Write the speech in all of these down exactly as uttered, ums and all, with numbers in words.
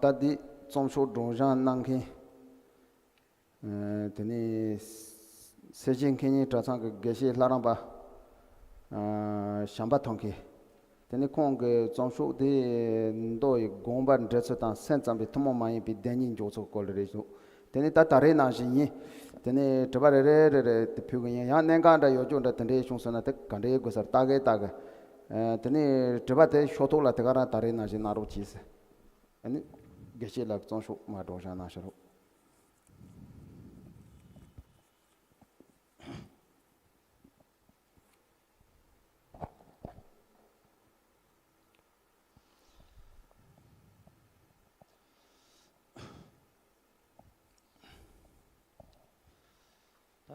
ད་འདི་རྩོམ་ཤོག་སྒྲོག་སྦྱང་གནང་མཁན། ཨ། དེ་ནས་སེར་བྱེས་མཁས་སྙན་གྲྭ་ཚང་གི་དགེ་བཤེས་ལྷ་རམས་པ། ཨ། བྱམས་པ་ཐོན་མཁན། དེ་ནས་ཁོང་གི་རྩོམ་ཤོག་དེ། མདོ་ཡི་དགོངས་པ་འགྲེལ་ཚུལ་དང་སེམས་ཙམ་པའི་ཐུན་མོང་མ་ཡིན་པའི་བདེན་གཉིས་འཇོག་ཚུལ་སྐོར་ལ་རེད་འདུག་དེ་ནས་ད་ད་རེས་ནང་བཞིན་ཡིན། དེ་ནས་དྲི་བ་རེ་རེ་རེ་རེ་དེ་ཕུལ་གི་ཡིན། ཡང་གནད་འགག་འདྲ་ཡོད་རྒྱུ་འདྲ་དེ་འདྲའི་བྱུང་སོང་ན་དེ་ག་འདྲའི་དགོས་སར་ལྟ་གི་ལྟ་གི། ཨ། དེ་ནས་དྲི་བ་དེ་ཤོག་ཐོག་ལ་དེ་ག་རང་ད་རེས་ནང་བཞིན་གནང་རོགས་གྱིས་ཟེར། ཨ་ནི་དགེ་བཤེས་ལགས་རྩོམ་ཤོག་མར་སྒྲོག་སྦྱང་གནང་ཤོག་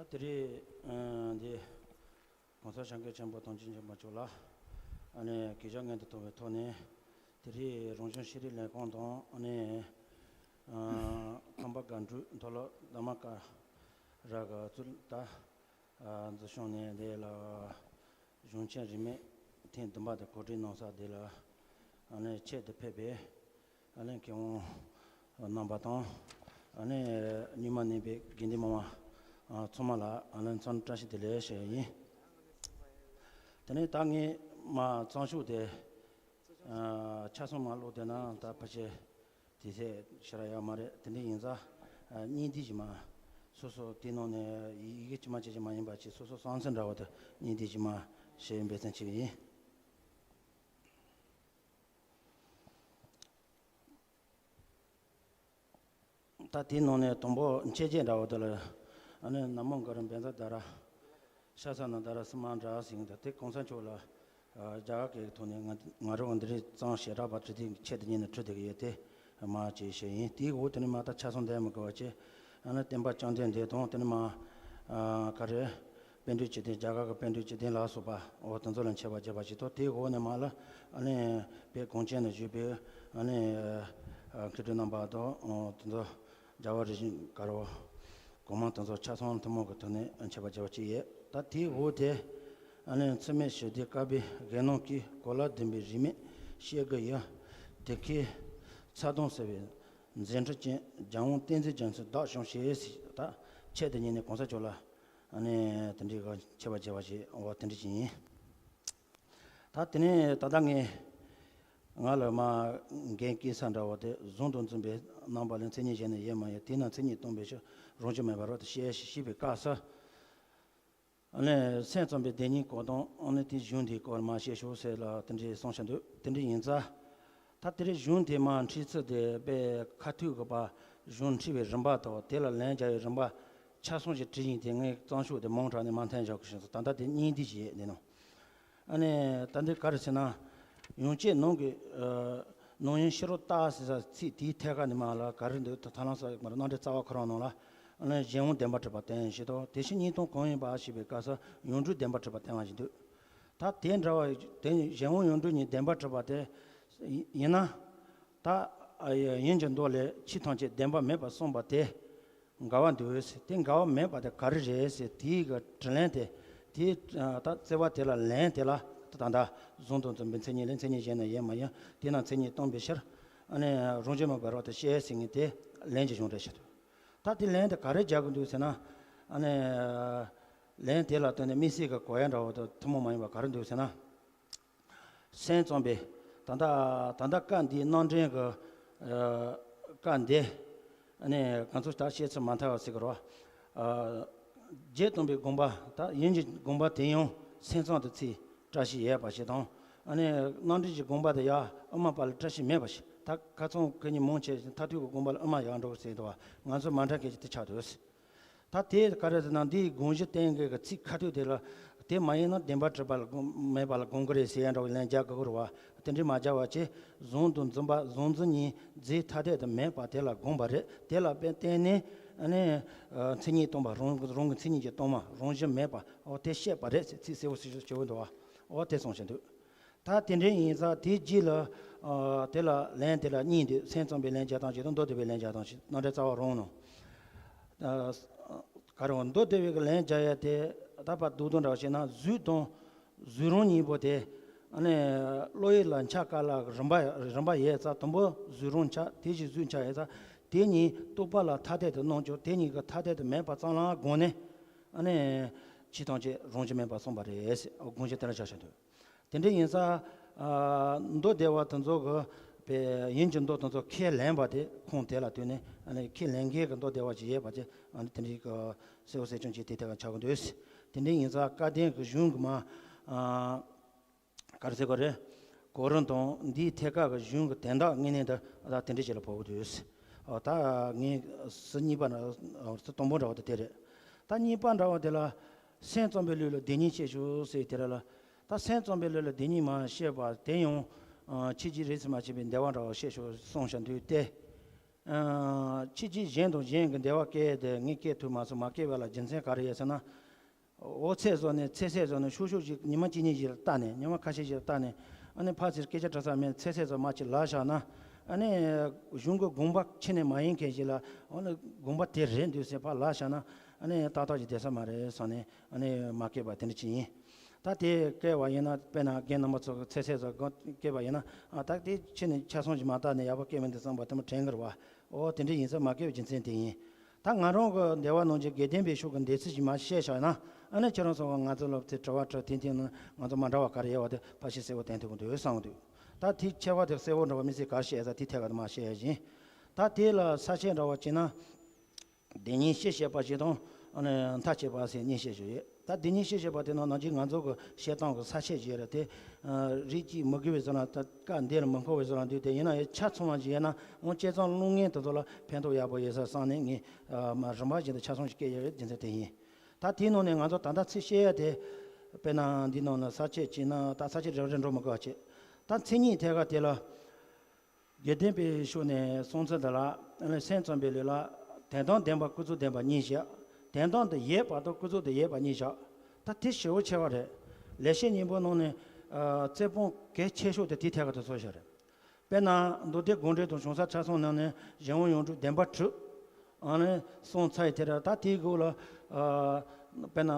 ད་དེ་རིང་འདི་༸གོང་ས་༸སྐྱབས་མགོན་ཆེན་པོ་དམ་ཆོས་ཆེན་པོ་མཆོག་ལ་ཨ་ནི་གུས་ཞབས་སྙིང་དུ་བཏང་བའི་ཐོག་ནས། དེ་རིང་རང་གཞུང་ཤེས་རིག་ལས་ཁུངས་དང་ཨ་ནི་ཨ་ཁམས་པ་དགའ་འབྲུག་མཐོ་སློབ་དྷརྨ་ཀ་ར་གི་ཚུལ་ད་ཨ་འཛིན་སྐྱོང་ནས་འདི་ལ་གཞུང་ཆེན་རིས་མེད་ཐེངས་བདུན་པ་དེ་གོ་སྒྲིག་གནང་ས་དེ་ལ་ཨ་ནི་ཆེད་དུ་ཕེབས་པའི་ཨ་ནི་མཁས་དབང་རྣམ་པ་དང་། ཨ་ནི་རྙིང་མ་གནས་པའི་དགེ་འདུན་མང་པོ་ཚང་མ་ལ་ཨ་ནི་འཚམས་འདྲི་བཀྲ་ཤིས་བདེ་ལེགས་ཞུ་ཡ་ཡིན། དེ་ནས་ད་ངས་མ་རྩོམ་ཤོག་དེ་ཆ་ཚང་མ་ཀློག་བསྡད་ན་ད་ཕལ་ཆེར་དུས་ཚོད་ཞེ་དྲག་ཡོད་མ་རེད། དེ་འདྲ་ཡིན་ཙང་སྙིང་བསྡུས་ཤིག་མ། སོ་སོ་དེ་ནང་ནས་ཡི་གེ་ཇི་མ་ཇི་བཞིན་མ་ཡིན་པ་ཅིག་སོ་སོ་བསམ་ཚུལ་འདྲ་བོ་དེ་སྙིང་བསྡུས་ཤིག་མ་ཞུ་འབད་བརྩོན་བྱེད་ཀྱི་ཡིན། ད་དེའི་ནང་ནས་དང་པོ་མཆེད་བརྗོད་འདྲ་བོ་དེ་ལ་ཨ་ནི་ན་མོ་གུ་རུ་བཛྲ་དྷ་ར་ཤྭ་ས་ན་དྷ་ར་སུ་མ་དྷ་ར་ཟེར་གི་འདུག་དེ་གོང་ས་མཆོག་ལ་ཨ་རྒྱ་གར་སྐད་ཀྱི་ཐོག་ནས་ང་ང་རང་འདི་རིགས་གཙང་བྱེ་བྲག་པ་བྲི་དེ་ཆེད་དུ་ཉན་ནས་བྲིས་བསྡད་ཀྱི་ཡོད་དེ། མ་ཅེས་བཤད་ཡིན། དེའི་འོག་དེ་ནས་མ་ད་ཆ་ཚང་འདས་མི་དགོས་པ་བྱས། ཨ་ནི་བསྟན་པ་བཅོམ་ལྡན་འདས་དང་དེ་ནས་མ་ཨ་ག་རེ། པཎ་གྲུབ་བཅུ་བདུན། རྒྱ་གར་གྱི་པཎ་གྲུབ་བཅུ་བདུན་ལ་སོགས་པ་འོ་དེ་ཚོ་ལ་མཆོད་པ་བརྗོད་པ་ཞིག་དང་། དེའི་འོག་ནས་མ་ལ་ཨ་ནི་དཔལ་གངས་ཅན་ན་བཞུགས་པའི་ཨ་ནི་ཨ་མཁས་གྲུབ་རྣམ་པ་དང་། འོ་དེ་ཚོ་རྒྱལ་བ་རིན་པོ་ཆེ་ག་རེ་གོང་མ་དེ་ཚོ་ཆ་ཚང་ཐུན་མོང་གི་ཐོག་ནས་མཆོད་པ་བརྗོད་པ་ཅིག་ཡོད། ད་དེའི་འོག་དེ་ཨ་ནི་འཚེ་མེད་ཞི་བདེའི་བཀའ་པོད་དགེ་སློང་གི་གོ་ལ་ལྡན་པའི་རིས་མེད་བཤད་སྒོ་ཡི་དེ་ཁའི་ཚ་གདུང་སེལ་བའི་མཛད་འཕྲིན་ཅན་རྒྱལ་དབང་བསྟན་འཛིན་རྒྱ་མཚོ་བདག་བཞུགས་ཞེས་ཟེར། ད་ཆེད་དུ་ཉན་ནས་གོང་ས་མཆོག་ལ་ཨ་ནི་དེ་འདྲའི་གི་མཆོད་པ་བརྗོད་པ་ཞིག་འོ་དེ་འདྲ་ཞིག་ཡིན། ད་དེ་ནས་ད་ལྟ་ངས་ང་ལ་མ་འགན་བཀལ་ས་འདྲ་བོ་དེ་གཟུང་དང་འཛིན་པའི་རྣམ་པ་ལས་མཚན་ཉིད་གཞན་ནི་ཡོད་མ་ཡིན། དེས་ན་མཚན་ཉིད་སྟོང་པའི་ཕྱིར། རང་བཞིན་མེད་པར་རབ་ཏུ་ཤེས་ཞེས་ཞུས་པའི་སྐབས་སུ། ཨ་ནི་སེམས་ཙམ་པའི་བདེན་གཉིས་སྐོར་དང་། ཨ་ནི་དེའི་གཞུང་དེའི་སྐོར་མ་བཤད་ཤོག་ཟེར་ལ་དེ་འདྲའི་གསུངས་བཞག་འདུག་དེ་འདྲ་ཡིན་ཙང་། ད་དེ་རིང་གཞུང་དེ་མ་འཁྲིད་ཚུལ་དེ་དཔེ་ཁ་ཐུག་གི་པ་གཞུང་འཁྲིད་པའི་རིམ་པ་དང་དེ་ལ་ལན་རྒྱག་པའི་རིམ་པ་ཆ་ཚང་ཞིག་བྲིས་ཡིན་ཏེ། ངས་རྩོམ་ཤོག་དེ་མང་དྲགས་ནས་མ་འཐེན་བཞག་གི་ཞིག་ད་ལྟ་དེ་སྙིང་བསྡུས་ཞིག་ཡོད་འདི་ནང་། ཨ་ནི་ད་འདི་ག་རེ་ཟེར་ན། ཡང་ཅིན་ནང་གི་ཨ་ནང་ཡོན་ཤེས་རབ་ལྟ་ཟེར་ས་ཚིག་དེའི་ཐད་ཀ་ནས་མ་ལ་ག་རེ་འདུག་ད་ཐ་ལང་ས་ཡོད་མ་རེད། རྣམ་འགྲེལ་རྩ་བ་ཁོ་རང་ནང་ལ་ཨ་ནི་གཞན་དབང་བདེན་པར་གྲུབ་པ་བསྟན་ཞེས་དང་། དེ་བཞིན་གཉིས་སྟོང་གང་ཡིན་པ་ཞེས་པའི་སྐབས་སུ་ཡོངས་གྲུབ་བདེན་པར་གྲུབ་པ་བསྟན་པ་ཞིག་འདུག་ད་དེ་འདྲ་བ་དེ་གཞན་དབང་ཡོངས་གྲུབ་གཉིས་བདེན་པར་གྲུབ་པ་དེ་ཡིན་ན། ད་ཡིན་གྱི་མདོ་ལས་ཆོས་ཐམས་ཅད་བདེན་པ་མེད་པར་གསུངས་པ་དེ་འགལ་བ་འདུག་ཟེར། དེ་འགལ་བ་མེད་པ་དེ་ག་རེ་རེད་ཟེར། དེའི་གི་དྲིས་ལན་དེ་དེའི་ད་རྩོད་པ་དེ་ལ་ལན་དེ་ལ་ད་ད་ལྟ་གཟུང་དང་འཛིན་པའི་མཚན་ཉིད་ལས་མཚན་ཉིད་གཞན་ནི་ཡོད་མ་ཡིན། དེས་ན་མཚན་ཉིད་སྟོང་པའི་ཕྱིར། ཨ་ནི་རང་བཞིན་མེད་པར་རབ་ཏུ་ཤེས་ཟེར་མཁན་དེ་ལན་གྱི་གཞུང་རེད་ཤག་ད་དེ་ལན་དེ་ག་རེ་རྒྱག་གི་འདུག་ཟེར་ན། ཨ་ནི་ལན་དེ་ལ་བརྟེན་ནས་དམིགས་བསལ་གྱི་གོ་ཡ་འདྲ་བོ་དང་ཐུན་མོང་མ་ཡིན་པ་ག་རེ་འདུག་ཟེར་ན། སེམས་ཙམ་པས་ད་ལྟ་ད་ལྟ་སྐབས་འདིའི་རྣམ་འདྲེན་གྱི་ཨ་སྐབས་འདི་ཨ་ནི་ང་ཚོ་ད་བཤད་ཚུལ་མ་མཐའ་བ་ཟེར་གི་རེད་བ། ཨ་རྗེས་སྟོན་པའི་དགོངས་པ་ད་ཡིན་གྱི་དགོངས་པ་དེ་ཡང་སེམས་ཙམ་དུ་ཚིག་བཀྲ་ཤིས་ཡོད་པ་ཞིག་དང་། ཨ་ནི་རྣམ་འདྲེན་གྱི་དགོངས་པ་དེ་ཡང་དབུ་མ་པ་ལ་བཀྲ་ཤིས་མེད་པ་ཞིག་ད་ཁ་ཚང་ཁོ་གཉིས་མང་ཆེ་ཞིག་མཐར་ཐུག་གི་དགོངས་པ་ལ་དབུ་མ་ཡར་འགྲོ་ཟེར་འདུག་བ། ང་ཚོ་མ་འདྲ་མཁན་ཞིག་དེ་ཆགས་འདུག་ད་དེ་ག་རེ་ཟེར་ན། འདིའི་དགོངས་གཞི་བསྟན་མཁན་གྱི་ཚིག་ཁ་ཐུག་དེ་ལ་དེ་མ་ཡིན་ན་བདེན་པར་གྲུབ་པ་ལ་དགོངས་མེད་པ་ལ་དགོངས་ཀྱི་རེད་ཟེར་ཡ་འདྲ་བོ་ལན་རྒྱག་དགོས་ཀྱི་རེད་བ། དེ་འདྲའི་མ་རྒྱག་པ་བྱས་གཟུང་དང་འཛིན་པ་གཟུང་འཛིན་གཉིས་རྫས་ཐ་དད་དུ་མེད་པ་དེ་ལ་དགོངས་པ་རེད། དེ་ལ་དཔེ་བརྟེན་ནས་ཨ་ནི་མཚན་ཉིད་སྟོང་པ་རང་རང་གི་མཚན་ཉིད་ཀྱིས་སྟོང་པ་རང་བཞིན་མེད་པ་འོ་དེ་བཤད་པ་རེད་ཟེར་ཚིག་གསལ་བོ་ཞིག་བྱས་འདུག་བ། འོ་དེ་གསུངས་བཞག་འདུག་ད་དེ་འདྲའི་ཡིན་ཙང་དེའི་རྗེས་ལ་ཨ་དེ་ལ་ལན་དེ་ལ་གཉིས་འདུག་སེམས་ཙམ་པའི་ལན་རྒྱག་སྟངས་ཤིག་དང་མདོ་སྡེ་པའི་ལན་རྒྱག་སྟངས་ཤིག་རྣམ་འགྲེལ་རྩ་བ་རང་ནང་། ཨ་ག་རེ་བ་མདོ་སྡེ་པའི་གི་ལན་རྒྱག་ཡ་དེ་ད་བར་མདོ་དོན་འདྲ་བ་བྱས་ན་གཟུགས་དང་གཟུགས་རང་གཉིས་པོ་དེ་ ཨ་ནི་བློ་ཡུལ་ལ་འཆར་ག་ལ་རིམ་པ་རིམ་པ་ཡོད་ཙང་དང་པོ་གཟུགས་རང་འཆར། དེ་བཞིན་གཟུགས་འཆར་ཡོད་ཙང་དེ་གཉིས་རྟོག་པ་ལ་ཐ་དད་དུ་སྣང་ཀྱང་དེ་གཉིས་ཀྱི་ཐ་དད་དུ་མེད་པ་ཙམ་ལ་དགོངས་ནས། ཨ་ནི་ཕྱི་ཐམས་ཅད་རང་བཞིན་མེད་པར་སོང་བ་རེད་ཟེར། དགོངས་གཞི་དེ་ལ་བཞག་བཞག་འདུག་དེ་འདྲ་ཡིན་ཙང་། ཨ། མདོ་སྡེ་པ་དེ་ཚོ་གི་པའི་ཡིན་གྱི་མདོ་དེ་ཚོ་ཁས་ལེན་པ་དེ་ཁུངས་དེ་ལ་ལྟོས་ནས། ཨ་ནི་ཁས་ལེན་མཁན་གྱི་མདོ་སྡེ་པ་ཅིག་ཡོད་པ་དེ། ཨ་ནི་དེ་འདྲའི་གི་གསལ་བོ་གསལ་རྐྱང་ཅིག་དེ་ཐད་ཀར་ཆགས་ཀྱི་འདུག་དེ་འདྲ་ཡིན་ཙང་སྐལ་ལྡན་གྱི་གཞུང་གི་མ། ཨ། ག་རེ་ཟེར་དགོས་རེད། གོ་རིམ་དང་འདིའི་ཐད་ཀར་གྱི་གཞུང་གི་དོན་དག་དངོས་གནས་འདི་ད་དེ་འདྲ་ཅིག་ལ་བབས་འདུག་ཨ། ད་ངས་ཟུར་གཉིས་པ་ན། ཟུར་དང་པོ་འདྲ་བ་དེ་དེ་རེད། ད་གཉིས་པ་འདྲ་བ་དེ་ལ། སེམས་ཙམ་པའི་ལུགས་ལ་བདེན་གཉིས་བཤད་ཤོག་ཟེར་དེ་ར་ལ། ད་སེམས་ཙམ་པའི་ལུགས་ལ་བདེན་གཉིས་མ་བཤད་པ་དེ་ཡང་། ཨ། ཕྱི་རྒྱུད་རིས་སུ་མ་ཆད་པའི་འདུལ་བ་འདྲ་བ་བཤད་ཤོག་གསུངས་བཞག་འདུག་སྟེ། ཨ། ཕྱི་རྒྱུད་གཞན་དང་གཞན་གྱི་འདུལ་བ་སྐད་དེ་ངས་སྐད་ཐུབ་མ་སོང་། མ་སྐད་པ་ལ་རྒྱུ་མཚན་ག་རེ་ཡོད་ཟེར་ན། འོ་ཚད་བཟོ་ནས་ཚད་ཚད་བཟོ་ནས་ཤུགས་ཤུགས་ཤིག་ཉི་མ་གཅིག་གཉིས་ཤིག་ལ་བལྟས་ནས། ཉི་མ་ཁ་ཤས་ཤིག་ལ་བལྟས་ནས། ཨ་ནི་ཕར་ཚུར་སྐད་ཆ་འདྲི་ས་མེད། ཚད་ཚད་བཟོ་མ་ཅིག་ལབ་བཞག་ན། ཨ་ནི་གཞུང་གི་དགོངས་པ་ཁྱོན་ནས་མ་ཡིན་མཁན་ཞིག་ལ། འོ་ན་དགོངས་པ་དེ་རེད་འདུག་ཟེར་ཕར་ལབ་བཞག་ན། ཨ་ནི་ཏག་ཏག་ཅིག་བསྡད་ས་མ་རེད་བསམ་ནས། ཨ་ནི་མ་བསྐྱལ་བ་དེ་འདྲ་ཅིག་ཡིན། ད་དེ་བསྐྱལ་བ་ཡིན་ན། དཔེར་ན་རྒན་རྣམ་པ་ཚོ་གི་ཚད་ཚད་བཟོ་སྒང་བསྐྱལ་བ་ཡིན་ན། ཨ། ད་དེ་ཁྱོན་ནས་ཆ་ཚང་ཞིག་མ་བལྟས་ནས་ཡག་པོ་བསྐྱལ་མི་འདུག་བསམ་པ་དེ་མོ་དྲན་གྱི་རེད་པ། འོ་དེ་འདྲ་ཡིན་ཙང་མ་བསྐྱལ་བའི་རྒྱུ་མཚན་དེ་ཡིན། ད་ང་རང་གི་འདུལ་བ་ནང་གི་དགེ་ལྡན་པའི་ཕྱོགས་ཀྱི་འདུལ་ཚུལ་ཞིག་མར་བཤད་བཞག་ན། ཨ་ནི་ཁྱེད་རང་ཚོ་གི་ང་ཚོ་ལ་དེ་དྲི་བ་དྲི། དེ་དེ་ནི་ང་ཚོ་མ་འདྲ་བ་ག་རེ་ཡོད་པ་དེ་ཕར་ཞིག་གསལ་བོ་བསྟན་ཐུབ་ཀྱི་འདུག་བསམ་གྱི་འདུག་ད་དེ་ཁྱད་པར་དེ་གསལ་བོ་འདྲ་བ་དམིགས་བསལ་ག་རེ་བཤད་ཡོད་ཙང་དེ་ཐད་ཀར་དུ་མར་བཤད་ཡ་ཡིན། ད་དེ་ལ་ས་བཅད་འདྲ་བ་བྱས་ན། བདེན་གཉིས་སྤྱི་བཤད་པ་ཞིག་དང་། ཨ་ནི་མཐའ་དཔྱད་པ་ཟེར་གཉིས་བཤད་ཞིག་ཡོད། ད་བདེན་གཉིས་སྤྱི་བཤད་པ་དེ་ནང་ནང་བཞིན་ང་ཚོ་གི་བཤད་སྟངས་ཀྱི་ས་བཅད་ཅིག་རེད་དེ། ཨ། རིགས་གཅིག་མི་དགེ་བའི་བཟོ་ལ། ད་སྐབས་འདི་ལ་མི་མཁོ་བའི་བཟོ་ལ་འདུས་ཏེ། ཡིན་ན་ཡང་ཆ་ཚང་བ་ཞིག་ཡིན་ན། འོ་བྱས་ཙང་སློབ་མཁན་དེ་ཚོ་ལ་ཕན་ཐོགས་ཡག་པོ་ཡོད་ས་བསམ་ནས། ངས། ཨ། མ་རིམ་པ་བཞིན་དུ་ཆ་ཚང་ཞིག་བསྐྱལ་ཡོད་རྒྱུ་མཚན་དེ་ཡིན། ད་དེའི་ནང་ནས་ང་ཚོ་ད་ལྟ་ཚིག་བཤད་ཡ་དེ། དཔེར་ན་འདི་ནང་ན་ས་བཅད་བྱས་ན། ད་ས་བཅད་རེ་རེ་འགྲོ་མི་དགོས་པ་བྱས། ད་མཚན་ཉིད་ཐད་ཀར་དེ་ལ། དགེ་ལྡན་པའི་ཕྱོགས་ནས་གསུང་ཚུལ་འདི་ལ། སེམས་ཙམ་པའི་ལུགས་ལ་དོན་དམ་བདེན་པ་ཀུན་རྫོབ་བདེན་པ་གཉིས་བཞག་དོན་དམ་དུ་ཡོད་པ་དང་ཀུན་རྫོབ་ཏུ་ཡོད་པ་གཉིས་བཞག་ད་དེ་ཞེ་པོ་ཆེ་བ་རེད། ལེགས་བཤད་སྙིང་པོ་ནང་ནས། ཨ། རྩོད་སྤོང་གལ་ཆེ་ཤོས་དེ་དེའི་ཐད་ཀར་དུ་ཚུད་བཞག་རེད། དཔེར་ན་མདོ་སྡེ་དགོངས་འགྲེལ་དང་བྱང་ས་ཆ་ཚང་ནང་ནས་གཞན་དབང་ཡོངས་གྲུབ་བདེན་པར་གྲུབ། ཨ་ནི་གསུངས་ཚར་ཡི་དེ་ར། ད་དེའི་སྒང་ལ། ཨ། དཔེར་ན་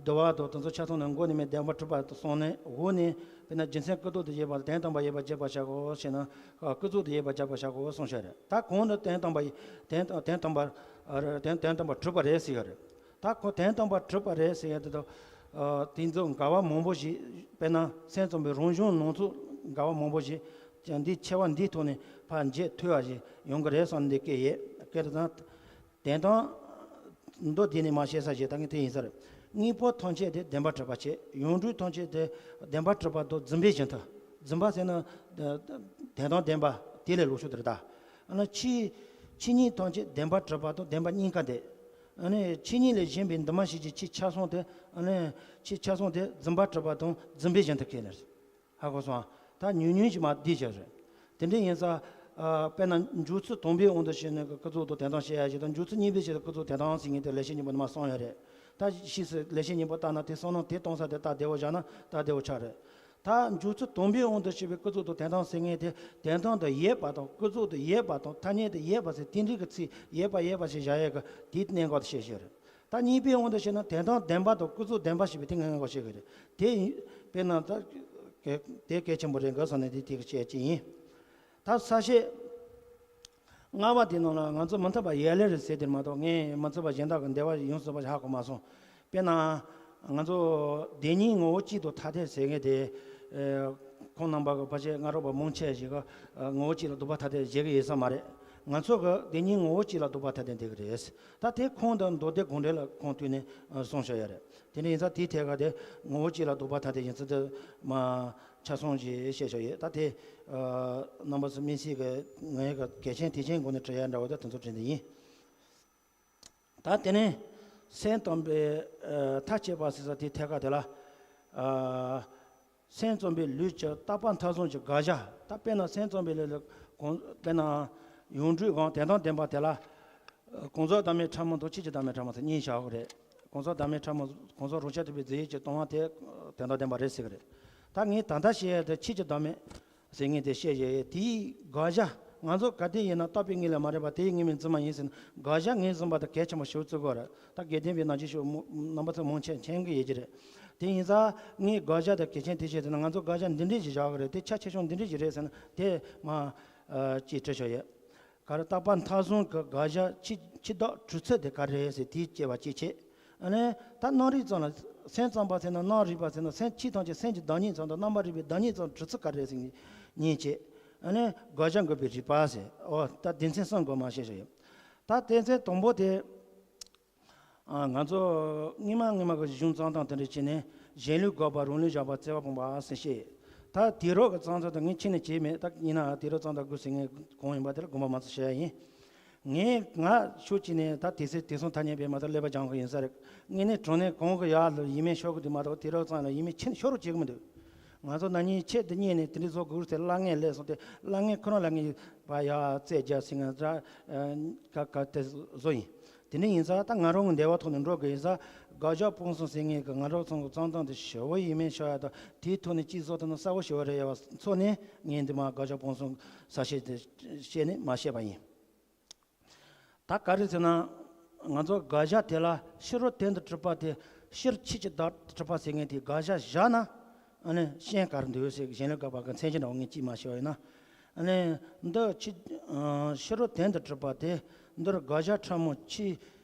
འདུལ་བ་དང་དེ་ཚོ་ཆ་ཚང་ནས་མགོ་ནས་མར་བདེན་པར་གྲུབ་པ་དེ་གསུངས་ནས། འོག་ནས་དཔེར་ན་རྒྱུ་མཚན་ཀུན་རྫོབ་ཏུ་ཡོད་པ་དང་དོན་དམ་པར་ཡོད་པར་བཞག་པར་བྱའོ་ཞེ་ན། ཨ། ཀུན་རྫོབ་ཏུ་ཡོད་པར་བཞག་པར་བྱའོ་གསུངས་བཞག་རེད། ད་གོང་ནས་དོན་དམ་པར། དོན་དོན་དམ་པར། ཨ། དོན་དོན་དམ་པར་གྲུབ་པ་རེད་ཟེར་ཡོད་རེད། ད་ཁོ་དོན་དམ་པར་གྲུབ་པ་རེད་ཟེར་ཡོད་དེ་དང་། ཨ། དེ་ཚོ་འགལ་བ་མང་པོ་ཞིག་དཔེར་ན་སེམས་ཙམ་པའི་རང་གཞུང་ནང་ཚུད་འགལ་བ་མང་པོ་ཞིག་འདི་ཆེ་བ་འདིའི་ཐོག་ནས་ཕར་འབྱེད་ཐུབ་པ་ཞིག་ཡོང་གི་རེད་བསམ་ནས་འདི་བསྐྱལ་ཡོད། བསྐྱལ་དུས་ཙང་། དོན་དམ། མདོ་སྡེ་ནས་མར་བཤད་ས་ཞིག་ད་ངས་དེ་ཡིན་ས་རེད། དངོས་པོ་ཐམས་ཅད་དེ་བདེན་པར་གྲུབ་པ་བྱས། ཡོངས་གྲུབ་ཐམས་ཅད་དེ་བདེན་པར་གྲུབ་པ་དང་རྫུན་པའི་གཞན་དུ། རྫུན་པ་ཟེར་ན། དོན་དམ་བདེན་པ་དེ་ལས་ལོགས་ཕྱོགས་དེ་རེད་ད། ཨ་ནི་ཆོས། ཆོས་ཉིད་ཐམས་ཅད་བདེན་པར་གྲུབ་པ་དང་བདེན་པ་གཉིས་ཀ་དེ། ཨ་ནི་ཆོས་ཉིད་ལས་གཞན་པའི་འདུས་མ་བྱས་ཀྱི་ཆོས་ཆ་ཚང་དེ། ཨ་ནི་ཆོས་ཆ་ཚང་དེ་རྫུན་པར་གྲུབ་པ་དང་རྫུན་པའི་གཞན་དུ་བཀལ་ནས། ཧ་གོ་སོང་ཨ། ད་ཉུང་ཉུང་ཞིག་མར་བསྡུས་བཞག་རེད། དེ་འདྲ་ཡིན་ཙང་། ཨ། དཔེར་ན་འཇོག་ཚུལ་དང་པོའི་དབང་དུ་བྱས་ནས་ཀུན་རྫོབ་ཏུ་དོན་དམ་བཤད་ཡ་ཞིག་དང་། འཇོག་ཚུལ་གཉིས་པའི་ཆེད་དུ་ཀུན་རྫོབ་དོན་དམ་ཟེར་མཁན་དེ་ལེགས་བཤད་སྙིང་པོ་ནས་མར་གསུངས་ཡོད་རེད། ད་ཕྱིས་སུ་ལེགས་བཤད་སྙིང་པོ་ལྟ་ན་དེ་བསམ་མནོ་དེ་གཏོང་ས་དེ་སྟབས་བདེ་བོ་བཞག་ན་སྟབས་བདེ་བོ་ཆགས་རེད། ད་འཇོག་ཚུལ་དང་པོའི་དབང་དུ་བྱས་པའི་ཀུན་རྫོབ་ཏུ་དོན་དམ་ཟེར་མཁན་དེ། དོན་དམ་དུ་ཡོད་པ་དང་ཀུན་རྫོབ་ཏུ་ཡོད་པ་དང་ཐ་སྙད་དུ་ཡོད་པ་ཟེར་དེ་འདྲའི་གི་ཚིག་ཡོད་པ་ཡོད་པ་ཞིག་བཞག་ཡས་ཀྱི་དེའི་གནད་འགག་དེ་བཤད་བཞག་རེད། ད་གཉིས་པའི་དབང་དུ་བྱས་ན་དོན་དམ་བདེན་པ་དང་ཀུན་རྫོབ་བདེན་པ་ཞེས་པའི་དེ་ངེས་ངེས་པ་བཤད་ཀྱི་རེད། དེ་ཡིན། དཔེར་ན་ད་གལ་དེ་གལ་ཆེན་པོ་རེད་འགའ་བསམ་ནས་དེ་དེ་གི་བཤད་ཀྱི་ཡིན། ད་ས་བཅད་ལྔ་པ་དེ་ནང་ལ་ང་ཚོ་མི་མཐུན་པ་ཡོད་ལེ་རེད་ཟེར་དེ་མ་གཏོགས། ངས་མི་མཐུན་པ་གཞན་དག་གི་འདུལ་བ་ཡོངས་སུ་རྫོགས་པ་ཧ་གོ་མ་སོང་། དཔེར་ན། ང་ཚོ་བདེན་གཉིས་ངོ་བོ་གཅིག་ཏུ་ཐ་དད་ཟེར་མཁན་དེ། ཨེ། ཁོང་རྣམ་པ་གི་ཕལ་ཆེར་སྔ་རབས་པ་མང་ཆེ་ཞིག་གིས་ངོ་བོ་གཅིག་ལ་ལྡོག་པ་ཐ་དད་བཞེད་ཀྱི་ཡོད་ས་མ་རེད། ང་ཚོ་གིས་བདེན་གཉིས་ངོ་བོ་གཅིག་ལ་ལྡོག་པ་ཐ་དད་འདོད་ཀྱི་རེད། ད་དེ་ཁུངས་དེ་མདོ་སྡེ་དགོངས་འགྲེལ་ལ་ཁུངས་བཏུགས་ནས་གསུངས་བཞག་ཡོད་རེད། དེ་འདྲ་ཡིན་ཙང་དེའི་ཐད་ཀ་དེ་ངོ་བོ་གཅིག་ལ་ལྡོག་པ་ཐ་དད་ཡིན་ཚུལ་དེ་མར་ཆ་ཚང་ཞིག་བཤད་བཞག་ཡོད། ད་དེ། ཨ། རྣམ་པ་ཚོ་དམིགས་བསལ་གྱི་ངའི་གི་གལ་ཆེན་དེ་ཆེན་སྒོ་ནས་དྲི་ཡ་འདྲ་བོ་དེ་དེ་ཚོ་དྲིས་འདི་ཡིན། ད་དེ་ནས་སེམས་ཙམ་པའི། ཨ། མཐའ་དཔྱད་པ་ཟེར་ས་དེའི་ཐད་ཀ་དེ་ལ། ཨ། སེམས་ཙམ་པའི་ལུགས་ཀྱི་བརྟག་པ་མཐའ་བཟུང་གི་དགག་བྱ། ད་དཔེར་ན་སེམས་ཙམ་པའི་ལུགས་ལ་གང་། དཔེར་ན་ཡོངས་གྲུབ་དང་དོན་དམ་བདེན་པ་དེ་ལ། ཨ། གང་ཟག་བདག་མེད་ཕྲ་མོ་དང་ཆོས་ཅན་བདག་མེད་ཕྲ་མོ་ཟེར་གཉིས་བཞག་གི་རེད། གང་ཟག་བདག་མེད་ཕྲ་མོ། གང་ཟག་རང་རྐྱ་ཐུབ་པའི་རྫས་ཡོད་ཀྱི་སྟོང་པ་དེ་དོན་དམ་བདེན་པ་རེད་ཟེར་གི་རེད། ད་ངས་ད་ལྟ་བཤད་ཡ་དེ་ཆོས་ཅན་བདག་མེད་ཟེར་མཁན་དེ་བཤད་བཞག་ཡོད། དེའི་དགག་བྱ་ང་ཚོ་ག་དུས་ཡིན་ན་རྟོག་པའི་དངོས་ལས་མ་རེད་པ། དེའི་དངོས་མེད་འཛིན་པ་ཡིན་ཟེར་ན་དགག་བྱ་ངོས་འཛིན་པ་དེ་གལ་ཆེན་པོ་ཞིག་བརྩི་དགོས་རེད། ད་དགེ་ལྡན་པའི་ནང་ཆོས་ཤོག་རྣམ་པ་ཚོ་མང་ཆེ་མཁྱེན་གྱི་ཡོད་ཀྱི་རེད། དེ་ཡིན་ཙང་ངས་དགག་བྱ་དང་གལ་ཆེན་དེ་བྱས་ཟེར་ན། ང་ཚོ་དགག་བྱ་འདི་འདྲས་ཞིག་བཞག་གི་རེད། དེ་ཆ་ཆེ་ཆུང་འདི་འདྲས་ཞིག་རེད་ཟེར་ན། དེ་མ་ཨ་ཅིག་བྲིས་ཆོག་ཡོད། ག་རེ། རྟག་པ་མཐའ་བཟུང་གི་དགག་བྱ་ཕྱི་ཕྱི་ལྡོག་གྲུབ་ཚུལ་དེ་ག་རེ་རེད་ཟེར། དེའི་དཔྱད་པ་གཅིག་བྱས། ཨ་ནི་ད་རྣམ་རིག་ཙམ་ལ། སེམས་ཙམ་པ་ཟེར་ན་རྣམ་རིག་པ་ཟེར་ན། སེམས་ཕྱི་ཐམས་ཅད་སེམས་ཀྱི་བདག་ཉིད་ཙམ་དང་། རྣམ་པར་རིག་པའི་བདག་ཉིད་ཙམ་གྲུབ་ཚུལ་ག་རེ་རེད་ཟེར་ཉན་བྱས། ཨ་ནི་དགག་བྱ་འགོད་པའི་རིགས་པ་ཟེར། ཨོ་ད་སྡེ་ཚན་གསུམ་སྒོ་མ་ཕྱེ་ཤོག་ཡོད། ད་སྡེ་ཚན་དང་པོ་དེ། ཨ། ང་ཚོ་སྔོན་མ་སྔོན་མ་གི་གཞུང་རྩོམ་སྟངས་དེ་འདྲ་བྱས་ནས། གཞན་ལུགས་དགག་པ། རང་ལུགས་བཞག་པ། རྩོད་པ་སྤོང་བ་ཟེར་བཤད། ད་དུས་རབས་ཀྱི་རྩོམ་ཚུལ་དེ་ངས་ཁྱེད་ནས་བྱས་མེད། ད་ཡིན་ནའང་དུས་རབས་རྩོམ་སྟངས་དགོས་ཟེར་མཁན་གང་ཡིན་པ་དེ་ལ་དགོངས་པ་མ་ཚོམ་ཞུ་ཡ་ཡིན། ངས་ང་ཕྱོགས་གཅིག་ནས་ད་དེ་ཚེ་དེང་སང་ཐ་སྙད་པས་མ་གཏོགས་ཀླད་པ་སྦྱང་གི་ཡིན་ས་རེད། དངོས་གནས་དྲང་གནས་གང་གི་ཡག་ལ་ཡིན་མིན་ཤོད་གི་འདུག་མ་གཏོགས། དུས་རབས་རྩོམ་ལ་ཡིན་མིན་ཁྱེད་ཤོད་རོགས་བྱེད་གི་མི་འདུག་ང་ཚོ་ན་ནིང་ཆེད་དུ་གཉེར་ནས་དེ་འདྲའི་བཟོ་དགོས་ཟེར། གླ་རྔན་སླེབས་སོང་སྟེ། གླ་རྔན་ཁོ་རང་ལ་ངས་ཕར་ཡར་རྩོད་རྒྱག་ཟེར་མཁན་ར་ཨ་ཀ་ཀ་དེ་བཟོ་ཡིན། དེ་འདྲ་ཡིན་ཙང་ད་ང་རང་གི་འདོད་པ་ཐོག་ནས་འགྲོ་དགོས་ཡིན་ཙང་། དགག་བྱ་སྤང་གསུམ་ཟེར་མཁན་གྱི་ང་རང་ཚོ་གི་རྩོམ་སྟངས་དེ་ཞིབ་པོ་ཡིན་མིན་ཤོད་ཡ་དང་། དེའི་ཐོག་ནས་ཅིག་བཟོ་ཐུབ་ན་གསལ་པོ་ཞེ་པོ་རེད་ཡ་བ་ཚོར་ནས། ངས་འདི་མ་དགག་བྱ་སྤང་གསུམ་གསལ་བཤད་དེ་བཤད་ནས་མ་བཤད་པ་ཡིན། ད་ག་རེ་ཟེར་ན། ང་ཚོ་དགག་བྱ་དེ་ལ་ཕྱི་རོལ་དོན་དུ་གྲུབ་པ་དེ། ཕྱིར་ཆོས་ཀྱི་བདག་ཏུ་གྲུབ་པ་ཟེར་མཁན་དེ་དགག་བྱ་བཞག་ན། ཨ་ནི་རྐྱེན་ག་རེ་འདུག་ཟེར། གཞན་ལུགས་དགག་པ་གི་མཚན་གཞི་འདྲ་བོ་ངས་ཅིག་མ་ཞུས་པ་ཡིན་ན། ཨ་ནི་འདི་ཕྱི་ཨ་ཕྱི་རོལ་དོན་དུ་གྲུབ་པ་དེ། འདིར་དགག་བྱ་ཕྲ་མོ་ཕྱི་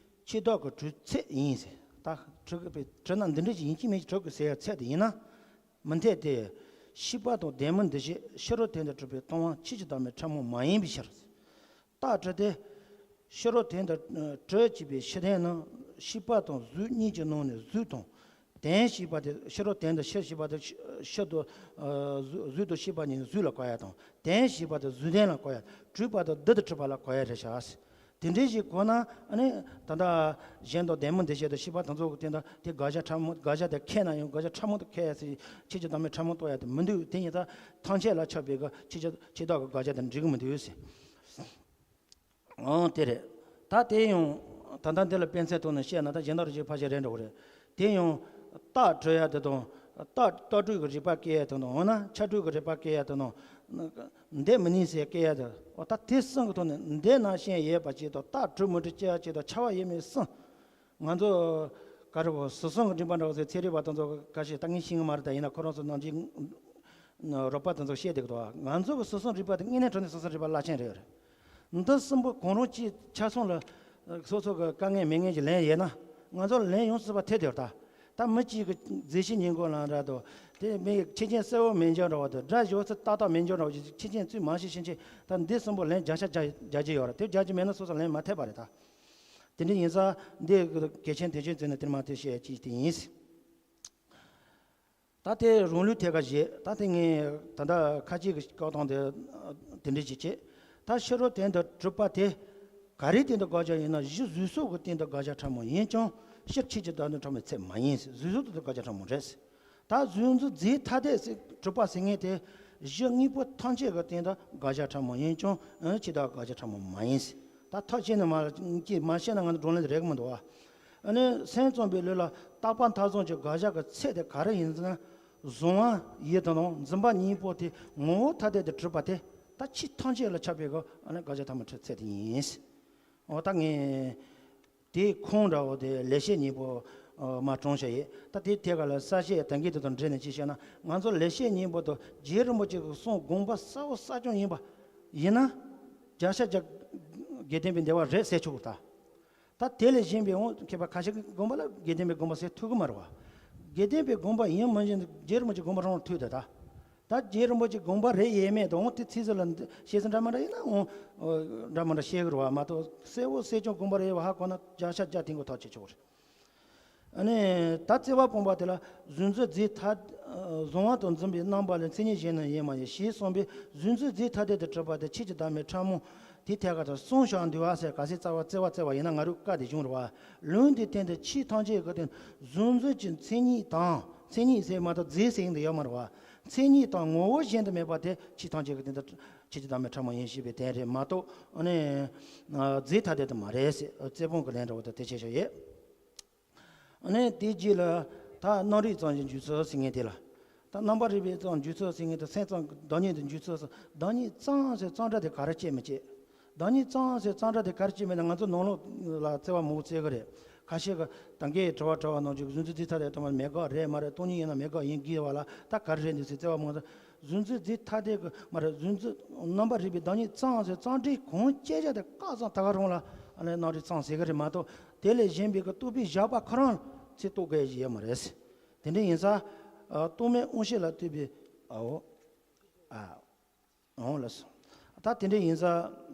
ཕྱི་ལྡོག་གི་གྲུབ་ཚུལ་ཡིན་ཟེར། ད་གྲུབ་པའི་གྲུབ་ན་འདི་འདྲ་ཞིག་ཡིན་གཅིག་མིན་གཅིག་གྲུབ་དགོས་ཟེར་ཡ་ཚད་དེ་ཡིན་ན། མི་འཐད་དེ། ཤེས་པ་དང་ལྡན་མིན་འདུ་བྱེད་ཕྱི་རོལ་དོན་དུ་གྲུབ་པའི་སྟོང་པ་ཆོས་ཀྱི་བདག་མེད་ཕྲ་མོ་མ་ཡིན་པའི་ཕྱིར། རྟགས་གྲུབ་སྟེ། ཕྱི་རོལ་དོན་དུ་གྲུབ་ཅེས་པའི་ཕྱི་དོན་ནི། ཤེས་པ་དང་གཟུགས་གཉིས་ཀྱི་ནང་ནས་གཟུགས་དང་། དོན་ཞེས་པ་དེ། ཕྱི་རོལ་དོན་དུ་ཕྱིར་ཞེས་པ་དེ། ཕྱི་དུ་གཟུགས་དང་ཤེས་པ་གཉིས་གཟུགས་ལ་བཀག་ཡ་དང་། དོན་ཞེས་པ་དེ་གཟུགས་དོན་ལ་བཀག་ཡ། གྲུབ་པ་དེ་འདི་ལྟར་གྲུབ་པ་ལ་བཀག་ཡ་རེད་བཞག། དེ་འདྲའི་ཞིག་གོ་ན། ཨ་ནི་ད་ལྟ་གཞན་དང་ལྡན་མིན་འདུ་བྱེད་དང་ཤེས་པ་དེ་ཚོ་གི་སྟེང་དུ་དེ་དགག་བྱ་ཕྲ་མོ། དགག་བྱ་དེ་ཁས་ན་ཡང་དགག་བྱ་ཕྲ་མོ་དེ་ཁས་ཡ་ཟེར། ཆོས་ཀྱི་བདག་མེད་ཕྲ་མོ་རྟོགས་ཡ་དེ་མི་འདུག་དེ་ཡིན་ཙང་ཐམས་ཅད་ལ་ཁྱབ་པའི་གི་ཆོས་ཀྱི་ཆོས་བདག་གི་དགག་བྱ་དེ་འགྲིག་གི་མི་འདུག་ཟེར། ཨང་། དེ་རེད། ད་དེ་ཡང་ད་ལྟ་འདི་ལ་དཔེ་མཚོན་ཐོག་ནས་བཤད་ན། ད་གཞན་དག་རིགས་ཀྱི་ཕལ་ཆེར་རེད་འགྲོ་གི་རེད། དེ་ཡང་རྟགས་གྲུབ་ཡ་དེ་དང་། རྟགས་རྟགས་གྲུབ་ཀྱི་རིགས་པ་སྐྱེ་ཡ་དེ་དང་། འོ་ན་ཁྱབ་གྲུབ་ཀྱི་རིགས་པ་སྐྱེ་ཡ་དེ་དང་། འདོད་མི་ནུས་ཟེར་སྐྱེ་ཡ་དེ། འོ་ད་དེ་གསུམ་གྱི་ཐོག་ནས་འདོད་ན་ཞེན་ཡོད་པ་གཅིག་དང་། རྟགས་གྲུབ་མི་གྲུབ་སྐྱེ་བ་གཅིག་དང་། ཁྱབ་པ་ཡོད་མེད་གསུམ། ང་ཚོ་ག་རེ་གོ། གཟུགས་གསུམ་གྱི་འགྲེལ་པ་འདྲ་བོ་ཟེར། ཚན་རིག་པ་དེ་ཚོ་ཁ་ཤས། ད་ངས་ཤེས་ཀྱི་མ་རེད། ད་ཡིན་ན་ཁོ་རང་ཚོ་ནང་གི་རོགས་པ་དེ་ཚོ་བཤད་བསྡད་ཀྱི་འདུག་ང་ཚོ་གི་གཟུགས་གསུམ་རིག་པ་དེ་དངོས་གནས་དྲང་གནས་གཟུགས་གསུམ་རིག་པ་རླབས་ཆེན་རེད། འདི་གསུམ་པོ་གང་རུང་གཅིག་ཆ་ཚང་ལ་སོ་སོ་གི་དཀའ་ངལ་མེད་མཁན་ཞིག་ལེན་ཡོད་ན། ང་ཚོ་ལ་ལེན་ཡོང་སྲིད་པ་ཐེབས་བསྡད་ཡོད་རེད་ད། ད་མི་གཅིག་གི་རྫས་གཞི་ཉིད་འགོག་ལམ་འདྲ་དང་། དེ་མི་ཆོས་ཅན་གསལ་བོ་མེད་འཇོག་འདྲ་བོ་དང་། སྒྲ་བཞི་པོ་ཚུར་ཏག་ཏག་མེད་འཇོག་འདྲ་བོ་ཞིག་ཆོས་ཅན་ཚུལ་མང་ཞིག་ཤེས་མཁན། ད་འདི་གསུམ་པོ་ལེན་བརྒྱ་ཆ་བརྒྱ་རྒྱག་གི་ཡོད་རེད། དེ་རྒྱག་གི་མེད་ན་སོ་སོ་ལེན་མ་ཐེབས་པ་རེད་ད། དེ་འདྲ་ཡིན་ཙང་འདི་གལ་ཆེན་དོན་ཆེན་བརྩིས་ནས་དེར་མ་དེ་བཤད་ཅིག་དེ་ཡིན། ད་དེ་རང་ལུགས་ཐད་ཀར་བཞེད། ད་དེ་ངས་ད་ལྟ་ཁ་ཅིག་གི་བཀའ་ཐང་དེ་དེ་འདྲ་ཞིག་བྱེད། ད་ཕྱི་རོལ་དོན་དུ་གྲུབ་པ་དེ་ག་རེའི་སྟེང་དུ་དགག་བྱ་ཡིན་ན། གཞི་གཟུགས་སོགས་ཀྱི་སྟེང་དུ་དགག་བྱ་ཕྲ་མོ་ཡིན་ཀྱང་། ཕྱིར་ཆོས་ཀྱི་བདག་ཏུ་གྲུབ་པའི་ཚད་མ་ཡིན། གཟུགས་སོགས་དེ་དགག་བྱ་ཕྲ་མོ་རེད། ད་གཟུགས་འཛིན་རྫས་ཐ་དད་ཟེར་གྲུབ་པ་ཟེར་མཁན་དེ། གཞི་དངོས་པོ་ཐམས་ཅད་ཀྱི་སྟེང་དུ་དགག་བྱ་ཕྲ་མོ་ཡིན་ཀྱང་། ཨ་ནི་ཆོས་བདག་དགག་བྱ་ཕྲ་མོ་མ་ཡིན་ཟེར། ད་ཐག་བཅད་ནས་མ་ཅིག་མ་བཤད་ན་ང་ཚོ་བགྲོ་གླེང་དེ་རེག་གི་མི་འདུག་བ། ཨ་ནི་སེམས་ཙམ་པའི་ལུགས་ལ་རྟག་པ་མཐའ་བཟུང་གི་དགག་བྱ་གི་ཚད་དེ་ག་རེ་ཡིན་ཟེར་ན། གཟུང་བ་ཡུལ་དེ་དང་འཛིན་པ་གཉིས་པོ་དེ་ངོ་བོ་ཐ་དད་དུ་གྲུབ་པ་དེ། ད་ཆོས་ཐམས་ཅད་ལ་ཁྱབ་པའི་གི་ཨ་ནི་དགག་བྱ་ཐ་མ་གྲུབ་ཚད་དེ་ཡིན། འོ་ད་ངས་དེའི་ཁུངས་འདྲ་བོ་དེ་ལེགས་བཤད་སྙིང་པོ་ཨ་མར་དྲངས་བཞག་ཡོད། ད་དེའི་ཐད་ཀ་ལ་གསལ་བཤད་དང་གི་དེ་དང་འབྲེལ་ནས་ཅིག་བཤད་ན། ང་ཚོ་ལེགས་བཤད་སྙིང་པོ་དང་རྗེ་རིན་པོ་ཆེ་གི་གསུང་དགོངས་པ་གསལ་པོ་གསལ་རྐྱང་ཡིན་པ་ཡིན་ན། བརྒྱ་ཆ་བརྒྱ་དགེ་ལྡན་པའི་འདུལ་བ་རེད་ཟེར་ཆོག་གི་རེད་ད། ད་དེ་ལས་གཞན་པའི་འོང་མཁས་པ་ཁ་ཤས་ཀྱི་དགོངས་པ་ལ་དགེ་ལྡན་པའི་དགོངས་པ་ཟེར་ཐུབ་ཀྱི་མ་རེད་བ། དགེ་ལྡན་པའི་དགོངས་པ་ཡིན་མིན་ཞིག་རྗེ་རིན་པོ་ཆེའི་དགོངས་པ་རང་ལ་ཐུག་འདུག་ད། ད་རྗེ་རིན་པོ་ཆེའི་དགོངས་པ་རེད་ཡས་མེད་དང་། དེ་ཚིག་ཟུར་ལ་འདི་བཤད་ཚུལ་འདྲ་མི་འདྲ་ཡིན་ན་འོང་འདྲ་མི་འདྲ་བཤད་ཀྱི་རེད་བ། མ་གཏོགས་གསལ་བོ་གསལ་རྐྱང་དགོངས་པ་རེད་ཡས་པ་ཧ་གོ་ན། བརྒྱ་ཆ་བརྒྱ་དེ་གོ་ཐག་ཆོད་ཆོག་གི་རེད། ཨ་ནི་ད་རྩོད་པ་སྤོང་བ་དེ་ལ། གཟུགས་འཛིན་རྫས་ཐ་གཟུང་བ་དང་འཛིན་པའི་རྣམ་པ་ལས། མཚན་ཉིད་གཞན་ནི་ཡོད་མ་ཡིན་ཞེས་གསུངས་པས། གཟུགས་འཛིན་རྫས་ཐ་དད་དུ་གྲུབ་པ་དེ་ཆོས་ཀྱི་བདག་མེད་ཕྲ་མོ་དེའི་ཐད་ཀར་དུ་གསུངས་བཞག་འདུག་བ་ཟེར། གལ་སྲིད་རྩ་བ་རྩོད་པ་རྩོད་པ་ཡིན་ན་ང་རང་བཀའ་དེ་གཞུང་རེད་བ། ལུང་དེའི་སྟེང་དུ་ཆོས་ཐམས་ཅད་ཀྱི་སྟེང་གཟུགས་འཛིན་གྱི་མཚན་ཉིད་དང་། མཚན་ཉིད་ཟེར་མ་གཏོགས་རྫས་ཟེར་གྱི་འདི་ཡོད་མ་རེད་བ། མཚན་ཉིད་དང་ངོ་བོ་གཞན་དུ་མེད་པ་དེ་ཆོས་ཐམས་ཅད་ཀྱི་སྟེང་དུ་ཆོས་ཀྱི་བདག་མེད་ཕྲ་མོ་ཡིན་ཞེས་པའི་དོན་རེད་མ་གཏོགས། ཨ་ནི་རྫས་ཐ་དད་དུ་མ་རེད་ཟེར། རྩོད་སྤོང་གི་ལན་འདྲ་བོ་དེ་དེ་བྱས་བཞག་ཡོད། ཨ་ནི་དེའི་རྗེས་ལ་ད་རྣམ་རིག་ཙམ་གྱི་འཇུག་ཚུལ་ཟེར་མཁན་དེ་ལ། ད་རྣམ་པར་རིག་པའི་ཙམ་འཇུག་ཚུལ་ཟེར་མཁན་དེ། སེམས་ཙམ་གྱི་བདག་ཉིད་དུ་འཇུག་ཚུལ་ཟེར། བདག་ཉིད་ཙམ་ཟེར་ཙམ་སྒྲ་དེ་ག་རེ་བྱེད་མི་བྱེད། བདག་ཉིད་ཙམ་ཟེར་ཙམ་སྒྲ་དེ་ག་རེ་བྱེད་མིན་ན། ང་ཚོ་ནང་ལོགས་ལ་རྩོད་པ་མང་པོ་རྩོད་གི་རེད། ཁ་ཤས་ཀྱིས་ད་གིན་དྲི་བ་དྲི་བ་ནང་བཞིན་གཟུགས་འཛིན་རྫས་ཐ་དད་དུ་མ་མེད་དགག་རེད་མ་རེད། སྟོང་ཉིད་ཡིན་ན་མེད་དགག་ཡིན་དགོས་པ་ལ་ད་ག་རེ་རེད་འདུག་ཟེར་བརྩད་པ་མང་ཙང་། གཟུགས་འཛིན་རྫས་ཐ་དད་ཀྱི་མ་རེད། གཟུགས་འཛིན་རྣམ་པར་རིག་པའི་བདག་ཉིད་ཙམ་ཟེར། ཙམ་དྲི་གང་སྐྱེ་བྱ་དེ་ཀ་ཙམ་ད་ག་རང་ལ་ཨ་ནི་རྣམ་རིག་ཙམ་ཟེར་གི་རེད་མ་གཏོགས། དེ་ལས་གཞན་པའི་གི་རྟོག་པས་བཞག་པ་ཁོ་རང་ཚེ་རྟོགས་དགོས་ཀྱི་ཡོད་མ་རེད། དེ་འདྲ་ཡིན་ཙང་། ཨ། རྟོག་མེད་དབང་ཤེས་ལ་ལྟོས་པའི། ཨའོ། ཨ། འོང་ལགས་སོ། ད་དེ་འདྲ་ཡིན་ཙང་།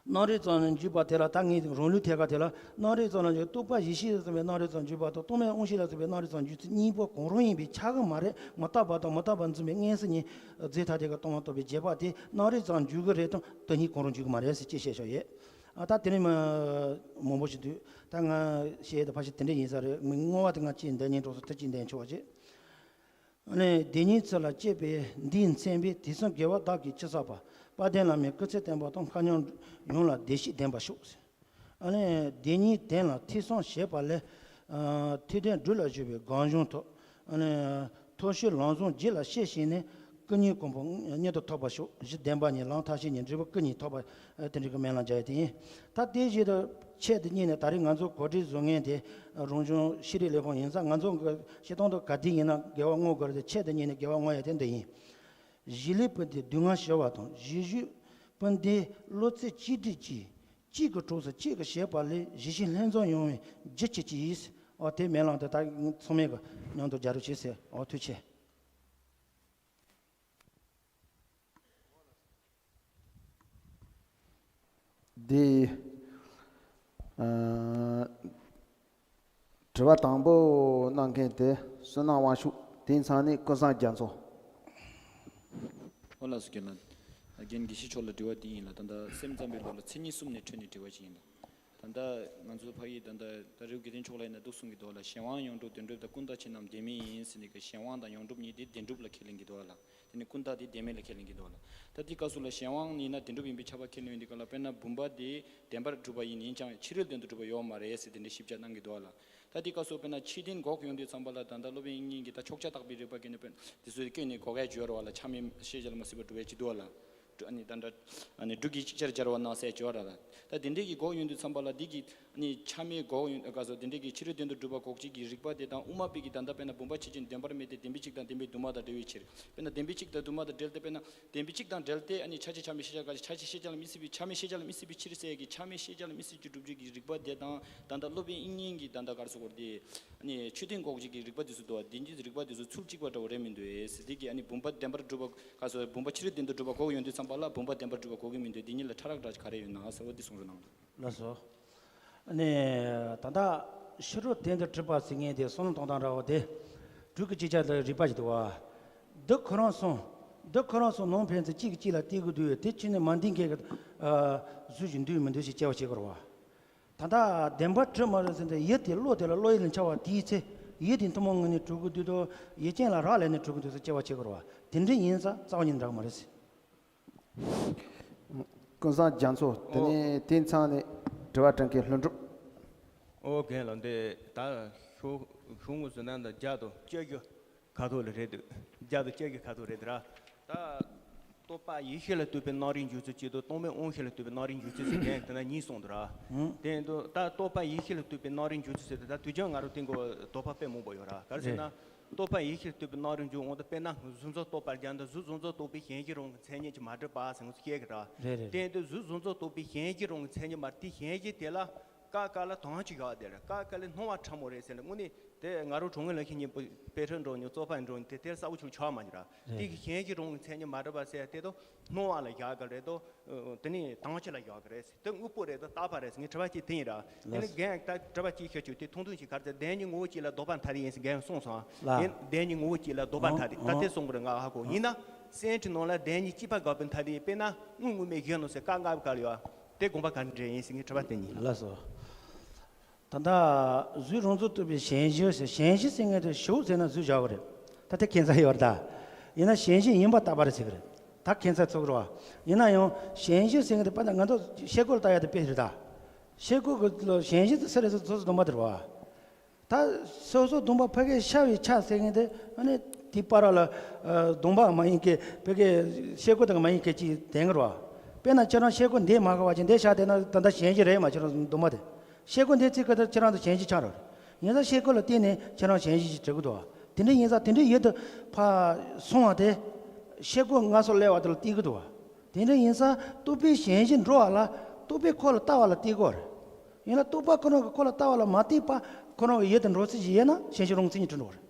རྣམ་རིག་ཙམ་ལ་འཇུག་པ་དེ་ལ་ད་ངས་རང་ལུགས་ཐད་ཀ་དེ་ལ་རྣམ་རིག་ཙམ་ལ་འཇུག་རྟོག་པ་ཡེ་ཤེས་ལ་སོགས་པའི་རྣམ་རིག་ཙམ་འཇུག་པ་དང་། རྟོག་མེད་དབང་ཤེས་ལ་སོགས་པའི་རྣམ་རིག་ཙམ་འཇུག་ཚུལ་གཉིས་པོ་གང་རུང་ཡིན་པས་ཁྱབ་ཀྱི་མ་རེད། མི་རྟག་པ་དང་མི་རྟག་པར་འཛིན་པའི་མངོན་སུམ་གཉིས་རྫས་ཐ་དད་ཀྱིས་སྟོང་པ་རྟོགས་པའི་རྗེས་དཔག་དེ་རྣམ་རིག་ཙམ་འཇུག་གི་རེད་དང་། དེ་གཉིས་གང་རུང་འཇུག་གི་མ་རེད་ཟེར་ཅེས་བཤད་བཞག་ཡོད། ཨ། ད་དེ་ནས་མ་མང་པོ་ཞིག་འདུག་ད་ང་བཤད་ཡས་དེ་ཕལ་ཆེར་དེ་འདྲ་ཡིན་ས་རེད། མི་བསྔོ་བ་དེ་ང་ཅིག་འདོན་སྙིང་འདོད་སོང་། དེ་ཅིག་འདོན་ཆོག་པ་བྱེད། ཨ་ནི་བདེན་གཉིས་ཚུལ་ལ་དཔྱད་པས་འདིས་མཚོན་པའི། དུས་གསུམ་རྒྱལ་བ་བདག་གིས་ཅི་བསགས་པ། དཔལ་ལྡན་བླ་མའི་སྐུ་ཚེ་བརྟན་པ་དང་། སྐལ་མཉམ་ཡོངས་ལ་བདེ་གཤེགས་བདེན་པར་ཤོག་ཨ་ནི་བདེན་གཉིས་དོན་ལ་ཐོས་བསམ་བྱས་པ་ལས། ཨ། ཐོས་དོན་སྒྲུབ་ལ་གཞོལ་བའི་སྒོམ་བྱུང་ཐོབ། ཨ་ནི་མཐོལ་བཤགས་ལམ་བཟང་རྒྱུད་ལ་སྐྱེས་ཤིང་ནི། སྐུ་གཉིས་གོ་འཕང་མངོན་དུ་ཐོབ་པར་ཤོག་གཞི་བདེན་པ་གཉིས་ལམ་ཐབས་ཤེས་གཉིས། འབྲས་བུ་སྐུ་གཉིས་ཐོབ་པ། ཨ། དེ་འདྲའི་གི་སྨོན་ལམ་རྒྱག་ཡས་དེ་ཡིན། ད་དེ་བཞིན་དུ་ཆེད་དུ་གཉེར་ནས་ད་རེས་ང་ཚོ་གོ་སྒྲིག་བཟོ་མཁན་དེ་རང་བྱུང་ཤེས་རིག་ལས་ཁུངས་ཡིན་ཙང་། ང་ཚོ་གི་བྱེད་སྟངས་དེ་ག་དུས་ཡིན་ན་དགེ་བ་བསྔོ་དགོས་རེད་དེ། ཆེད་དུ་གཉེར་ནས་དགེ་བ་བསྔོ་ཡས་དེ་འདི་ཡིན། གཞིས་ལུས་སྤུན་ཟླའི་སྡུག་བསྔལ་ཞི་བ་དང་། གཞིས་བཞུགས་སྤུན་ཟླའི་བློ་རྩེ་གཅིག་སྒྲིལ་གྱིས། གཅིག་གི་གྲོགས་སུ་གཅིག་གིས་བྱེད་པ་ལས། གཞིས་བྱེས་ལྷན་འཛོམས་ཡོང་བའི་རྒྱུ་བྱེད་ཀྱིས། ཨོ། དེ་སྨོན་ལམ་དེ་ད་ཚང་མས་གི་མཉམ་དུ་རྒྱབ་རོགས་བྱེད་ཟེར། ཨོ། ཐུགས་རྗེ་ཆེ། འདི། ཨ། དྲི་བ་དང་པོ་གནང་མཁན་དེ་བསོད་ནམས་དབང་ཕྱུག་དེ་ཚང་ནས་ཀུན་བཟང་རྒྱ་མཚོ། ཨོ་ལགས་སོ། རྒན་ལགས། རྒན་དགེ་བཤེས་མཆོག་ལ་དྲི་བ་འདི་ཡིན་ལ། ད་ལྟ་སེམས་ཙམ་པའི་ལུགས་ལ་མཚན་ཉིད་གསུམ་ནས་འཕྲོས་ནས་དྲི་བ་ཅིག་ཡིན་ལ། ད་ལྟ་ང་ཚོ་ཕ་གི་ད་ལྟ་ད་རེའུ་དགེ་ལྡན་མཆོག་ལ་ཡིན་ན་འདུག་གསུང་གི་འདུག་ལ། གཞན་དབང་ཡོངས་གྲུབ་བདེན་གྲུབ་དང་། ཀུན་བཏགས་ཆོས་རྣམས་བདེན་མེད་ཡིན་ཟེར་ནས་གི། གཞན་དབང་དང་ཡོངས་གྲུབ་གཉིས་དེ་བདེན་གྲུབ་ལ་ཁས་ལེན་གྱི་འདུག་ལ། དེ་ནས་ཀུན་བཏགས་དེ་བདེན་མེད་ལ་ཁས་ལེན་གྱི་འདུག་ལ། ད་དེ་སྐབས་སུ་ལ་གཞན་དབང་ཡིན་ན་བདེན་གྲུབ་ཡིན་པས་ཁྱབ་པ་ཁས་ལེན་ཡོང་དུས་སྐབས་ལ། དཔེར་ན་བུམ་པ་དེ་བདེན་པར་གྲུབ་པ་ཡིན། ཡིན་ཀྱང་ཕྱི་རོལ་དོན་དུ་གྲུབ་པ་ཡོད་མ་རེད་ཟེར་དེ་འདྲའི་ཞིབ་ཆ་གནང་གི་འདུག་ལ། ད་དེ་སྐབས་སུ་དཔེར་ན་ཕྱི་དོན་འགོག་ཡོང་དུས་ཙམ་པ་ལ། ད་ལྟ་སློབ་དཔོན་དབྱིག་གཉེན་གྱིས་ད་ཕྱོགས་ཆ་བརྟག་པའི་རིགས་པ་གིས་ནི་དཔེར་དེ་ཚོ་བཀོད་ནས་འགོག་ཡས་བྱོས་ར་བ་ལ། ཆ་མེད་ཤེས་བྱ་ལ་མི་སྲིད་པ་སྒྲུབ་ཡས་ཅིག་འདུག་བ་ལ། ཨ་ནི་ད་འདྲ། ཨ་ནི་སྦྲུལ་གྱིས་ཅིག་ཅར་སྦྱར་བ་ན་ཟེར་བྱོས་ར་ལ། ད་དེ་འདྲས་ཀྱི་འགོག་ཡོང་དུས་ཙམ་པ་ལ་འདི་གི་ཨ་ནི་ཆ་མེད་འགོག་ཡོང་ག་སོ། དེ་འདྲས་ཀྱི་ཕྱི་རོལ་དོན་དུ་གྲུབ་པ་འགོག་བྱེད་ཀྱི་རིགས་པ་དེ་དང་། དབུ་མ་པའི་གི་ད་ལྟ་དཔེར་ན་བུམ་པ་ཕྱི་རྐྱེན་བདེན་པར་མེད་དེ། བདེན་པའི་གཅིག་དང་བདེན་པའི་དུ་མ་དང་བྲལ་བའི་ཕྱིར། དཔེར་ན་བདེན་པའི་གཅིག་དང་དུ་མ་དང་བྲལ་ཏེ། དཔེར་ན་བདེན་པའི་གཅིག་དང་བྲལ་ཏེ་ཨ་ནི་ཆ་ཤས་ཆ་མེད་ཤེས་བྱ་ག་ཆ་ཤས་ཤེས་བྱ་ལ་མི་སྲིད་པའི། ཆ་མེད་ཤེས་བྱ་ལ་མི་སྲིད་པའི་ཕྱིར་ཟེར་གྱི། ཆ་མེད་ཤེས་བྱ་ལ་མི་སྲིད་ཀྱི་སྒྲུབ་བྱེད་ཀྱི་རིགས་པ་དེ་དང་། ད་ལྟ་སློབ་དཔོན་དབྱིག་གཉེན་གྱིས་ད་ལྟ་ག་རེ་ཟེར་དགོས་རེད་དེ། ཨ་ནི་ཕྱི་དོན་འགོག་བྱེད་ཀྱི་རིགས་པ་དེ་ཚོ་འདུག་བ། དེ་གཉིས་རིགས་པ་དེ་ཚོ་ཚུལ་གཅིག་པ་འདྲ་བོ་རེད་མི་འདུག་ཨེ་ཟེར། དེ་གི་ཨ་ནི་བུམ་པ་བདེན་པར་གྲུབ་པ་ག་སོ། བུམ་པ་ཕྱི་རོལ་དོན་དུ་གྲུབ་པ་འགོག་ཡོང་དུས་ཙམ་པ་ལ་བུམ་པ་བདེན་པར་གྲུབ་པ་འགོག་གི་མི་འདུག་དེ་གཉིས་ལ་ཕྲ་རགས་འདྲ་ཅིག་ག་རེ་ཡོད་ན་ཟེར་བ་འདི་གསུང་རོགས་གནང་། ལགས་སོ། ཨ་ནི་ད་ལྟ་ཕྱི་རོལ་དོན་དུ་གྲུབ་པ་ཟེར་མཁན་དེ་བསམ་བློ་གཏོང་སྟངས་འདྲ་བོ་དེ། སྦྲུལ་གྱི་ཅིག་ཅར་ལ་རིགས་པ་ཞིག་འདུག་བ། འདི་ཁོ་རང་གསུམ། འདི་ཁོ་རང་གསུམ་ནང་ཕན་ཚུན་གཅིག་གིས་གཅིག་ལ་བལྟས་དགོས་དུས། དེ་ཕྱི་ནས་མ་འདི་མཁན་གྱི་ཨ་གཟུགས་ཤིག་འདུག་མི་འདུག་ཞིག་དཔྱད་པ་བྱེད་དགོས་རེད་བ། ད་ལྟ་བདེན་པར་གྲུབ་མ་རེད་ཟེར་ཏེ། ཡུལ་དེ་བློ་དེ་ལ་བློ་ཡུལ་ལ་འཆར་བ་དེའི་ཚེ། ཡུལ་དེ་ཐུན་མོང་ངོས་ནས་གྲུབ་དགོས་དུས་དང་། ཡུལ་ཅན་ལ་རག་ལས་ནས་གྲུབ་དགོས་དུས་སུ་དཔྱད་པ་བྱེད་དགོས་རེད་བ། དེ་འདྲ་ཡིན་ཙང་རྩ་བ་ཉིད་འདྲ་གི་མ་རེད་ཟེར། ཀུན་བཟང་རྒྱ་མཚོ། དེ་ཨོ། ནས་དེ་ཚང་ནས་དྲི་བ་དྲི་མཁན་ལྷུན་གྲུབ། ཨོ། རྒན་ལགས། འདི་ད་ཤོག་ཤོག་ངོས་སུ་ན་ད་བརྒྱ་དང་བཅོ་བརྒྱད་ཁ་ཐོག་ལ་རེད་འདུག་བརྒྱ་དང་བཅོ་བརྒྱད་ཁ་ཐོག་རེད་འདུག་ར། ད་རྟོག་པ་ཡེ་ཤེས་ལ་ལྟོས་པའི་རྣམ་རིག་འཇུག་ཚུལ་གཅིག་དང་། རྟོག་མེད་དབང་ཤེས་ལ་ལྟོས་པའི་རྣམ་རིག་འཇུག་ཚུལ་ཟེར་མཁན་དེ་ན་གཉིས་གསུངས་འདུག་ར། ཧུམ། དེ་འདུག་ད་རྟོག་པ་ཡེ་ཤེས་ལ་ལྟོས་པའི་རྣམ་རིག་འཇུག་ཚུལ་ཟེར་དུས། ད་དུས་རྒྱུན་ང་རང་སྟེང་གི་དོགས་པ་དཔེ་མང་པོ་ཡོད་ར། ག་རེ་ཟེར་ན། རེད། རྟོག་པ་ཡེ་ཤེས་ལ་ལྟོས་པའི་རྣམ་རིག་འཇུག་འོང་དུས། དཔེར་ན་གཟུགས་མཚོན་རྟོག་པར་སྦྱར་འདུག་གཟུགས་གཟུགས་མཚོན་རྟོག་པའི་གཞན་གཞི་རང་གི་མཚན་ཉིད་ཀྱིས་མ་གྲུབ་པ་ཟེར་ངོས་སུ་བཤད་གི་ར། རེད་རེད། དེ་འདུག་གཟུགས་གཟུགས་མཚོན་རྟོག་པའི་གཞན་གཞི་རང་གི་མཚན་ཉིད་མ་རེད། དེ་གཞན་གཞི་དེ་ལ་ཀ་ཀ་ལ་དོན་གཅིག་ཡོད་དེ་རེད། ཀ་ཀ་ལ་སྣང་བ་ཕྲ་མོ་རེད་ཟེར་ནས། དངོས་གནས་དེ་ང་རང་གྲོང་ངེ་ལ་ཤི་ཉིན་པོ་དཔེ་ཁྲིད་འགྲོ་མྱོང་། རྩོད་པ་འགྲོ་མྱོང་། དེ་དེར་གསལ་པོ་ཆུ་ཆགས་མ་ཉོ་ར། རེད། དེ་གི་གཞན་གཞི་རང་གི་མཚན་ཉིད་མ་གྲུབ་པ་ཟེར་དེ་དང་སྣང་བ་ལ་བཞག་གི་རེད་དོ། དེ་ནས་དོན་གཅིག་ལ་བཞག་གི་རེད། དེ་དངོས་པོ་རེད་དོ། རྟག་པ་རེད་ཟེར། ངས་དྲི་བ་གཅིག་དེ་ཡིན་ར། དེ་ནས་རྒན་ད་དྲི་བ་གཅིག་ཤོད་ཆོག་དེ་ཐུང་ཐུང་ཞིག་ག་རེ་ཟེར། བདེན་གཉིས་ངོ་བོ་གཅིག་ལ་ལྡོག་པ་ཐ་དད་ཡིན་ཟེར་རྒན་གསུངས་སོང་། ལ། ཡིན། བདེན་གཉིས་ངོ་བོ་གཅིག་ལ་ལྡོག་པ་ཐ་དད། ད་དེ་གསུངས་པ་རེད། ང་ཧ་གོ། ཡིན་ན་སེམས་ཀྱི་ནང་ལ་བདེན་གཉིས་གཅིག་པ་དགག་པའི་ཐ་དད། དཔེར་ན་དངོས་དངོས་མེད་གཞན་ནོ་ཟེར་ཀ་ལྔ་པའི་སྐབས་ལ་ཡོད། དེ་དགོངས་པ་ག་འདྲ་ཡིན་ཟེར་ངས་དྲི་བ་དེ་ཡིན། ལགས་སོ། ད་ལྟ་གཟུགས་རང་མཚོན་རྟོག་པའི་གཞན་གཞི་ཟེར། གཞན་གཞི་ཟེར་མཁན་དེ་ཞོག་ཟེར་ན་གཟུགས་བཞག་པ་རེད། ད་དེ་ཁྱད་མཚར་ཡོད་རེད་ད། ཡིན་ན་གཞན་གཞི་ཡིན་པ་རྟག་པ་རེད་ཟེར་གི་རེད། ད་ཁྱད་མཚར་ཚོར་གི་རེད་བ། ཡིན་ན་ཡང་གཞན་གཞི་ཟེར་མཁན་དེ་དཔེར་ན་ང་ཚོ་ཤེལ་སྒོ་ལ་ལྟ་ཡ་དེ་དཔེ་རེད་ད། ཤེལ་སྒོ་གི་གཞན་གཞི་དེ་སུ་རེད་ཟེར། སོ་སོ་སྡོམ་པ་དེ་རེད་བ། ད་སོ་སོ་སྡོམ་པ་ཕ་གིར་ཤར་བའི་ཆ་ཟེར་མཁན་དེ། ཨ་ནི་དེའི་བར་ལ་ཨ་སྡོམ་པ་མ་ཡིན་མཁན། ཕ་གིར་ཤེལ་སྒོ་དེ་མ་ཡིན་མཁན་ཅིག་ལྡན་གི་རེད་བ། དཔེར་ན་ཁྱེད་རང་ཤེལ་སྒོ་འདི་མ་གོ་བ་ཅིག་འདི་བཞག་བསྡད་ན་ད་ལྟ་གཞན་གཞི་རེད་མ། ཁྱེད་རང་སྡོམ་པ་དེ། ཤེལ་སྒོ་འདི་བརྩིགས་ཀ་ད་ཁྱེད་རང་ཚོ་གཞན་ཞིག་ཆགས་རོགས། ཡིན་ཙང་ཤེལ་སྒོ་ལ་བརྟེན་ནས་ཁྱེད་རང་གཞན་ཞིག་ཅིག་འབྲི་གི་འདུག་བ། དེ་འདྲ་ཡིན་ཙང་དེ་འདྲའི་ཡུལ་དུ་ཕར་སོང་བ་དེ་ཤེལ་སྒོ་སྔ་སོར་སླེབས་པ་དེ་ལ་བརྟེན་གི་འདུག་བ། དེ་འདྲ་ཡིན་ཙང་རྟོག་པས་གཞན་ཞིག་འགྲོ་བ་ལ་རྟོག་པས་ཁོ་ལ་ལྟ་བ་ལ་བརྟེན་དགོས་རེད། ཡིན་ན་རྟོག་པ་ཁོ་རང་གིས་ཁོ་ལ་ལྟ་བ་ལ་མ་བརྟེན་པར་ཁོ་རང་གི་ཡུལ་དུ་འགྲོ་ཚུལ་ཞིག་ཡོད་ན་གཞན་ཞིག་རུང་ཚུལ་གཉིས་འགྲོ་འགྲོ་བ་རེད།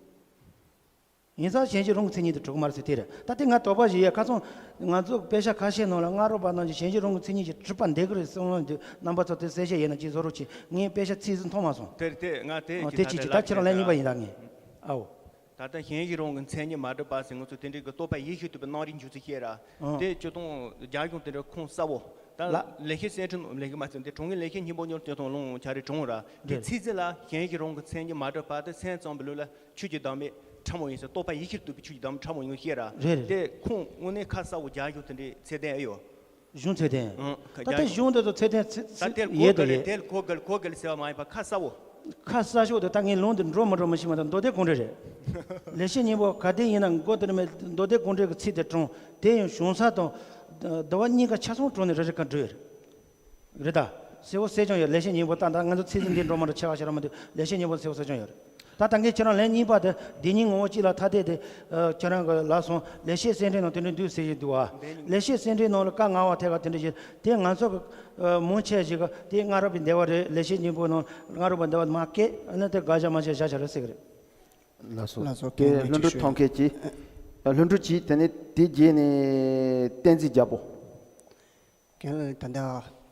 ཡིན་ཙང་གཞན་ཞིག་རུང་གི་མཚན་ཉིད་དུ་གྲུབ་ཀྱི་མ་རེད་ཟེར་དེ་རེད། ད་དེ་ང་དོགས་པ་ཞིག་ཡོད། ཁ་སང་ང་ཚོ་དཔེ་ཆ་ཁ་ཤས་ནང་ལ་སྔ་རོལ་པ་རྣམས་ཀྱིས་གཞན་ཞིག་རུང་གི་མཚན་ཉིད་ཀྱིས་གྲུབ་པ་འདེད་ཀྱི་རེད་གསུངས་ལ། འདི་རྣམ་པ་ཚོ་དེ་གསལ་བཤད་ཡོད་ན་ཅིག་བཟོ་རོགས་གྱིས། ངས་དཔེ་ཆ་ཚིག་ཟིག་མཐོང་མ་སོང་། དེ་དེ་ང་དེ་ཨོ་ཅིག་དེ་ད་ཅིག་ཅིག་ད་ཁྱེད་རང་ལན་གཉིས་པ་ཡིན་ད་ངས། ཨའོ། ད་ལྟ་གཞན་ཞིག་རུང་གི་མཚན་ཉིད་མ་གྲུབ་པ་ཟེར་ང་ཚོ་དེ་འདྲའི་གི་རྟོག་པ་ཡིད་ཤེས་རྟོག་པའི་སྣང་རིག་འཇུག་ཚུལ་བཤད་ར། ཨོ། དེ་སྤྱིར་བཏང་རྒྱ་གཞུང་དེ་འདྲ་ཁུངས་གསལ་བོ། ད་ལ། ལེགས་བཤད་གསེར་ཕྲེང་ནང་ལེགས་བཤད་མ་ཚད་དེ་དྲུང་ངེས་ལེགས་བཤད་སྙིང་པོ་ཉོར་སྤྱིར་བཏང་ལུང་བྱ་རེ་དྲུང་ར། དེ་རེད། ཚིག་ཟིན་ལ་གཞན་ཞིག་རུང་གི་མཚན་ཉིད་མ་གྲུབ་པ་དེ་སེམས་ཙམ་པའི་ལུགས་ལ་ཆོས་ཀྱི་བདག་མེད་ཕྲ་མོ་ཡིན་ཟེར། རྟོག་པ་ཡིད་ཤེས་རྟོག་པའི་ཆོས་ཀྱི་བདག་མེད་ཕྲ་མོ་ཡིན་ཟེར་ར། རེད་རེད། དེ་ཁུངས་དངོས་གནས་ཁ་གསལ་བོ་རྒྱ་གཞུང་དེ་འདྲའི་ཚད་ལྡན་ཨེ་ཡོད། གཞུང་ཚད་ལྡན། ཨང་། ད་ལྟ་གཞུང་འདི་ཚོ་ཚད་ལྡན་ཚད་ད་ལྟའི་ཡོད་གོ་དོ་གལ་ཡོད། དེ་གོ་གལ་གོ་གལ་ཟེར་བ་མ་ཡིན་པ་ཁ་གསལ་བོ། ཁ་གསལ་ཤོས་དེ་ད་ངས་ལུང་དེ་འགྲོ་མི་འགྲོ་མི་ཤེས་མ་གཏོགས་མདོ་སྡེ་དགོངས་འགྲེལ་རེད། ལེགས་བཤད་སྙིང་པོ་ག་དེ་ཡིན་ན་མགོ་དེར་མེད། མདོ་སྡེ་དགོངས་འགྲེལ་གྱི་ཚིག་དེ་དྲངས། དེ་ཡང་གཞུང་ས་དང་ཟླ་བ་གཉིས་ཀ་ཆ་ཚང་དྲངས་ནས་རེ་རེ་ཁ་འགྲོ་ཡོད་རེད། རེད་ད། གསལ་བོ་གསལ་རྐྱང་ཡོད། ལེགས་བཤད་སྙིང་པོ་ད་ད་ང་ཚོ་ཚིག་ཟིན་འདི་འགྲོ་མ་འགྲོ་ཆེ་བ་ཞེ་དྲག་མི་འདུག་ལེགས་བཤད་སྙིང་པོ་གསལ་བོ་གསལ་རྐྱང་ཡོད་རེད། ད་ད་གིན་ཁྱེད་རང་ལན་གཉིས་པ་དེ་བདེན་གཉིས་ངོ་བོ་གཅིག་ལ་ཐ་དད་དེ། ཨ། ཁྱེད་རང་གི་ལབ་སོང་། ལེགས་བཤད་གསེར་ཕྲེང་ནང་དེ་འདྲ་འདུག་ཟེར་བཞིན་འདུག་བ། ལེགས་བཤད་གསེར་ཕྲེང་ནང་ལ་བཀའ་ལྔ་པ་ཐད་ཀ་དེ་འདྲ་ཞིག་དེ་ང་ཚོ་གི་ཨ། མང་ཆེ་ཞིག་གི་དེ་སྔ་རབས་པའི་འདས་པ་རེད། ལེགས་བཤད་སྙིང་པོ་ནང་སྔ་རབས་པ་འདས་པ་མ་བཀལ། ཨ་ནི་དེ་དགག་བྱ་མ་བྱས་བཞག་བཞག་རེད་ཟེར་གི་རེད། ལགས་སོ། ལགས་སོ། དེ་རྒན་ལྷུན་གྲུབ་ཅིག་ཐོང་མཁན་གྱིས། ལྷུན་གྲུབ་ཀྱིས་དེ་ནས་དེ་རྗེས་ནས་བསྟན་འཛིན་རྒྱལ་པོ། རྒན་ལགས། ད་ལྟ་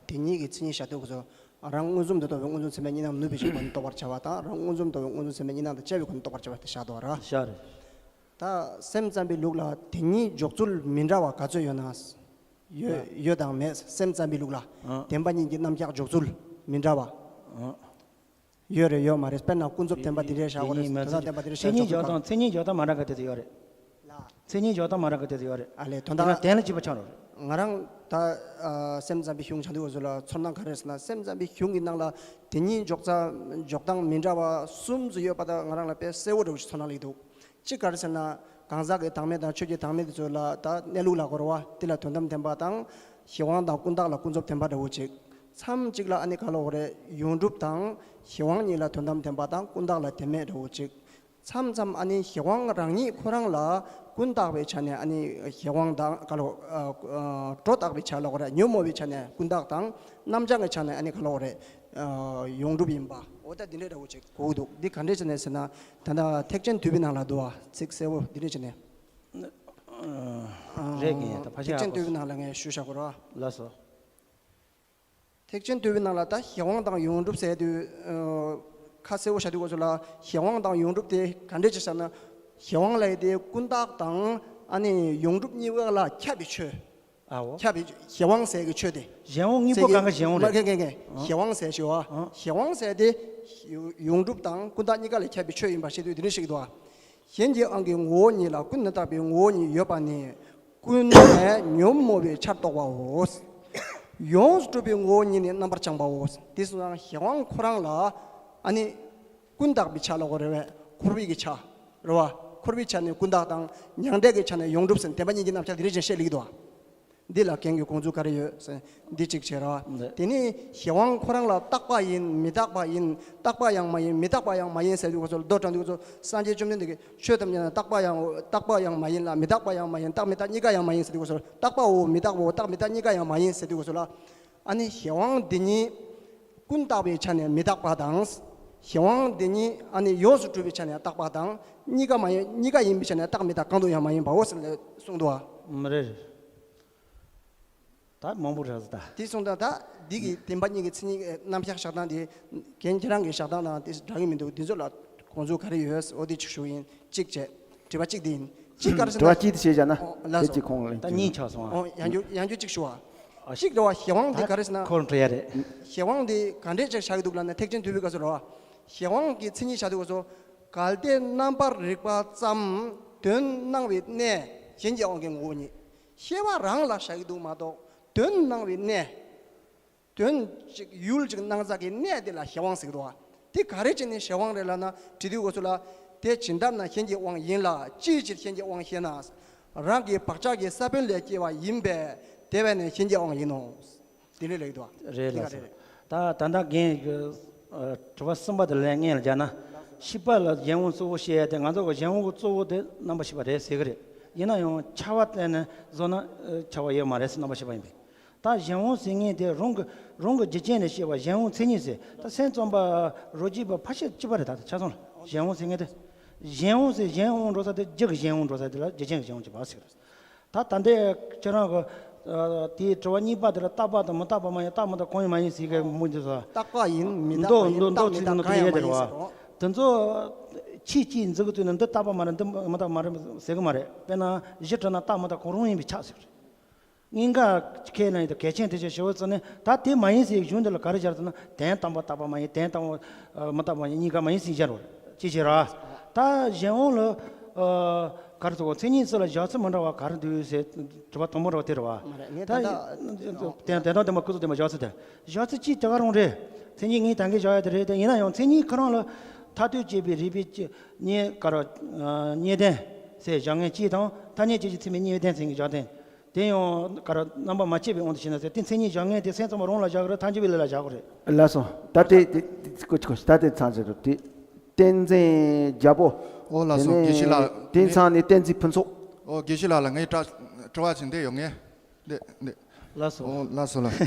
དེ་གཉིས་ཀྱི་མཚན་ཉིད་བཞག་དུས་སྐབས་སུ་རང་མངོན་སུམ་དུ་རྟོགས་པའི་མངོན་སུམ་ཚད་མའི་གཉིས་སྣང་ནུབ་པའི་ཕྱིར་ཁོ་ན་རྟོགས་པར་བྱ་བ་དང་། རང་མངོན་སུམ་རྟོགས་པའི་མངོན་སུམ་ཚད་མའི་གཉིས་སྣང་དང་བཅས་པའི་ཁོ་ན་རྟོགས་པར་བྱ་བ་དེ་བཞག་འདུག་ར། བཞག་རེད། ད་སེམས་ཙམ་པའི་ལུགས་ལ་དེ་གཉིས་འཇོག་ཚུལ་མི་འདྲ་བ་ག་ཚོད་ཡོད་ན། ཡོད། ཡོད་དང་མེད། སེམས་ཙམ་པའི་ལུགས་ལ་ཨ། བདེན་པ་གཉིས་ཀྱི་རྣམ་གཞག་འཇོག་ཚུལ་མི་འདྲ་བ་ཨ། ཡོད་རེད་ཡོད་མ་རེད། དཔེར་ན་ཀུན་རྫོབ་བདེན་པ་འདི་འདྲའི་བཞག་དགོས་རེད། དོན་དམ་བདེན་པ་འདི་འདྲའི་བཞག་མཚན་ཉིད་འཇོག་སྟངས། མཚན་ཉིད་འཇོག་སྟངས་མ་འདྲ་ག་དེ་ཚོ་ཡོད་རེད། ལ། མཚན་ཉིད་འཇོག་སྟངས་མ་འདྲ་ག་དེ་ཚོ་ཡོད་རེད། ཨ་ལས། དོན་དམ་དེ་ལ་དེ་ལ་ཅི་པ་ཆགས་རོགས་རེད། ང་རང་ད་ཨ། སེམས་ཙམ་པའི་གཞུང་བྱ་འདུག་བཟོ་ལ་ཚོར་སྣང་ག་རེ་ཟེར་ན། སེམས་ཙམ་པའི་གཞུང་གི་ནང་ལ་དེ་གཉིས་འཇོག་ས་འཇོག་སྟངས་མི་འདྲ་བ་གསུམ་ཚོ་ཡོད་པ་ད་ང་རང་ལ་དཔེ་གསལ་བོ་འདྲ་བོ་ཞིག་ཚོར་སྣང་སླེབས་འདུག་གཅིག་ག་རེ་ཟེར་ན། གང་ཟག་གི་བདག་མེད་དང་ཆོས་ཀྱི་བདག་མེད་དེ་ཚོ་ལ་ད་གནས་ལུགས་ལ་གོ་ར་བ་དེ་ལ་དོན་དམ་བདེན་པ་དང་། གཞན་དབང་དང་ཀུན་བཏགས་ལ་ཀུན་རྫོབ་བདེན་པ་འདྲ་བོ་ཅིག་མཚམས་གཅིག་ལ་ཨ་ནི་ག་ལབ་དགོས་རེད། ཡོངས་གྲུབ་དང་གཞན་དབང་གཉིས་ལ་དོན་དམ་བདེན་པ་དང་ཀུན་བཏགས་ལ་བདེན་མེད་འདྲ་བོ་ཅིག་མཚམས་མཚམས་ཨ་ནི་གཞན་དབང་རང་ཉིད་ཁོ་རང་ལ་ཀུན་བཏགས་པའི་ཆ་ནས་ཨ་ནི་གཞན་དབང་དང་ག་ལབ། ཨ། ཨ། སྒྲོ་བཏགས་པའི་ཆ་ལབ་དགོས་རེད། ཉོན་མོངས་པའི་ཆ་ནས་ཀུན་བཏགས་དང་། རྣམ་གཞག་གི་ཆ་ནས་ཨ་ནི་ག་ལབ་དགོས་རེད། ཨ། ཡོངས་གྲུབ་ཡིན་པ། འོ་ད་འདི་འདྲའི་འདྲ་བོ་ཅིག་གོ་གི་འདུག་འདི་ག་འདྲས་བྱས་ནས་ཟེར་ན། ད་ལྟ་ཐེག་ཆེན་བསྡུས་པའི་ནང་ལ་འདུག་བ། ཚིག་གསལ་བོ་འདི་འདྲས་བྱས་ནས། ཨ། རེད་གི། ད་ཕལ་ཆེར་ཐེག་ཆེན་ཡག་པོ། བསྡུས་པའི་ནང་ལ་ངས་ཞུ་བཞག་གོ་ར། ལགས་སོ། ཐེག་ཆེན་བསྡུས་པའི་ནང་ལ་ད་གཞན་དབང་དང་ཡོངས་གྲུབ་ཟེར་དུས། ཨ། ཁ་གསལ་བོ་བྱ་དུས་སྐབས་སུ་ལ་གཞན་དབང་དང་ཡོངས་གྲུབ་དེ་ག་འདྲས་ཅིག་ཟེར་ན། གཞན་དབང་ལབ་ཡས་དེ་ཀུན་བཏགས་དང་ཨ་ནི་ཡོངས་གྲུབ་གཉིས་ཀ་ལ་ཁྱབ་པའི་ཆོས། ཨའོ། ཁྱབ་པའི་གཞན་དབང་ཟེར་གྱི་ཆོས་དེ། གཞན་དབང་གཉིས་པོ་ཟེར་གྱི་གང་ག་གཞན་དབང་མ་རེད། གན་གན་གན། ཨ། གཞན་དབང་ཟེར་ཞེས་པ། ཨ། གཞན་དབང་ཟེར་དེ་ཡོངས་གྲུབ་དང་ཀུན་བཏགས་གཉིས་ཀ་ལ་ཁྱབ་པའི་ཆོས་ཡིན་པ་ཤེས་དུས་དེ་འདྲས་ཤིག་འདུག་ཨ། གཞན་གྱི་དབང་གི་ངོ་བོ་ཉིད་ལ་ཀུན་ནས་བཏགས་པའི་ངོ་བོ་ཉིད་ཡོད་པ་ནི། ཀུན་ནས་ཉོན་མོངས་པའི་ཆར་གཏོགས་པའོ། ཡོངས་སུ་གྲུབ་པའི་ངོ་བོ་ཉིད་ནི་རྣམ་པར་བྱང་པའོ། དེ་སོང་ཙང་གཞན་དབང་ཁོ་རང་ལ་ཨ་ནི་ཀུན་བཏགས་པའི་ཆ་ལ་གོ་རེ་བས། འཁོར་བའི་གི་ཆ་རེད་བ། འཁོར་བའི་ཆ་ནས་ཀུན་བཏགས་དང་མྱང་འདས་ཀྱི་ཆ་ནས་ཡོངས་གྲུབ་ཟེར་བདེན་པ་གཉིས་ཀྱི་རྣམ་གཞག་དེ་རིང་ཅན་བཤད་ལེགས་འདུག་ཨ། འདི་ལ་རྒན་གྱི་དགོངས་ཚུལ་ག་རེ་ཡོད་ཟེར། འདི་གཅིག་བྱས་ར། འདི། དེ་ནི་གཞན་དབང་ཁོ་རང་ལ་རྟག་པ་ཡིན། མི་རྟག་པ་ཡིན། རྟག་པ་ཡང་མ་ཡིན། མི་རྟག་པ་ཡང་མ་ཡིན་ཟེར་དུས་སྐབས་སུ་མདོ་དྲང་དུས་སྐབས་སུ་སངས་རྒྱས་བཅོམ་ལྡན་འདས་ཀྱིས་ཆོས་ཐམས་ཅད་ན་རྟག་པ་ཡང་རྟག་པ་ཡང་མ་ཡིན་ལ། མི་རྟག་པ་ཡང་མ་ཡིན། རྟག་མི་རྟག་གཉིས་ཀ་ཡང་མ་ཡིན་ཟེར་དུས་སྐབས་སུ་རྟག་པའོ་མི་རྟག་པའོ་རྟག་མི་རྟག་གཉིས་ཀ་ཡང་མ་ཡིན་ཟེར་དུས་སྐབས་སུ་ལ། ཨ་ནི་གཞན་དབང་འདི་ཉིད་ཀུན་བཏགས་པའི་ཆ་ནས་མི་རྟག་པ་དང་། གཞན་དབང་འདི་ཉིད་ཨ་ནི་ཡོངས་སུ་གྲུབ་པའི་ཆ་ནས་རྟག་པ་དང་གཉིས་ཀ་མ་ཡིན། གཉིས་ཀ་ཡིན་པའི་ཆ་ནས་རྟག་མི་རྟག་གང་དུ་ཡང་མ་ཡིན་པའོ་ཟེར་ལས་གསུངས་འདུག་བ། མ་རེད། ད་མང་པོ་རག་ཟེར་ད། དེ་སོང་ཙང་ད་འདི་གི་བདེན་པ་གཉིས་ཀྱི་མཚན་ཉིད་རྣམ་གཞག་བཞག་སྟངས་དེ་རྒན་ཁྱེད་རང་གི་བཞག་སྟངས་དང་དེ་འདྲ་གི་མི་འདུག་འདི་ཚོ་ལ་དགོངས་ཚུལ་ག་རེ་ཡོད། འོ་དེ་ཅིག་ཞུ་གི་ཡིན། གཅིག་བྱས། དྲི་བ་གཅིག་དེ་ཡིན། གཅིག་ག་རེ་ཟེར་ན། དྲི་བ་གཅིག་དེ་བྱས་བཞག་ན། ཨོ་ལགས་སོ། དེ་གཅིག་ཁོང་ལ་ད་གཉིས་ཆགས་སོང་ཨ། ཨོ་ཡང་བསྐྱར་ཡང་བསྐྱར་གཅིག་ཞུ་བ། ཨ། གཅིག་རེད་བ། གཞན་དབང་དེ་ག་རེ་ཟེར་ན། ཁོ་འགྲོ་ཡ་རེད། གཞན་དབང་དེ་ག་འདྲས་ཅིག་བཞག་གི་འདུག་ལབ་ན་ཐེག་ཆེན་བསྡུས་པའི་སྐབས་སུ་རེད་བ། གཞན་དབང་གི་མཚན་ཉིད་བཞག་དུས་སྐབས་སུ། གལ་ཏེ་རྣམ་པར་རིག་པ་ཙམ་དོན་སྣང་བའི་གནས་གཞན་གྱི་དབང་གི་ངོ་བོ་ཉིད། ཤེས་པ་རང་ལ་བཞག་གི་འདུག་མ་གཏོགས་དོན་སྣང་བའི་གནས། དོན་གཅིག་ཡུལ་གཅིག་སྣང་ས་གི་གནས་དེ་ལ་གཞན་དབང་ཟེར་གི་འདུག་བ། དེ་ག་རེ་བྱས་ནས་གཞན་དབང་རེད་ལབ་ན། དྲི་དུས་སྐབས་སུ་ལ། དེ་ཇི་ལྟར་ན་གཞན་གྱི་དབང་ཡིན་ལ། ཅིའི་ཕྱིར་གཞན་གྱི་དབང་ཞེ་ན། རང་གི་བག་ཆགས་ཀྱི་ས་བོན་ལས་སྐྱེ་བ་ཡིན་པས་དེ་བས་ནས་གཞན་གྱི་དབང་ཡིན་ནོ། དེ་འདྲ་ལབ་ཀྱི་འདུག་བ། རེད་དེ་ལགས་ག་སོ། རེད། ད་ད་ལྟ་རྒན་གྱི་ ཨ། དྲི་བ་གསུམ་པ་དེ་ལན་སྔོན་ལ་བརྒྱབ་ན། ཤེས་པ་ལ་གཞན་དབང་གཙོ་བོ་བཤད་ཡ་དེ། ང་ཚོ་གི་གཞན་དབང་གི་གཙོ་བོ་དེ་རྣམ་པར་ཤེས་པ་རེད་ཟེར་གི་རེད། ཡིན་ན་ཡང་ཁྱབ་པ་བསྟན་ནས་བཟོ་ན། ཨ། ཁྱབ་པ་ཡོད་མ་རེད་ཟེར། རྣམ་པར་ཤེས་པ་ཡིན་པས། ད་གཞན་དབང་ཟེར་མཁན་དེ་རང་གི་རང་གི་རྒྱུ་རྐྱེན་ལས་སྐྱེས་པ་གཞན་དབང་མཚན་ཉིད་ཟེར། ད་སེམས་ཙམ་པ་རོ་གཅིག་པ་ཕལ་ཆེར་གཅིག་པ་རེད། ད་ཆ་ཚང་ལ་གཞན་དབང་ཟེར་མཁན་དེ། གཞན་དབང་ཟེར། གཞན་དབང་འགྲོ་ས་དེ། རྒྱུ་གི་གཞན་དབང་འགྲོ་ས་དེ་ལ་རྒྱུ་རྐྱེན་གྱི་གཞན་དབང་གཅིག་པ་ཟེར་གི་རེད། ད་ད་ལྟའི་ཁྱེད་རང་གི། ཨ། དེའི་དྲི་བ་གཉིས་པ་དེ་ལ། རྟག་པ་དང་མི་རྟག་པ་མ་ཡིན། རྟག་མི་རྟག་གང་ཡིན་མ་ཡིན་ཟེར་གི་མུ་མཐུད་སོ། རྟག་པ་ཡིན་མི་རྟག་པ་ཡིན། མདོ་མདོ་རྟག་མི་ཚིག་རྟག་ནང་གང་ཡང་དེ་མ་ཡིན་རེད་བ། ཟེར་རོ། དེ་ཚོ་ཆོས་གཅིག་འཛིན་གྱི་བཙུགས་ནས། འདི་རྟག་པ་མ་རེད། འདི་མི་རྟག་མ་རེད་ཟེར་གི་མ་རེད། དཔེར་ན་གཞི་གྲུབ་ན་རྟག་མི་རྟག་གང་རུང་ཡིན་པས་ཁྱབ་ཟེར་གི་རེད། གཉིས་ཀ་ཁས་ལེན་ཡོད་དེ། གལ་ཆེན་དེ་ཆོས་ཞེ་པོ་བརྩིས་ནས། ད་དེ་མ་ཡིན་ཟེར་གཞུང་འདི་ལ་ག་རེ་སྦྱར་ཟེར་ན། དོན་དམ་པར་རྟག་པ་མ་ཡིན། དོན་དམ་པར་མི་རྟག་པ་མ་ཡིན། གཉིས་ཀ་མ་ཡིན་ཟེར་སྦྱར་བ་ཅི་བྱེད་ར། ད་གཞན་དབང་ལ། ཨ། ག་རེ་ཟེར་དགོས། མཚན་ཉིད་ཚུལ་ལ་བཞག་ཚུལ་མི་འདྲ་བ་ག་རེ་འདུག་ཟེར། དྲི་བ་དང་པོ་ར་དེ་རེད་བ། མ་རེད། ངས་ད་ད་ལྟ་དོན་དོན་དམ་པར་ཀུན་རྫོབ་བདེན་པར་བཞག་ཚུལ་དེ། བཞག་ཚུལ་གཅིག་དེ་ག་རང་རེད། མཚན་ཉིད་ངས་ད་གིན་བཞག་ཡ་དེ་རེད་དེ། ཡིན་ན་ཡང་མཚན་ཉིད་ཁོ་རང་ལ་མཐར་ཐུག་དཔྱད་པའི་རིགས་པས་དཔྱད། རྙེད། ག་རེ། ཨ། རྙེད་དོན་ཟེར་བཞག་མཁན་གཅིག་དང་། ཐ་སྙད་དཔྱད་བྱེད་ཚད་མས་རྙེད་དོན་ཟེར་མཁན་བཞག་དོན། དེ་ཡང་ག་རེ། རྣམ་པ་མ་དཔྱད་པའི་དབང་དུ་བྱས་ན་ཟེར། དེ་མཚན་ཉིད་བཞག་མཁན་དེ་སེམས་ཙམ་པ་རང་ལ་བཞག་གི་རེད། ཐལ་འགྱུར་བའི་ལུགས་ལ་བཞག་གི་རེད། ལགས་སོ། ད་དེ་དེ་དེ་ཀོ་ཅི་ཀོ་ཅི། ད་དེ་ཚང་ཟེར་རོ། དེ་བསྟན་འཛིན་རྒྱལ་པོ། ཨོ་ལགས་སོ། དེ་དགེ་ནས་བཤེས་ལགས། དེ་ཚང་ནས་བསྟན་འཛིན་ཕུན་ཚོགས། ཨོ། དགེ་བཤེས་ལགས་ལ་ངའི་དྲ་དྲི་བ་ཅིག་འདི་ཡོད། ངས་འདི་འདི། ལགས་སོ། ཨོ་ལགས་སོ་ལགས།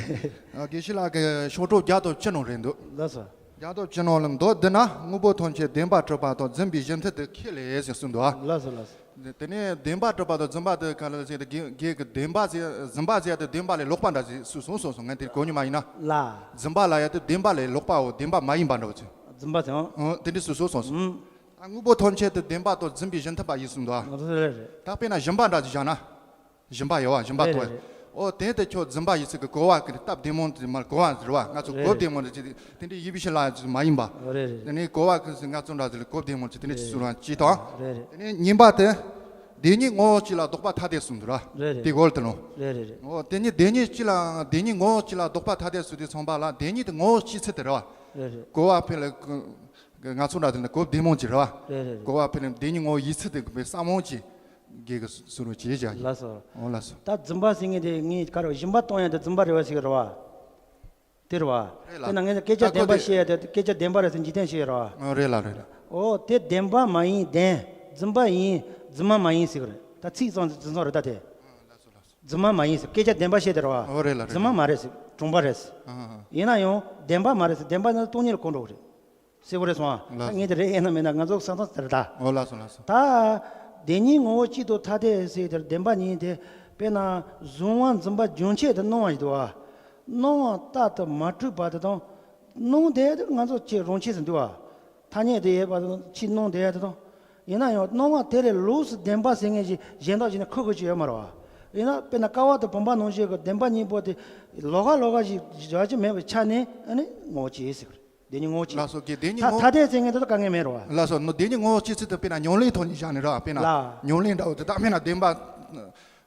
ཨ། དགེ་བཤེས་ལགས་ཀྱི་ཤོག་གྲངས་བརྒྱ་དང་བཅུ་ནང་རེད་འདུག། ལགས་སོ། བརྒྱ་དང་བཅུ་ནང་ལ། མདོ་འདི་ན་དངོས་པོ་ཐམས་ཅད་བདེན་པར་གྲུབ་པ་དང་རྫུན་པའི་གཞི་མཐུན་དུ་ཁས་ལེན་ཟེར་གསུངས་འདུག། ཨ། ལགས་སོ་ལགས་སོ། དེ་ནས་བདེན་པར་གྲུབ་པ་དང་རྫུན་པ་དེ་ག་ལ་ཟེར་ཏེ། རྒན་རྒན་གྱིས་བདེན་པ་ཟེར། རྫུན་པ་ཟེར་ཡ་དེ་བདེན་པ་ལས་ལོག་པ་འདྲ་ཟེར་གསུངས་སོང་སོང་། ངས་དེ་གོ་མྱོང་མ་ཡིན་ན། ལ། རྫུན་པ་ལབ་ཡ་དེ་བདེན་པ་ལས་ལོག་པའོ། བདེན་པ་མ་ཡིན་པ་འདྲ་བོ་ཅིག། རྫུན་པ་ཟེར། ཨང་། ཨང་། དེ་འདྲ་གསུངས་སོང་སོང་། ཨང་། ད་དངོས་པོ་ཐམས་ཅད་དེ་བདེན་པ་དང་རྫུན་པའི་གཞི་མཐུན་པ་ཡིན་གསུངས་འདུག། ཨ། རེད་རེད། ད་དཔེར་ན་སྦྱིན་པ་འདྲ་ཅིག་བཞག་ན། སྦྱིན་པ་ཡོད་བ། སྦྱིན་པ་རེད་ཐོབ། རེད་རེད། ཨོ། དེ་དེ་ཁྱོད་རྫུན་པ་ཡིན་ཟེར་གི་གོ་བ་གི་སྟབས་བདེ་མོ་དེ་མ་གོ་བ་ཟེར་བ། ང་ཚོ་རེད་གོ་བདེ་རེད། མོ་དེ་ཅི་དེ་འདྲའི་ཡིན་པའི་ཕྱིར་ལ་མ་ཡིན་པ། རེད་རེད། དེ་ནས་གོ་བ་གི་ང་ཚོ་འདྲ་ཟེར་གོ་བདེ་མོ་ཅི་དེ་འདྲའི་ཅི་ཟེར་བ་ཅི་དང་། རེད་རེད། དེ་ནས་གཉིས་པ་དེ། བདེན་གཉིས་ངོ་བོ་གཅིག་ལ་ལྡོག་པ་ཐ་དད་གསུངས་འདུག་ར། རེད་རེད། དེ་གོ་ལ་དེ་ལོ། རེད་རེད་རེད། ཨོ། དེ་ནས་བདེན་གཉིས་གཅིག་ལ། བདེན་གཉིས་ངོ་བོ་གཅིག་ལ་ལྡོག་པ་ཐ་དད་ཟེར་དུས་ཙམ་པ་ལ། བདེན་གཉིས་དེ་ངོ་བོ་གཅིག་ཚུལ་དེ་རེད་བ། རེད་རེད། གོ་བ་ཕེ་ལ་ང་ཚོ་འདྲ་དེ་ནི་གོ་བདེ་མོ་ཅི་རེད་བ། རེད་རེད་རེད། གོ་བ་ཕེ་ལ་བདེན་གཉིས་ངོ་བོ་གཅིག་ཚུལ་དེ་བས་ས་མོ་ཅི། དགེ་གི་སུ་རུ་བྱེད་བྱ་ཡི། ལགས་སོ། ཨོ་ལགས་སོ། ད་རྫུན་པ་ཟེར་མཁན་དེ་ངས་ག་རེ། སྦྱིན་པ་གཏོང་ཡ་དེ་རྫུན་པ་རེད་བ་ཟེར་གི་རེད་བ། དེ་རེད་བ། རེད་ལ། དེ་ན་ངས་སྐད་ཆ་ད་ཁོ་བདེན་པ་དེ་བཤད་ཡ་དེ་སྐད་ཆ་བདེན་པ་རེད་ཟེར་འཇིག་རྟེན་བཤད་ཡོད་རེད་བ། ཨོ་རེད་ལ་རེད་ལ། ཨོ་དེ་བདེན་པ་མ་ཡིན་བདེན། རྫུན་པ་ཡིན་རྫུན་མ་མ་ཡིན་ཟེར་གི་རེད། ད་ཚིག་ཙམ་རྫུན་ཙམ་རེད་ད་དེ། ཨ་ལགས་སོ་ལགས་སོ། རྫུན་མ་མ་ཡིན་ཟེར། སྐད་ཆ་བདེན་པ་བཤད་དེ་རེད་བ། ཨོ་རེད་ལ་རེད། རྫུན་མ་མ་རེད་ཟེར། གྲུང་པ་རེད་ཟེར། ཨ་ཨ། ཡིན་ན་ཡང་བདེན་པ་མ་རེད་ཟེར། བདེན་པ་ནི་སྟོང་ཉིད་ལ་གོ་འགྲོ་གི་རེད། གསལ་པོ་རེད་སོང་ཨ། ལགས་སོ། ངས་དེ་རེད་ཨེ་ན་མེད་ན་ང་ཚོ་བསམ་བསམ་དེ་རེད་ད། ཨོ་ལགས་སོ་ལགས་སོ། ད་བདེན་གཉིས་ངོ་བོ་གཅིག་ཏུ་ཐ་དད་ཟེར་དེར་བདེན་པ་གཉིས་དེ། དཔེར་ན་གཟུང་བ་རྫུན་པ་རྒྱུན་ཆད་དུ་སྣང་བ་ཞིག་འདུག་ཨ། སྣང་བ་རྟག་ཏུ་མ་གྲུབ་པ་དེ་དང་། སྣང་དེ་ང་ཚོ་ཅིག་རང་ཆས་སུ་འདུག་ཨ། ཐ་སྙད་དུ་ཡོད་པ་དང་ཕྱིས་སྣང་དེ་དེ་དང་། ཡིན་ན་ཡང་སྣང་བ་དེ་ལས་ལོགས་སུ་བདེན་པ་ཟེར་མཁན་ཞིག་གཞན་དག་ཅིག་ནས་ཁུར་དགོས་ཀྱི་ཡོད་མ་རེད་བ། ཡིན་ན་དཔེར་ན་ཀ་བ་དང་བུམ་པ་ནང་བཞིན་གྱི་བདེན་པ་གཉིས་པོ་དེ་ལོགས་ཀ་ལོགས་ཀ་ཞིག་བཞག་རྒྱུ་མེད་པའི་ཆ་ནས་ཨ་ནི་ངོ་བོ་གཅིག་ཟེར་གི་རེད། བདེན་གཉིས་ངོ་བོ་གཅིག། ལགས་སོ། དགེ་བདེན་གཉིས་ད་ངོ་ཐ་དད་ཟེར་མཁན་དེ་ད་དཀའ་ངལ་མེད་རེད་བ། ལགས་སོ། ནོ་བདེན་གཉིས་ངོ་བོ་གཅིག་ཚུལ་དུ་དཔེར་ན་ཉམས་ལེན་ཐོག་ནས་བཞག་ནས་རེད་བ། དཔེར་ན་ལགས། ཉམས་ལེན་འདྲ་བོ་དེ་ད་དཔེར་ན་བདེན་པ།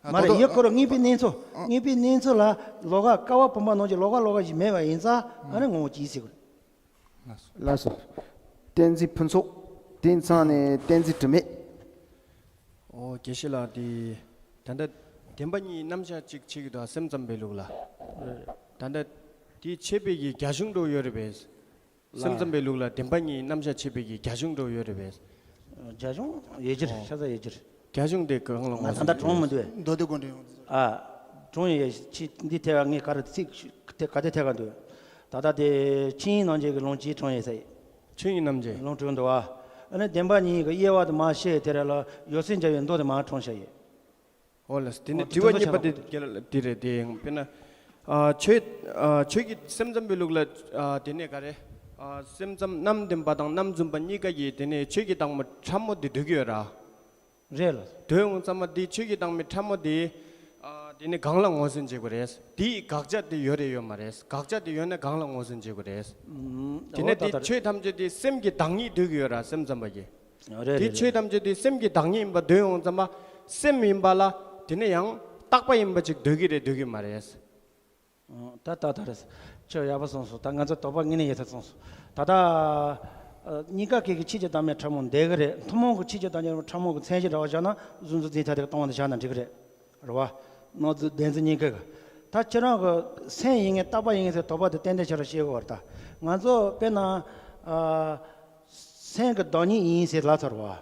མ་རེད། ཡིན་ཁོ་རང་དངོས་པོའི་གནས་ཚུལ། ཨ། དངོས་པོའི་གནས་ཚུལ་ལ་ལོགས་ཀ་ཀ་བ་བུམ་པ་ནང་བཞིན་ལོགས་ཀ་ལོགས་ཀ་ཞིག་མེད་པ་ཡིན་ཙང་ཨ་ནི་ངོ་བོ་གཅིག་ཟེར་གི་རེད། ལགས་སོ། བསྟན་འཛིན་ཕུན་ཚོགས། དེ་ཚང་ནས་བསྟན་འཛིན་དྲི་མེད། ཨོ་དགེ་བཤེས་ལགས། དེ་ད་ལྟ་བདེན་པ་གཉིས་རྣམ་གཞག་གཅིག་བྱེད་ཀྱི་འདུག་སེམས་ཙམ་པའི་ལུགས་ལ། ད་ལྟ་དེ་འཆད་པའི་གི་རྒྱ་གཞུང་འདྲ་བོ་ཡོད་རེད་པས། ལགས། སེམས་ཙམ་པའི་ལུགས་ལ་བདེན་པ་གཉིས་རྣམ་གཞག་འཆད་པའི་གི་རྒྱ་གཞུང་འདྲ་བོ་ཡོད་རེད་པས། རྒྱ་གཞུང་ཡོད་ཀྱི་རེད། ཨོ། ཤ་ཚ་ཡོད་ཀྱི་རེད། རྒྱ་གཞུང་དེ་གང་ལ་ང་ངོས་ད་ལྟ་འཛིན་གྲོངས་མི་འདུག་བས། མདོ་སྡེ་དགོངས་འགྲེལ་ཡོངས་རྫོགས། ཨ། གྲོངས་ཡོད་ཅི། འདི་ཐད་ཀ་ངས་ག་རེ་ཚིག་དེ་ག་དེ་ཐད་ཀ་འདུག། ད་ལྟ་དེ་ཆོས་དབྱིངས་རྣམ་འབྱེད་ཀྱི་ལུང་གཅིག་གྲོངས་ཡོད་ས་ཡོད། ཆོས་དབྱིངས་རྣམ་འབྱེད། ལུང་གྲོངས་འདུག་བ། ཨ་ནི་བདེན་པ་གཉིས་ཀྱི་དབྱེ་བ་དེ་མར་བཤད་དེ་རེད་ལ། ཡོད་ཚད་འཇལ་བའི་མདོ་དེ་མར་གྲོངས་བཞག་ཡོད། ཨོ་ལགས། དེ་ནི་ཨོ་དྲི་བ་གཉིས་པ་དེ་དེ་རེད་དེ། དཔེར་ན། ཨ། ཆོས། ཨ། ཆོས་ཀྱི་སེམས་ཙམ་པའི་ལུགས་ལ། ཨ། དེ་ནས་ག་རེ། ཨ། སེམས་ཙམ་རྣམ་བདེན་པ་དང་རྣམ་རྫུན་པ་གཉིས་ཀ་ཡིས་དེ་ནས་ཆོས་ཀྱི་བདག་མོ་ཕྲ་མོ་དེ་འདོད་ཀྱི་ཡོད་ར། རེད་ལ། དོན་ཡོང་ཙམ་པ་འདི་ཆོས་ཀྱི་བདག་མོ་ཕྲ་མོ་དེ། ཨ། དེ་ནི་གང་ལ་ངོས་འཛིན་བྱེད་དགོས་རེད། དེའི་དགག་བྱ་དེ་ཡོད་རེད་ཡོད་མ་རེད། དགག་བྱ་དེ་ཡོད་ན་གང་ལ་ངོས་འཛིན་བྱེད་དགོས་རེད། ཨུམ། དེ་ནས་འོ་ད་དེ་ད་ཆོས་ཐམས་ཅད་དེ་སེམས་ཀྱི་བདག་ཉིད་འདོད་ཀྱི་ཡོད་ར། སེམས་ཙམ་པ་གིས། རེད་རེད་རེད། དེ་ཆོས་ཐམས་ཅད་དེ་སེམས་ཀྱི་བདག་ཉིད་ཡིན་པ་འདོད་ཡོང་ཙམ་པ། སེམས་ཡིན་པ་ལ་དེ་ནས་ཡང་རྟག་པ་ཡིན་པ་ཅིག་འདོད་ཀྱི་རེད་འདོད་ཀྱི་མ་རེད། ཨང་། ད་ད་ད་རེད། ཁྱོད་ཡག་པོ་གསུངས་སོང་། ད་ང་ཚོ་དོགས་པ་དངོས་གནས་ཡོད་ས་གསུངས་སོང་། ད་ལྟ། ཨ། གཉིས་ཀ་སྐད་ཀྱི་ཆོས་ཀྱི་བདག་མེད་ཕྲ་མོ་འདོད་ཀྱི་རེད། ཐུན་མོང་གི་ཆོས་ཀྱི་བདག་མེད་ཕྲ་མོ་གི་མཚན་གཞི་འདྲ་བ་བཞག་ན། གཟུགས་འཛིན་ཐ་དད་ཀྱི་སྟོང་པ་དེ་བཞག་ན་འགྲིག་གི་རེད། རེད་བ། སྣང་རྫུན་བདེན་རྫུན་གཉིས་ཀ་གི། ད་ཁྱེད་རང་གི་སེམས་ཡིན་ངེས་རྟག་པ་ཡིན་ངེས་ཟེར་དོགས་པ་དེ་ཏན་ཏན་ཁྱེད་རང་ཤེས་དགོས་པ་རེད་ད། ང་ཚོ་དཔེར་ན་ཨ། སེམས་ཀྱི་བདག་ཉིད་ཡིན་ཟེར་ལབ་ཚར་བ། ཨོ་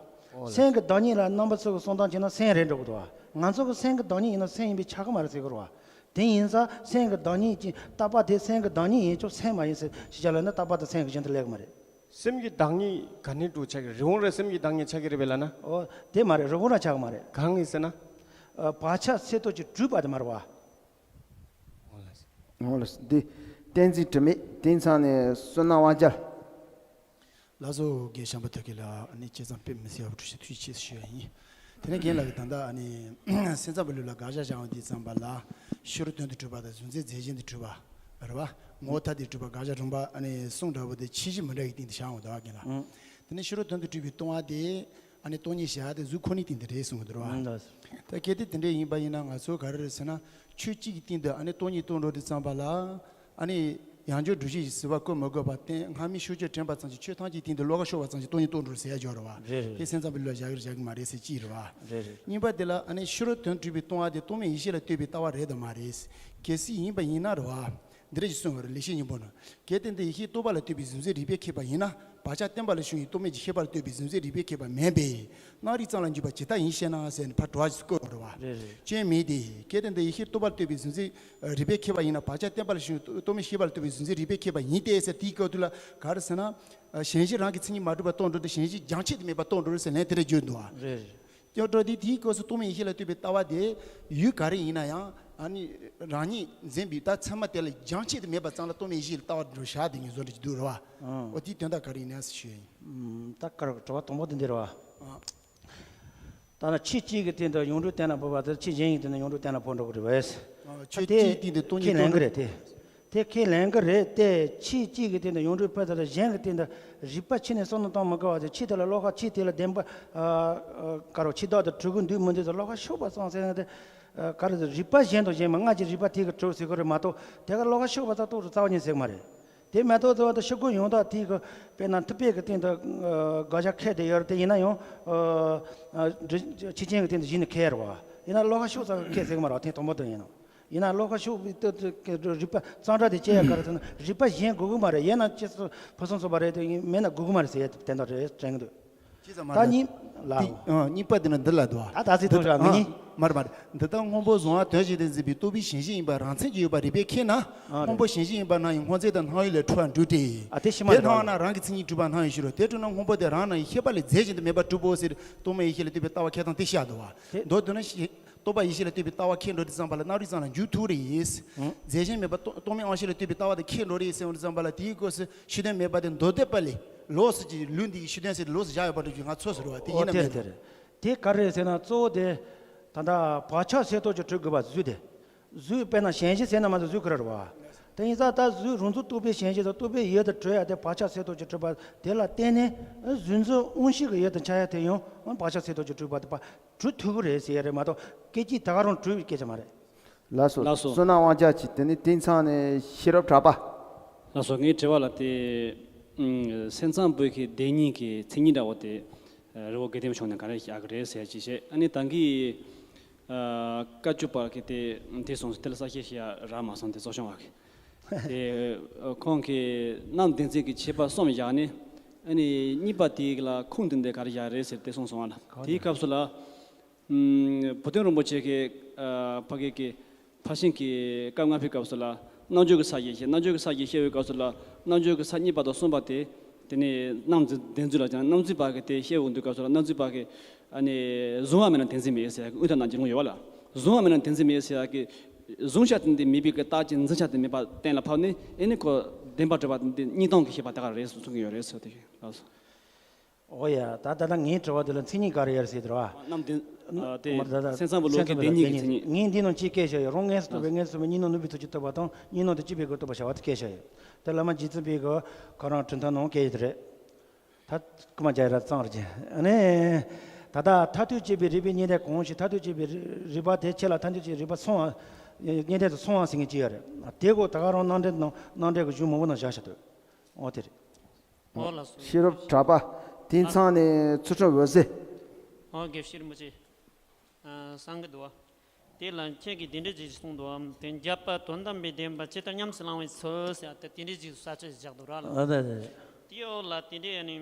ལགས། སེམས་ཀྱི་བདག་ཉིད་ལ་རྣམ་པ་ཚོ་གི་གསུང་སྟངས་བྱས་ན་སེམས་རེད་འགྲོ་གི་འདུག་བ། ང་ཚོ་གི་སེམས་ཀྱི་བདག་ཉིད་ཡིན་ན་སེམས་ཡིན་པས་ཆགས་ཀྱི་མ་རེད་ཟེར་གི་རེད་བ། དེ་ཡིན་ཙང་སེམས་ཀྱི་བདག་ཉིད་ཀྱི་རྟག་པ་དེ་སེམས་ཀྱི་བདག་ཉིད་ཡིན་ཀྱང་སེམས་མ་ཡིན་ཟེར་ཞིག་བྱ་ལབ་ན་རྟག་པ་དང་སེམས་ཀྱི་གཞན་དུ་སླེབས་ཀྱི་མ་རེད། སེམས་ཀྱི་བདག་ཉིད་ག་ནས་འགྲོ་ཆགས་ཀྱི་རི་བོང་ར་སེམས་ཀྱི་བདག་ཉིད་ཆགས་ཀྱི་རེད་པས་ལབ་ན། ཨོ་དེ་མ་རེད། རི་བོང་ར་ཆགས་ཀྱི་མ་རེད། གང་ཡིན་ཟེར་ན། ཨ། བག་ཆགས་ཚེ་སྟོབས་ཀྱིས་དྲུད་པ་དེ་མ་རེད་བ། ཨོ་ལགས། འདི་བསྟན་འཛིན་དྲི་མེད་དེང་སང་ནས་བསོད་ནམས་དབང་རྒྱལ། ལགས་སོ། རྒན་ཤམ་བུ་ཐུགས་ཀྱི་ལ་ཨ་ནི་བྱས་ཙང་དཔེ་མི་སྲིད་པ་ཐུགས་རྗེ་ཆེ་ཞུ་ཡ་ཡིན། དེ་ནས་རྒན་ལགས་ཀྱིས་ད་ལྟ་ཨ་ནི་སེམས་ཙམ་པའི་ལུགས་ལ་དགག་བཞག་བྱ་བ་འདི་ཙམ་པ་ལ་ཕྱི་རོལ་དོན་དུ་གྲུབ་པ་དང་གཟུང་འཛིན་རྫས་གཞན་དུ་གྲུབ་པ་རེད་བ། ངོ་བོ་ཐ་དད་གྲུབ་པ་དགག་བཞག་རིམ་པ་ཨ་ནི་གསུམ་འདྲ་བོ་དེ་ཆེ་ཆུང་མི་འདྲ་བའི་སྟེང་དུ་བཞག་འོང་ད་རྒན་ལགས། ཨང་། དེ་ནས་ཕྱི་རོལ་དོན་དུ་གྲུབ་པའི་སྟོང་པ་དེ་ཨ་ནི་སྟོང་ཉིད་བཞག་སྟེ་གཟུགས་ཁོ་ནའི་སྟེང་དུ་རེད་གསུངས་འདུག་རེད་བ། ཨང་། ད་གལ་ཏེ་དེ་འདྲ་ཡིན་པ་ཡིན་ན་ང་ཚོ་ག་རེ་རེད་ཟེར་ན་ཆོས་གཅིག་གི་སྟེང་དུ་ཨ་ནི་སྟོང་ཉིད་རྟོགས་འགྲོ་དུས་ཙམ་པ་ལ། ཨ་ནི་ཡང་བསྐྱར་སྒྲུབ་བྱེད་ཀྱི་སྲིད་པ་བཀོད་མི་དགོས་པར་བརྟེན་སྔ་མའི་ཕྱོགས་ཆོས་དྲན་པ་ཙམ་གྱིས་ཆོས་ཐམས་ཅད་སྟེང་དུ་བློ་ཁ་ཕྱོགས་པ་ཙམ་གྱིས་སྟོང་ཉིད་རྟོགས་འགྲོ་ཟེར་ཡ་སྦྱོར་རེད་བ། རེད་རེད། དེ་སེམས་ཙམ་པའི་ལུགས་ལ་བཞག་གི་རེད་བཞག་གི་མ་རེད་ཟེར་གཅིག་རེད་བ། རེད་རེད། གཉིས་པ་དེ་ལ་ཨ་ནི་ཕྱི་རོལ་དོན་གྲུབ་པའི་སྟོང་པ་དེ་སྟོང་པའི་ཡེ་ཤེས་ལ་ལྟོས་པའི་ལྟ་བ་རེད་དམ་མ་རེད། གལ་སྲིད་ཡིན་པ་ཡིན་ན་རེད་བ། འདི་འདྲ་ཞིག་གསུངས་པ་རེད། ལེགས་བཤད་སྙིང་པོ་ན། གལ་ཏེ་འདི་ཡེ་ཤེས་རྟོག་པ་ལ་ལྟོས་པའི་གཟུང་འཛིན་རིགས་པས་ཁེགས་པ་ཡིན་ན། བག་ཆགས་བརྟན་པ་ལ་ཞུགས་ཡང་རྟོག་མེད་ཀྱི་ཤེས་པ་ལ་ལྟོས་པའི་གཟུང་འཛིན་རིགས་པས་ཁེགས་པ་མིན་པས། སྣང་རིག་ཙམ་ལ་འཇུག་པ་ཇི་ལྟར་ཡིན་ཞེ་ན་ཟེར་ནས་ཕར་དྲི་བ་ཞིག་བཀོད་པ་རེད་བ། རེད་རེད། སྐྱོན་མེད་དེ། གལ་ཏེ་འདི་ཡེ་ཤེས་རྟོག་པ་ལ་ལྟོས་པའི་གཟུང་འཛིན་རིགས་པས་ཁེགས་པ་ཡིན་ན། བག་ཆགས་བརྟན་པ་ལ་ཞུགས་ཡང་རྟོག་མེད་ཤེས་པ་ལ་ལྟོས་པའི་གཟུང་འཛིན་རིགས་པས་ཁེགས་པ་ཡིན་ཏེ་ཟེར། དེའི་སྐབས་དུས་ལ་ག་རེ་ཟེར་ན། གཞན་གཞི་རང་གི་མཚན་ཉིད་མ་གྲུབ་པར་རྟོགས་འགྲོ་དུས་གཞན་གཞི་རྒྱང་ཆད་དུ་མེད་པར་རྟོགས་འགྲོ་རེད་ཟེར་ལན་དེ་འདྲ་བརྗོད་འདུག་བ། རེད་རེད། སྐྱོན་འགྲོ་དེ་དེའི་སྐབས་སུ་རྟོག་མེད་ཡེ་ཤེས་ལ་ལྟོས་པའི་ལྟ་བ་དེ་ཡུལ་ག་རེ་ཡིན་ན་ཡང་ཨ་ནི་རང་ཉིད་འཛིན་པའི་ད་ཚད་མ་དེ་ལ་རྒྱང་ཆད་དུ་མེད་པ་ཙམ་ལ་རྟོག་མེད་ཡེ་ཤེས་ལ་ལྟ་བ་འགྲོ་བཞག་དེ་ངེས་བཟོ་འདྲ་ཅིག་འདུག་རེད་བ། ཨང་། འོ་དེའི་དོན་དག་ག་རེ་ཡིན་ན་ཟེར་ཞུ་ཡ་ཡིན། ཨམ། ད་ག་རེ་དྲི་བ་དང་པོ་དེ་འདི་རེད་བ། ཨང་། ད་ནི་ཆོས་གཅིག་གི་སྟེང་དུ་ཡོངས་གྲུབ་གཏན་ལ་ཕབ་པ་དེ་ཆོས་གཞན་ཡི་སྟེང་དུ་ཡོངས་གྲུབ་གཏན་ལ་ཕབ་འགྲོ་གི་རེད་བས། ཨ། ཆོས་གཅིག་གི་སྟེང་དུ་སྟོང་ཉིད་ཁས་ལེན་གི་རེད་དེ། དེ་ཁས་ལེན་གི་རེད་དེ། ཆོས་གཅིག་གི་སྟེང་དུ་ཡོངས་གྲུབ་ཕབ་ཚར་ལ་གཞན་གྱི་སྟེང་དུ་རིགས་པ་ཕྱེ་ནས་བསམ་བློ་གཏོང་མི་དགོས་པ་དེ། ཆོས་དེ་ལ་བློ་ཁ་ཆོས་དེ་ལ་བདེན་པ་ཨ་ཨ་ག་རེ་ཆོས་བདག་དང་གྲོལ་གི་འདུག་མི་འདུག་དེ་བློ་ཁ་ཕྱོགས་པ་ཙམ་ཟེར་ན་དེ། ཨ། ག་རེ་ཟེར། རིགས་པ་གཞན་དང་གཞན་མ་སྔར་གྱི་རིགས་པ་དེ་གིས་གྲུབ་ཟེར་གི་རེད་མ་གཏོགས། དེ་ག་བློ་ཁ་ཕྱོགས་པ་ཙམ་རྟོགས་རུ་རྩ་བ་ཉིད་ཟེར་གི་མ་རེད། དེ་མ་གཏོགས་དེ་བ་དང་ཤོག་གུ་ཡོངས་དག་དེ་གི་དཔེར་ན་ཐུབ་པའི་གི་སྟེང་དུ་ཨ་དགག་བྱ་ཁས་དེ་ཡོད་རེད། དེ་ཡིན་ན་ཡང་ཨ་ཨ་འདྲི་ཆོས་ཅན་གི་སྟེང་དུ་གཞི་ནས་ཁས་རེད་བ། ཡིན་ན་བློ་ཁ་ཕྱོགས་ཙམ་ཁས་ཟེར་གི་མ་རེད་བ། ཐེངས་དང་པོ་དེ་ཡིན་ནོ། ཡིན་ན་བློ་ཁ་ཕྱོགས་པའི་སྟེང་དུ་རིགས་པ་གཙང་སྦྲ་དེ་སྐྱེ་ཡ་ག་རེ་ཟེར་ན་རིགས་པ་གཞན་དགོས་གི་མ་རེད། ཡིན་ན་ཅི་སོ་ཕུན་སུམ་ཚོགས་པ་རེད། དེ་མེད་ན་དགོས་གི་མ་རེད་ཟེར་ཡ་དེ་དོན་དག་རེད་དྲན་གི་འདུག་ཅི་ཙམ་མ་ད་ལ་གཉིས་ལ། དེ་ཨ་གཉིས་པ་དེ་ནི་འདི་ལ་འདུག་ཨ། ད་ད་ཚིག་ཐོག་ཞག་མི་གཉིས། མར་མར། འདི་དག་སྔོན་པོ་གཟུང་བ་དོན་བཞིན་དུ་འཛིན་པའི་རྟོག་པའི་ཞེན་གཞི་ཡིན་པ་རང་མཚན་གྱིས་ཡོད་པ་རིགས་པས་ཁེགས་ན། ཨ་རེད། སྔོན་པོ་ཞེན་གཞི་ཡིན་པ་སྣང་ཡང་སྔོ་འཛིན་དང་སྣང་ཡུལ་ལས་འཁྲུལ་བར་འགྲུབ་སྟེ། ཨ་དེ་ཕྱི་མ་དེ་རེད་བ། སྣང་ན་རང་གི་མཚན་ཉིད་གྲུབ་པ་སྣང་ཡང་ཞིག་རོ། དེ་གྲུབ་ན་སྔོན་པོ་དེ་རང་སྣང་ཡང་ཤེས་པ་ལས་རྫས་གཞན་དུ་མེད་པར་གྲུབ་བོ་ཟེར། རྟོག་མེད་ཡེ་ཤེས་ལ་ལྟོས་པའི་ལྟ་བ་ཁེགས་སྟངས་དེ་བཤད་འདུག་བ། དེ་མདོར་བསྡུ་ན་ཤེས། རྟོག་པ་ཡེ་ཤེས་ལ་ལྟོས་པའི་ལྟ་བ་ཁེགས་འགྲོ་དུས་ཙམ་པ་ལ་རྣམ་རིག་ཙམ་ལ་འཇུག་ཐུབ་རེད། ཨང་། རྫས་གཞན་མེད་པ་རྟོག་རྟོག་མེད་དབང་ཤེས་ལ་ལྟོས་པའི་ལྟ་བ་དེ་ཁེགས་འགྲོ་རེད་ཟེར་བ་དུས་ཙམ་པ་ལ་དེའི་སྐབས་སུ་ཕྱི་དོན་མེད་པ་དེ་མདོ་སྡེ་པ་ལས་ལོགས་སུ་ཀྱི་ལུགས་འདི་ཡི་ཕྱི་དོན་ཟེར་ཏེ་ལོགས་སུ་བཞག་ཡོད་པ་འདྲ་ཞིག་ང་ཚོར་ཟེར་བ་དེ། ཨོ་ཡིན་ན་དེ་མེད་རེད་དེ་ན། རེད། དེ་ག་རེ་རེད་ཟེར་ན་གཙོ་བོ་དེ་ད་ལྟ་བག་ཆགས་ཚེ་ཐོག་ཅིག་གྲུབ་དགོས་པ་གཟུགས་དེ། གཟུགས་དཔེར་ན་ཞེན་གཞི་ཟེར་ན་མ་གཏོགས་གཟུགས་ག་རེ་རེད་བ། དེ་ཡིན་ཙང་ད་གཟུགས་རང་ཚུགས་རྟོག་པའི་ཞེན་གཞི་དང་རྟོག་པའི་ཡུལ་དུ་གྲུབ་ཡ་དེ་བག་ཆགས་ཚེ་ཐོག་ཅིག་གྲུབ་པ་དེ་ལ་བརྟེན་ནས་གཟུགས་འཛིན་དབང་ཤེས་ཀྱི་ཡུལ་དུ་འཆར་ཡ་དེ་ཡང་བག་ཆགས་ཚེ་ཐོག་ཅིག་གྲུབ་པ་དེ་པ། གྲུབ་ཐུབ་ཀྱི་རེད་ཟེར་ཡ་རེད་མ་གཏོགས་སྐད་ཅིག་ད་ག་རང་གྲུབ་པའི་སྐད་ཆ་མ་རེད། ལགས་སོ། ལགས་སོ། བསོད་ནམས་དབང་རྒྱལ་གྱིས། དེ་ནས་དེང་སང་ནས་ཤེས་རབ་གྲགས་པ། ལགས་སོ། ངའི་དྲི་བ་ལ་དེ། ཨུམ། སེམས་ཙམ་པའི་གི་བདེན་གཉིས་ཀྱི་མཚན་ཉིད་འདྲ་བོ་དེ། རི་བོ་དགེ་ལྡན་ཕྱོགས་ནས་ག་རེ་བཞག་གི་རེད་ཟེར་ཅིག་བཤད། ཨ་ནི་ད་གིན་ཨ་བཀའ་བཅུ་པ་གི་དེ་དེ་གསུངས་སོང་། དེ་ལ་གསལ་བཤད་བྱེད་ཡ་རག་མ་སོང་། དེ་གཙོ་སྐྱོང་བ་གི། དེ་ཁོང་གིས་རྣམ་བདེན་འཛིན་གྱི་ཁྱད་པར་གསུམ་བཞག་ནས། ཨ་ནི་གཉིས་པ་དེ་ལ་ཁུངས་དེ་འདི་ག་རེ་བཞག་རེད་ཟེར་དེ་གསུངས་སོང་བ་ལ། དེའི་སྐབས་སུ་ལ། ཨུམ། བུ་སྟོན་རིན་པོ་ཆེ་གིས་ཨ་ཕ་གི་གི་ཕར་ཕྱིན་གྱི་སྐབས་ལྔ་པའི་སྐབས་སུ་ལ་རྣལ་འབྱོར་གྱི་ས་བཞི་བཤད། རྣལ་འབྱོར་གྱི་ས་བཞི་བཤད་པའི་སྐབས་སུ་ལ་རྣལ་འབྱོར་གྱི་ས་གཉིས་པ་དང་གསུམ་པ་དེ། དེ་ནས་རྣམ་འཛིན་བདེན་འཛིན་ལ་ཀྱང་རྣམ་འཛིན་པ་གིས་དེ་བཤད་འོང་དུས་སྐབས་སུ་ལ་རྣམ་འཛིན་པ་གིས། ཨ་ནི་གཟུང་བ་མེད་ན་བདེན་འཛིན་མེད་ཟེར་ཡ་གི་དབུས་མཐའ་ནང་གི་ལུང་ཡོད་བ་ལ། གཟུང་བ་མེད་ན་བདེན་འཛིན་མེད་ཟེར་ཡ་གི། གཟུང་བྱ་དེ་འདི་མེད་པའི་གི་རྟགས་ཀྱི་འཛིན་བྱ་དེ་མེད་པ་གཏན་ལ་ཕབ་ནས། ཨེ་ནི་ཁོ་བདེན་པར་གྲུབ་པ་འདི་གཉིས་སྟོང་གི་ཤེས་པ་དེ་ག་རེད་གསུང་གི་ཡོད་རེད་ཟེར་དེ་ལགས་སོ། ཨོ་ཡ། ད་ད་ལྟ་ངའི་དྲི་བ་དེ་ལ་མཚན་ཉིད་ག་རེ་ཡོད་ཟེར་དེ་རེད་བ། རྣམ་བདེན། ཨ་དེ་མ་ད་ད་སེམས་ཙམ་པའི་ལུགས་ཀྱི་བདེན་གཉིས་ཀྱི་མཚན་ཉིད། ངས་འདི་ནང་གཅིག་བཀལ་བཞག་ཡོད། རང་མངོན་སུམ་རྟོགས་པའི་མངོན་སུམ་པའི་གཉིས་སྣང་ནུབ་པའི་ཐོག་གི་རྟོགས་པ་དང་གཉིས་སྣང་དུ་སྐྱེས་པའི་གི་རྟོགས་པ་བྱ་བ་དེ་བཀལ་བཞག་ཡོད། དེ་བླ་མ་རྗེ་བཙུན་པའི་གི་ཁོ་རང་གྲུབ་མཐའ་ནང་བཀལ་ཡོད་དེ་རེད། ད་རྐུ་མ་རྒྱག་ཡ་ར་གཙང་རེད་ཅེ། ཨ་ནི་ད་ལྟ་མཐར་ཐུག་སྐྱེས་པའི་རིགས་པའི་གཉིས་ལྡན་གང་ཞིག་མཐར་ཐུག་སྐྱེས་པའི་རིགས་པ་དེ་ཁྱེད་ལ་མཐར་ཐུག་སྐྱེས་རིགས་པ་མཚུངས་པ། གཉིས་ལྡན་དུ་མཚུངས་པ་ཟེར་མཁན་ཅིག་ཡོད་རེད། དེ་གོ་ད་ག་རང་རྣམ་འགྲེལ་ནང་རྣམ་འགྲེལ་གྱི་གཞུང་མང་པོ་ནང་བཞག་བཞག་འདུག་ཨོ་དེ་རེད། ཨོ་ལགས་སོ། ཤེས་རབ་གྲགས་པ། དེང་སང་ནས་ཚུལ་ཁྲིམས་འོད་ཟེར། ཨོ་དགེ་བཤེས་རིན་པོ་ཆེ། ཨ་གསང་གི་འདུག་བ། དེ་ལ་ཁྱེད་ཀྱིས་དེ་འདྲ་ཅིག་གསུངས་འདུག་ཨམ། དེ་འཇམ་དཔལ་དོན་དམ་པའི་བདེན་པ་ཇི་ལྟར་ཉམས་སུ་བླང་བའི་ཚུལ་ཟེར་ཏེ་དེ་འདྲ་ཅིག་ས་བཅད་བཞག་འདུག་ར་ལ། ཨ་ད་ད་ད། དེའི་འོག་ལ་དེ་འདྲ་ཡ་ནི་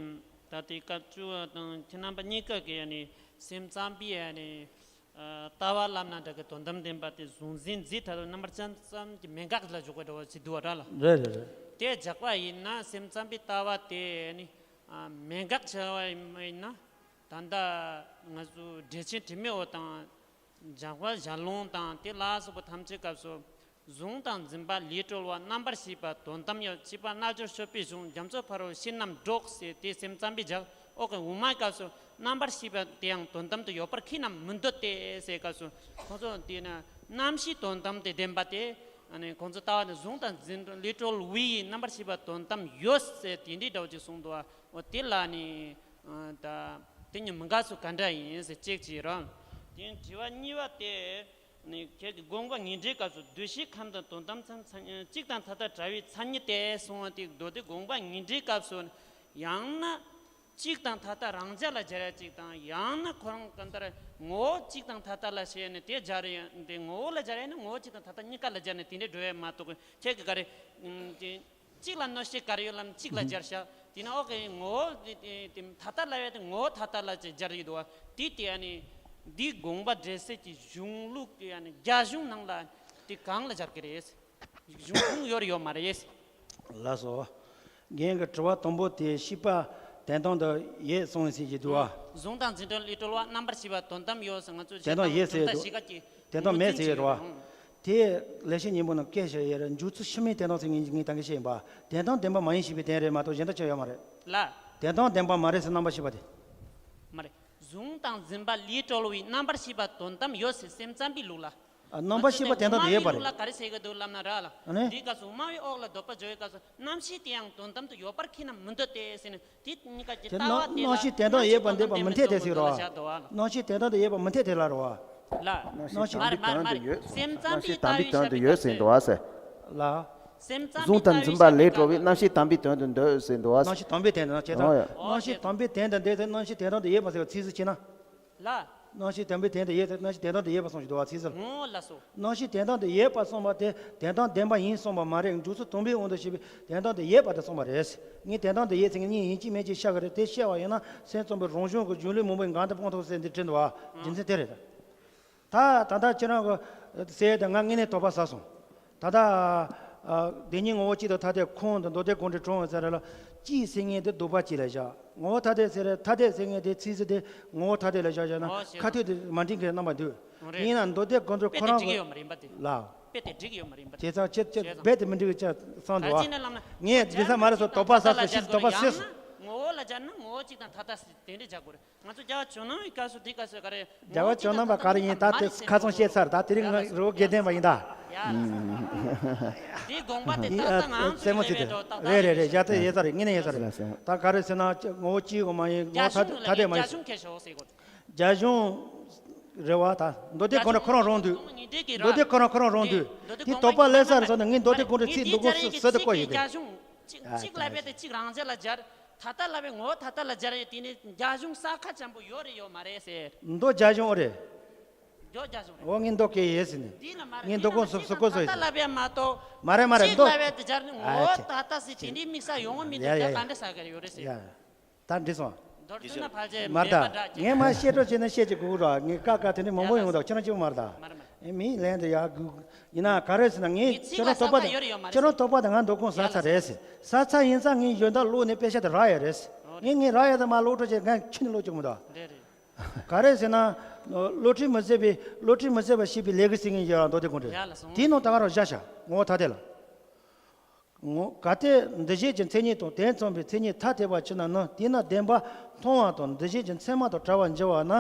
ད་ལྟའི་སྐབས་བཅུ་བ་དང་ཁྱེད་རྣམ་པ་གཉིས་ཀ་གི་ཡ་ནི་སེམས་ཙམ་པའི་ཡ་ནི་ཨ་ལྟ་བ་ལབ་ན་འདྲ་གི་དོན་དམ་བདེན་པ་དེ་གཟུང་འཛིན་འཛིན་ཐ་དད་རྣམ་པར་ཙམ་ཙམ་གྱི་མེད་དགག་ལ་འཇོག་པའི་འགྲོ་བ་ཞིག་འདུག་བ་ར་ལ། རེད་རེད་རེད། དེ་བཞག་པ་ཡིན་ན་སེམས་ཙམ་པའི་ལྟ་བ་དེ་ནི་ཨ་མེད་དགག་བྱ་བ་ཡིན་ན། ད་ལྟ་ང་ཚོ་འགྲེལ་ཆེན་དྲི་མེད་འོ་དང་། འཇམ་དཔལ་ཞལ་ལུང་དང་དེ་ལ་སོགས་པ་ཐམས་ཅད་སྐབས་སུ། གཟུང་དང་འཛིན་པ་ལས་གྲོལ་བ། རྣམ་པར་ཤེས་པ་དོན་དམ་ཡོད། ཅེས་པ་རྣལ་འབྱོར་སྤྱོད་པའི་གཞུང་རྒྱ་མཚོ་ཕ་རོལ་ཕྱིན་རྣམས་སྒྲོགས་ཟེར་དེ་སེམས་ཙམ་པའི་ལྗགས་འོག་གི་དབུ་མའི་སྐབས་སུ་རྣམ་པར་ཤེས་པ་དེའང་དོན་དམ་དུ་ཡོད་པར་ཁས་རྣམས་མི་འདོད་དེ་ཟེར་སྐབས་སུ་ཁོང་ཚོ་དེས་ན་རྣམ་ཤེས་དོན་དམ་དུ་བདེན་པ་དེ་ཁོང་ཚོ་ལྟ་བ་ནི་གཟུང་དང་འཛིན་ལས་གྲོལ་བའི་རྣམ་པར་ཤེས་པ་དོན་དམ་ཡོད་ཟེར་དེ་འདྲའི་འདྲ་བོ་ཅིག་གསུངས་འདུག་བ། འོ་དེ་ལ་ནི་ད་དེ་གཉིས་མི་འགལ་ཚུལ་ག་འདྲ་ཡིན་ཟེར་ཅེས་ཅིག་རང་དེ་དྲི་བ་གཉིས་པ་དེ། ནི་ཁྱེད་ཀྱི་དགོངས་པ་ངེས་འགྲེལ་སྐབས་སུ་འདུ་ཤེས་ཁམས་དང་དོན་དམ་ཚང་ཚང་གཅིག་དང་ཐ་དད་བྲལ་བའི་མཚན་ཉིད་དེ་གསུངས་པ་དེ་མདོ་སྡེ་དགོངས་པ་ངེས་འགྲེལ་སྐབས་སུ་ཡང་ན་གཅིག་དང་ཐ་དད་རང་རྒྱལ་ལ་སྦྱར་ཡ་གཅིག་དང་ཡང་ན་ཁོ་རང་གང་ལྟར་ངོ་བོ་གཅིག་དང་ཐ་དད་ལ་བྱས་ནས་དེ་སྦྱར་ཡ་དེ་ངོ་བོ་ལ་སྦྱར་ཡ་ནི་ངོ་བོ་གཅིག་དང་ཐ་དད་གཉིས་ཀ་ལ་སྦྱར་ནས་དེ་འདྲའི་འགྲོ་ཡ་མ་གཏོགས་ཁྱེད་ཀྱི་ག་རེ་དེ། གཅིག་ལ་གནོད་བྱེད་ག་རེ་ཡོད་ལབ་ན་གཅིག་ལ་སྦྱར་བྱ། དེ་ན་འོག་གི་ངོ་བོ་དེ་དེ་དེ་ཐ་དད་ལབ་ཡ་དེ་ངོ་བོ་ཐ་དད་ལ་ཅིག་སྦྱར་ཡོད་དོ། དེ་དེ་ཨ་ནི་འདི་དགོངས་པ་འགྲེལ་སྲིད་ཀྱི་གཞུང་ལུགས་ཀྱི་ཨ་ནི་རྒྱ་གཞུང་ནང་ལ་དེ་གང་ལ་སྦྱར་གི་རེད། གཞུང་ཁུངས་ཡོད་རེད་ཡོད་མ་རེད། ལགས་སོ། རྒན་གྱི་དྲི་བ་དང་པོ་དེ་ཤེས་པ་དོན་དམ་དུ་ཡོད་གསུངས་ཟིན་གྱི་འདུག་བ། གཟུང་དང་འཛིན་གྲོལ་ལས་གྲོལ་བ། རྣམ་པར་ཤེས་པ་དོན་དམ་ཡོད་ཟེར་ང་ཚོ་དོན་དམ་ཡོད་ཟེར་འདུག་དོན་དམ་མེད་ཟེར་གྱི་རེད་བ། དེ་ལེགས་བཤད་སྙིང་པོ་ནང་སྐད་བཤད་ཡོད་རེད། འཇུག་ཚུལ་ཕྱི་མའི་དོན་དམ་ཟེར་ངས་ངས་ད་གིན་བཤད་ཡིན་པ། དོན་དམ་བདེན་པ་མ་ཡིན་ཞེས་པའི་དོན་རེད་མ་གཏོགས་གཞན་དག་ཅི་ཡོད་མ་རེད། ལ། དོན་དམ་བདེན་པ་མ་རེད་ཟེར་རྣམ་པར་ཤེས་པ་དེ། མ་རེད། གཟུང་དང་འཛིན་པ་ལས་གྲོལ་བའི་རྣམ་པར་ཤེས་པ་དོན་དམ་ཡོད་ཟེར་སེམས་ཙམ་པའི་ལུགས་ལ། ཨ། རྣམ་པར་ཤེས་པ་དོན་དམ་དུ་ཡོད་པ་རེད། ལུགས་ལ་ག་རེ་ཟེར་གི་འདུག་ལབ་ན་ར་ལ། ཨ་ནི། འདིའི་སྐབས་སུ་དབུ་མ་པའི་འོག་ལ་འདོད་པ་འཇོག་པའི་སྐབས་སུ་རྣམ་ཤེས་དེའང་དོན་དམ་དུ་ཡོད་པར་ཁས་རྣམས་མི་འདོད་དེ་ཟེར་ནས་དེ་གཉིས་ཀ་གི་དེ་ལྟ་བ་དེ་ལ་རྣམ་ཤེས་དོན་དམ་དུ་ཡོད་པ་འདོད་པ་མི་འཐད་དེ་ཟེར་རོ། རྣམ་ཤེས་དོན་དམ་དུ་ཡོད་པ་མི་འཐད་དེ་ལ་རོ། ལ། རྣམ་ཤེས་དོན་དམ་དུ་ཡོད། སེམས་ཙམ་པའི་ལྟ་བའི་ཞབས་ཀྱི་སྐབས་སུ། ལ། སེམས་ཙམ་པའི་ལྟ་བའི་ཞབས་ཀྱི་སྐབས་སུ། རྣམ་ཤེས་དམ་པའི་དོན་དུ་འདོད་ཟེར་འདུག་བ། རྣམ་ཤེས་དམ་པའི་དོན་དུ་ནང་བྱེད་དང་། རྣམ་ཤེས་དམ་པའི་དོན་དུ་འདོད་ཟེར་རྣམ་ཤེས་དོན་དམ་དུ་ཡོད་པ་ཟེར་བ་ཚིག་ཟིག་བྱས་ན། ལ། རྣམ་ཤེས་དམ་པའི་དོན་དུ་ཡོད་ཟེར་རྣམ་ཤེས་དོན་དམ་དུ་ཡོད་པ་གསུངས་ཤིག་འདུག་བ་ཚིག་ཟིག་ངོ་ལ་སོ། རྣམ་ཤེས་དོན་དམ་དུ་ཡོད་པ་གསུངས་པ་དེ་དོན་དམ་བདེན་པ་ཡིན་གསུངས་པ་མ་རེད། འཇུག་ཚུལ་དང་པོའི་དབང་དུ་བྱས་པའི་དོན་དམ་དུ་ཡོད་པ་དེ་གསུངས་པ་རེད། ངས་དོན་དམ་དུ་ཡོད་ཟེར་མཁན་གཉིས་ཡིན་གཅིག་མིན་གཅིག་བཤད་གི་རེད། དེ་བཤད་པ་ཡིན་ན་སེམས་ཙམ་པའི་རང་བྱུང་གི་གཞུང་ལུགས་མང་པོའི་འགལ་ཟླ་སྤོང་ཐུབ་ཟེར་འདི་བྲིས་འདུག་བ། རྒྱུ་མཚན་དེ་རེད། ད་ད་ལྟ་ཁྱེད་རང་གི་ཟེར་ཡ་དེ་ང་དངོས་གནས་དོགས་པ་ཟ་སོང་། ད་ལྟ་ཨ་བདེན་གཉིས་ངོ་བོ་གཅིག་ཏུ་ཐ་དད་ཁོང་དུ་མདོ་སྡེ་དགོངས་འགྲེལ་དྲུང་ཟེར་ར་ལ་གཅིག་ཟེར་མཁན་དེ་ལྡོག་པ་གཅིག་ལ་བཞག་ངོ་བོ་ཐ་དད་ཟེར་ར་ཐ་དད་ཟེར་མཁན་དེ་ཚིག་ཟིག་དེ་ངོ་བོ་ཐ་དད་ལ་བཞག་བཞག་ན་ཁ་ཐུག་དེ་མ་འགྲིག་མཁན་རྣམ་པ་འདུག་ཡིན་ན་མདོ་སྡེ་དགོངས་འགྲེལ་ཁོ་རང་གི་ལ་དཔེ་དེ་འགྲིག་ཡོད་མ་རེད་པ་དེ། བྱས་ཙང་ཁྱེད་ཁྱེད་རྦད་དེ་མི་འགྲིག་གི་ཅག་བསམ་འདུག་བ། ངས་འདི་ས་མ་རེད་སོ་དོགས་པ་ཟ་སོ་ཤི་དོགས་པ་སེ་སོ། ངོ་བོ་ལ་སྦྱར་ན་ངོ་བོ་གཅིག་དང་ཐ་དད་དེ་འདྲ་བྱ་དགོས་རེད། ང་ཚོ་རྒྱལ་བ་ཇོ་ནང་གི་སྐབས་སུ་དེའི་སྐབས་སུ་ག་རེ། རྒྱལ་བ་ཇོ་ནང་པ་ག་རེ་ཡིན་ད་དེ་ཁ་ཚོན་བཤད་ཚར། ད་དེ་རིང་ང་རི་བོ་དགེ་ལྡན་པ་ཡིན་ད། དེའི་དགོངས་པ་དེ་ད་ལྟ་ང་ཚོ་སེམས་མོ་ཅིག་རེད་རེད་རེད་རེད། ཡ་ད་ཡེ་ས་རེད། ངེས་ནས་ཡེ་ས་རེད། ད་ག་རེ་ཟེར་ན་ངོ་བོ་གཅིག་གོ་མ་ཡིན་ངོ་བོ་ཐ་ཐ་དད་མ་ཡིན། རྒྱ་གཞུང་རེད་བ་ད་མདོ་སྡེ་དགོངས་འགྲེལ་ཁོ་རང་རང་འདུས། མདོ་སྡེ་ཁོ་རང་ཁོ་རང་རང་འདུས། དེ་དོགས་པ་སླེབས་ས་རེད་ཟེར་ན་ངས་མདོ་སྡེ་དགོངས་འགྲེལ་ཚིག་འདི་གོ་སུ་སུ་དེ་གོ་ཡོད་དེ། གཅིག་ལ་བས་ཏེ་གཅིག་རང་རྒྱལ་ལ་སྦྱར། ཐ་དད་ལ་བས་ངོ་བོ་ཐ་དད་ལ་སྦྱར་ཡོད་དེ་ནི་རྒྱ་གཞུང་ས་ཁ་ཆེན་པོ་ཡོད་རེད་ཡོད་མ་རེད་ཟེར། མདོ་རྒྱ་གཞུང་རེད། མདོ་རྒྱ་གཞུང་རེད། འོ་ངས་མདོ་སྐད་ཡས་ཟིན་ནས། འདི་ལ་མ་རེད། ངས་མདོ་ཁོང་སུ་སུ་གོ་སོ་ཡིན། ཐ་དད་ལ་བས་མ་གཏོགས། མ་རེད་མ་རེད་མདོ། གཅིག་ལ་བས་ཏེ་སྦྱར་ནི་ངོ་བོ་ཐ་དད་ཟེར་དེ་འདྲའི་དམིགས་ས་ཡོང་བ་མི་འདུག་ད་ག་འདྲ་ས་ག་རེ་ཡོད་རེད་ཟེར། ད་འགྲིག་སོང་། མདོར་བསྡུ་ན་ཕལ་ཆེར་མར་ད་ངས་མ་བཤད་སྤྲོ་བྱས་ན་བཤད་ཅིག་གུ་གུ་ར་ངས་ཀ་ཀ་དེ་འདྲའི་མང་པོ་ཡོང་འདུག་ཁྱེད་རང་གཅིག་པུ་མར་ད། མི་ལན་དུ་ཡག་གུ། ཡིན་ན་ག་རེ་ཟེར་ན་ངས་ཁྱེད་རང་དོགས་པ་དང་ཁྱེད་རང་དོགས་པ་དང་ང་མདོ་ཁོང་ཟ་ཚར་རེད་ཟེར། ཟ་ཚར་ཡིན་ཙང་ངས་ཡོན་བདག་ཀློག་ནས་དཔེ་ཆ་དེ་རག་ཡོད་རེད་ཟེར། ངས་ངས་རག་ཡོད་ཙང་མ་ཀློག་སྤྲོ་བྱས་ངས་ཁྱོན་ནས་ཀློག་ཅིག་མི་འདུག་ག་རེ་ཟེར་ན། བློ་ཁྲིད་མི་ཟད་པའི་བློ་ཁྲིད་མི་ཟད་པ་ཞེས་པའི་ལས་ཀྱི་སྲིད་ངན་ཡོད་མདོ་སྡེ་དགོངས་འགྲེལ། དེའི་ནང་ད་ག་རང་བཞག་བཞག་ངོ་བོ་ཐ་དད་ལ། ངོ་། གལ་ཏེ་འདུ་བྱེད་ཀྱི་མཚན་ཉིད་དང་དེ་མཚུངས་པའི་མཚན་ཉིད་ཐ་དད་པ་ཕྱིར་ན་ནི་དེས་ན་བདེན་པ་མཐོང་བ་དང་འདུ་བྱེད་ཀྱི་མཚན་མ་དང་བྲལ་བར་འགྱུར་བ་ན་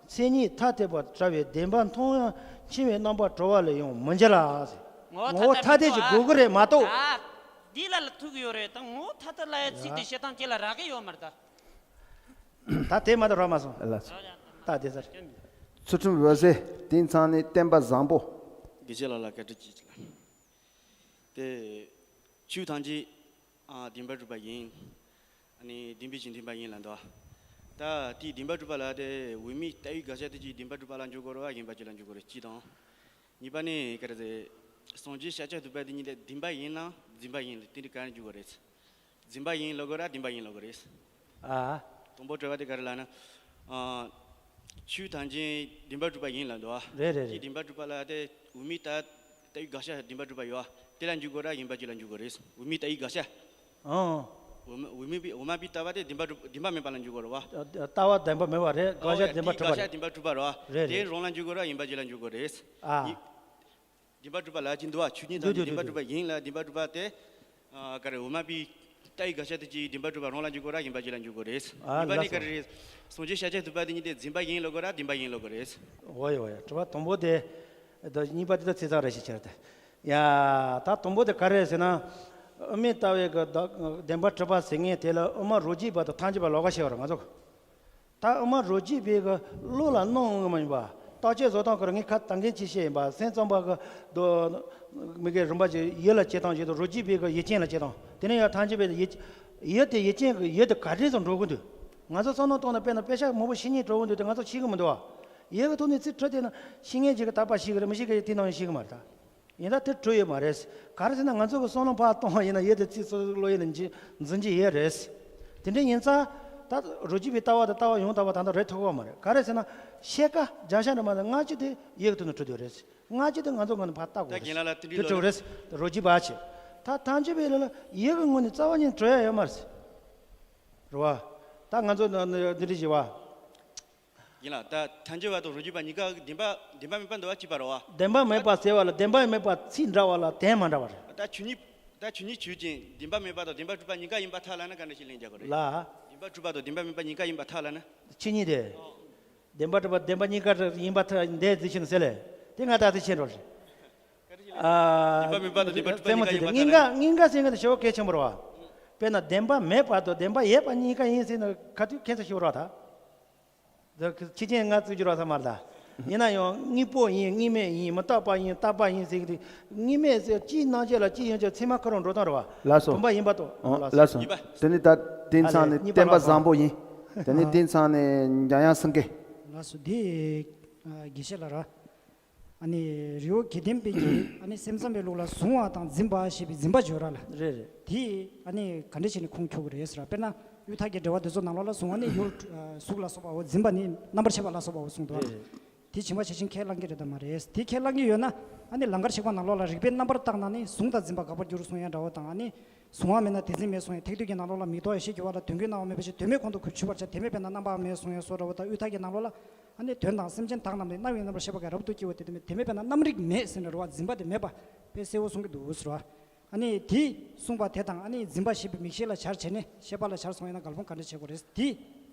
མཚན་ཉིད་ཐ་དད་པ་བྲལ་བའི་བདེན་པ་མཐོང་ཡང་འཆིང་བའི་རྣམ་པར་གྲོལ་བ་ལས་ཡང་མི་འགྱུར་ལ་ཟེར། ངོ་བོ་ཐ་དད་ཀྱི་དགོས་ཀྱི་རེད་མ་གཏོགས། འདི་ལ་ལ་ཐུག་ཡོད་རེད་དང་ངོ་བོ་ཐ་དད་ལ་ཡ་ཚིག་དེ་བཤད་སྟངས་ཁྱེད་ལ་རག་གི་ཡོད་མ་རེད་ད། ད་དེ་མ་གཏོགས་རག་མ་སོང་། ལ་ད་དེ་ཟེར། ཚུལ་ཁྲིམས་འོད་ཟེར་དེང་ཚང་ནས་བསྟན་པ་བཟང་པོ། དགེ་བཤེས་ལགས་ལ་བཀའ་དྲིན་ཆེ་ལ། དེ། ཆོས་ཐམས་ཅད་ཨ་བདེན་པར་གྲུབ་པ་ཡིན། ཨ་ནི་བདེན་པའི་གཞི་མཐུན་པ་ཡིན་ལབ་འདུག་ད་དེའི་བདེན་པར་གྲུབ་པ་ལ་དེ་འོས་མིན་ལྟ་བའི་དགག་བྱ་དེ་ཅིག་བདེན་པར་གྲུབ་པ་ལ་འཇོག་དགོས་རེད་བ་ཡིན་པ་ཅིག་ལ་འཇོག་དགོས་རེད་སྤྱི་དང་ གཉིས་པ་ནི་ག་རེ་ཟེར། སངས་རྒྱས་ཤཱཀྱ་ཐུབ་པ་དེ་གཉིས་དེ་བདེན་པ་ཡིན་ལ་བདེན་པ་ཡིན་ལ་དེ་འདྲ་ག་རེ་འཇུག་གི་རེད། བདེན་པ་ཡིན་ལབ་དགོས་ར་བདེན་པ་ཡིན་ལབ་དགོས་རེད། ཨ། དང་པོ་དྲི་བ་དེ་ག་རེ་ལབ་ན། ཨ། ཆོས་ཐམས་ཅད་བདེན་པར་གྲུབ་པ་ཡིན་ལབ་འདུག་བ། རེད་རེད་རེད། དེ་བདེན་པར་གྲུབ་པ་ལ་དེ་དབུ་མའི་ལྟ་ལྟ་བའི་དགག་བྱ་བདེན་པར་གྲུབ་པ་ཡོད་བ། དེ་ལ་འཇུག་དགོས་ར་ཡིན་པ་ཅིག་ལ་འཇུག་དགོས་རེད། དབུ་མའི་ལྟ་བའི་དགག་བྱ། ཨང་། དབུ་མ་དབུ་མའི་དབུ་མ་པའི་ལྟ་བ་དེ་བདེན་པར་གྲུབ་བདེན་པ་མེད་པ་ལ་འཇུག་དགོས་རེད་བ། ལྟ་བ་བདེན་པ་མེད་པ་རེད། དགག་བྱ་བདེན་པར་གྲུབ་པ་རེད། དགག་བྱ་བདེན་པར་གྲུབ་པ་རེད་བ། རེད་རེད། དེ་རང་ལ་འཇུག་དགོས་ར་ཡིན་པ་ཅིག་ལ་འཇུག་དགོས་རེད། ཨ། ཡིན། བདེན་པར་གྲུབ་པ་ལབ་ཀྱི་འདུག་བ། ཆོས་ཉིད་ཐམས་ཅད་འདུག་འདུག་བདེན་པར་འདུག་གྲུབ་པ་ཡིན་ལ་བདེན་པར་གྲུབ་པ་དེ། ཨ། ག་རེ་དབུ་མ་པའི་ལྟ་བའི་དགག་བྱ་དེ་ཅིག་བདེན་པར་གྲུབ་པ་རང་ལ་འཇུག་དགོས་ར་ཡིན་པ་ཅིག་ལ་འཇུག་དགོས་རེད། ཨ། ཡིན་པ་ནི་ལགས་སོ། ག་རེ་རེད། སངས་རྒྱས་ཤཱཀྱ་ཐུབ་པ་དེ་གཉིས་དེ་བདེན་པ་ཡིན་ལབ་དགོས་ར་བདེན་པ་ཡིན་ལབ་དགོས་རེད། འོ་ཡ་འོ་ཡ། དྲི་བ་དང་པོ་དེ། ད་གཉིས་པ་དེ་ད་ཚིག་ཚང་རེ་ཞིག་བྱས་ཏེ། ཡ། ད་དང་པོ་དེ་ག་རེ་རེད་ཟེར་ན། དབུ་མའི་ལྟ་བའི་གི་བདག་བདེན་པར་གྲུབ་པ་ཟེར་མཁན་དེ་ལ་དབུ་མ་རོ་གཅིག་པ་དང་ཐལ་འགྱུར་བ་ལོགས་ཀ་བཤད་པ་རེད་ང་ཚོ། ད་དབུ་མ་རོ་གཅིག་པའི་གི་བློ་ལ་སྣང་ཡོང་གི་མ་ཡིན་པ། བརྟག་དཔྱད་བཟོ་སྟངས་ཁོ་རང་ངས་ཁ་སང་གིན་ཅིག་བཤད་ཡིན་པ། སེམས་ཙམ་པ་གི་དོ། མི་གི་རིམ་པ་ཅིག་ཡུལ་ལ་སྐྱེ་སྟངས་བྱེད་དུ་རོ་གཅིག་པའི་གི་ཡུལ་ཅན་ལ་སྐྱེ་སྟངས་དེ་ནས་ཡང་ཐལ་འགྱུར་བའི་ཡུལ། ཡུལ་དེ་ཡུལ་ཅན་གི་ཡུལ་དེ་ག་འདྲས་སུ་འགྲོ་གི་འདུག་ང་ཚོ་བསམ་བློ་གཏོང་ན་དཔེར་ན་དཔེ་ཆ་མང་པོ་ཤེས་ཉེན་འགྲོ་གི་འདུག་དེ་ང་ཚོ་ཤེས་གི་མི་འདུག་བ། ཡུལ་གི་ཐོག་ནས་ཚིག་འབྲི་དེ་ན་ཤེས་མཁན་ཅིག་གི་དག་པ་ཤེས་གི་རེད། མི་ཤེས་མཁན་ཅིག་དེ་ནང་ཡང་ཤེས་གི་མ་རེད་ད། ཡིན་ད་དེ་འགྲོ་ཡོད་མ་རེད། ག་རེ་ཟེར་ན་ང་ཚོ་གི་བསམ་བློ་ཕར་གཏོང་བ་ཡིན་ན་ཡུལ་དེ་ཚིག་སོ་སོའི་བློ་ཡུལ་ལ་འཛིན་འཛིན་གྱི་ཡོད་རེད། དེ་འདྲ་ཡིན་ཙང་། ད་རོ་གཅིག་པའི་ལྟ་བ་དང་ལྟ་བ་ཡང་དག་པ་ད་ལྟ་རེད་ཐུབ་ཀྱི་མ་རེད། ག་རེ་ཟེར་ན། ཤེལ་ཀ་རྒྱ་ཤ་འདྲ་མ་ཟད་ལྔ་བཅུ་དེ་ཡུལ་གི་ཐོག་ནས་གྲུབ་ཡོད་རེད། ལྔ་བཅུ་དེ་ང་ཚོ་ངོས་ནས་ཕར་ལྟ་དགོས་རེད། ད་རྒན་ལགས་ལ་དེ་འདྲའི་དེ་ལོ་གྲུབ་རེད། རོ་གཅིག་པ་ཆེ། ད་ཐལ་འགྱུར་བའི་ལ་ལ་ཡུལ་གི་ངོས་ནས་རྩ་བ་ཉིད་གྲུབ་ཡ་ཡོད་མ་རེད། རེད་བ། ད་ང་ཚོ་འདི་འདྲ་བྱེད་བ། ཡིན་ལ་ད་ཐལ་འགྱུར་བ་དང་རོ་གཅིག་པ་གཉིས་ཀ་བདེན་པ་བདེན་པ་མེད་པ་འདུག་བ་གཅིག་པ་རེད་བ། བདེན་པ་མེད་པ་ཟེར་བ་ལ་བདེན་པ་མེད་པ་ཚིག་འདྲ་བ་ལ་དོན་མ་འདྲ་བ་རེད། ད་ཆོས་ཉིད་ད་ཆོས་ཉིད་ཆོས་ཅན་བདེན་པ་མེད་པ་དང་བདེན་པ་གྲུབ་པ་གཉིས་ཀ་ཡིན་པར་ཐལ་ལབ་ན་ག་འདྲ་ཞིག་ལན་རྒྱག་དགོས་རེད། ལ། བདེན་པ་གྲུབ་པ་དང་བདེན་པ་མེད་པ་གཉིས་ཀ་ཡིན་པར་ཐལ་ལབ་ན། ཆོས་ཉིད་དེ། བདེན་པ་གྲུབ་པ་བདེན་པ་གཉིས་ཀ་ཡིན་པར་ཐལ་འདས་རྫི་ཤིན་ཟེར་ལེ། དེ་ང་ད་དེ་ཤེས་འགྲོ་རེད། ཨ། བདེན་པ་མེད་པ་དང་བདེན་པ་གྲུབ་པ་གཉིས་ཀ་ཡིན་པར་ཐལ་ལབ་ན། གཉིས་ཀ་གཉིས་ཀ་ཟེར་མཁན་དེ་ཞེ་པོ་གལ་ཆེན་པོ་རེད་བ། དཔེར་ན་བདེན་པ་མེད་པ་དང་བདེན་པ་ཡོད་པ་གཉིས་ཀ་ཡིན་ཟེར་ན་ག་དུས་ཁྱད་མཚར་ཞིག་རེད་བ་ད། འདི་ཁྱི་ཆེན་ང་བཙུགས་རྒྱུ་ར་ས་མ་རེད་ད། ཡིན་ན་ཡང་དངོས་པོ་ཡིན་དངོས་མེད་ཡིན་མི་རྟག་པ་ཡིན་རྟག་པ་ཡིན་ཟེར་གི་དེ། དངོས་མེད་ཟེར་སྤྱིའི་སྣང་བྱེད་ལ་སྤྱི་ཡོན་ཆབ་ཚད་མ་ཁོ་རང་འགྲོ་སྟངས་རེད་བ། ལགས་སོ། བུམ་པ་ཡིན་པ་དང་། ཨོ། ལགས་སོ། ལགས་སོ། ཡིན་པ། དེ་ནི་ད་དེང་སང་ནི་ཨ་ལས་གཉིས་པ་བསྟན་པ་ལ་བཟང་པོ་ཡིན། དེ་ནི་ཨ་དེང་སང་ནི་འཇམ་དབྱངས་སེང་གེ། ལགས་སོ་དེ། ཨ། དགེ་བཤེས་ལགས་ར། ཨ་ནི་རི་བོ་དགེ་ལྡན་པའི་གི་ཨ་ནི་སེམས་ཙམ་པའི་ལུགས་ལ་གཟུང་བ་དང་འཛིན་པ་ཞེས་པའི་འཛིན་པ་བརྗོད་ར་ལ། རེད་རེད། དེ་ཨ་ནི་ག་འདྲ་བྱས་ནས་ཁུངས་འཁྱོལ་གི་རེད་ཟེར་བ། དཔེར་ན་དབུས་མཐའ་ཀྱི་འགྲེལ་པ་དེ་ཚོ་ནང་ལོགས་ལ་གཟུང་བ་ནི་ཡུལ། ཨ། གཟུགས་ལ་སོགས་པའོ། འཛིན་པ་ནི་རྣམ་པར་ཤེས་པ་ལ་སོགས་པའོ་གསུངས་འདུག་རེད་རེད། དེ་བྱིང་བ་ཇི་བཞིན་ཁས་བླང་གི་རེད་དམ་མ་རེད། དེ་ཁས་བླང་གི་ཡོད་ན་ཨ་ནི་ལང་ཀར་གཤེགས་པ་ནང་ལོགས་ལ་རིགས་པས་རྣམ་པར་བརྟགས་ན་ནི་གཟུང་དང་འཛིན་པ་དགག་པར་འགྱུར་གསུང་ཡ་འདྲ་བོ་དང་། ཨ་ནི་གཟུང་བ་མེད་ན་དེ་འཛིན་མེད་གསུང་ཡ། ཐེག་བསྡུས་ཀྱི་ནང་ལོགས་ལ་མིག་ལྡོག་ཡེ་ཤེས་རྒྱུ་བ་ལ་དོན་ཀུན་སྣང་བ་མེད་པ་ཞིག་དོན་མེད་ཁོང་དུ་ཆུད་པར་བྱ། དེ་མེད་པས་ན་རྣམ་པའང་མེད་གསུང་ཡ་སོགས་འདྲ་བོ་དང་། དབུས་མཐའ་ཀྱི་ནང་ལོགས་ལ། ཨ་ནི་དོན་དང་སེམས་ཅན་དག་རྣམས་ནི་རྣམ་གཡེང་རྣམ་པར་ཤེས་པ་གིས་རབ་ཏུ་སྐྱེའོ། དེ་དེ་མེད་དེ་མེད་པས་ན་རྣམ་རིག་མེད་ཟེར་ནས་རེད་བ། འཛིན་པ་དེ་མེད་པ་དཔེ་གསལ་བོ་གསུང་གི་འདུག་ཟེར་བ། ཨ་ནི་དེ་གསུངས་པ་དེ་དང་ཨ་ནི་འཛིན་པ་ཞེས་པའི་མིག་ཤེས་ལ་སྦྱར་བྱས་ནས་ཤེས་པ་ལ་སྦྱར་སོང་ཡིན་ན་འགལ་སྤོང་ག་འདྲ་བྱེད་དགོས་རེད་དེ་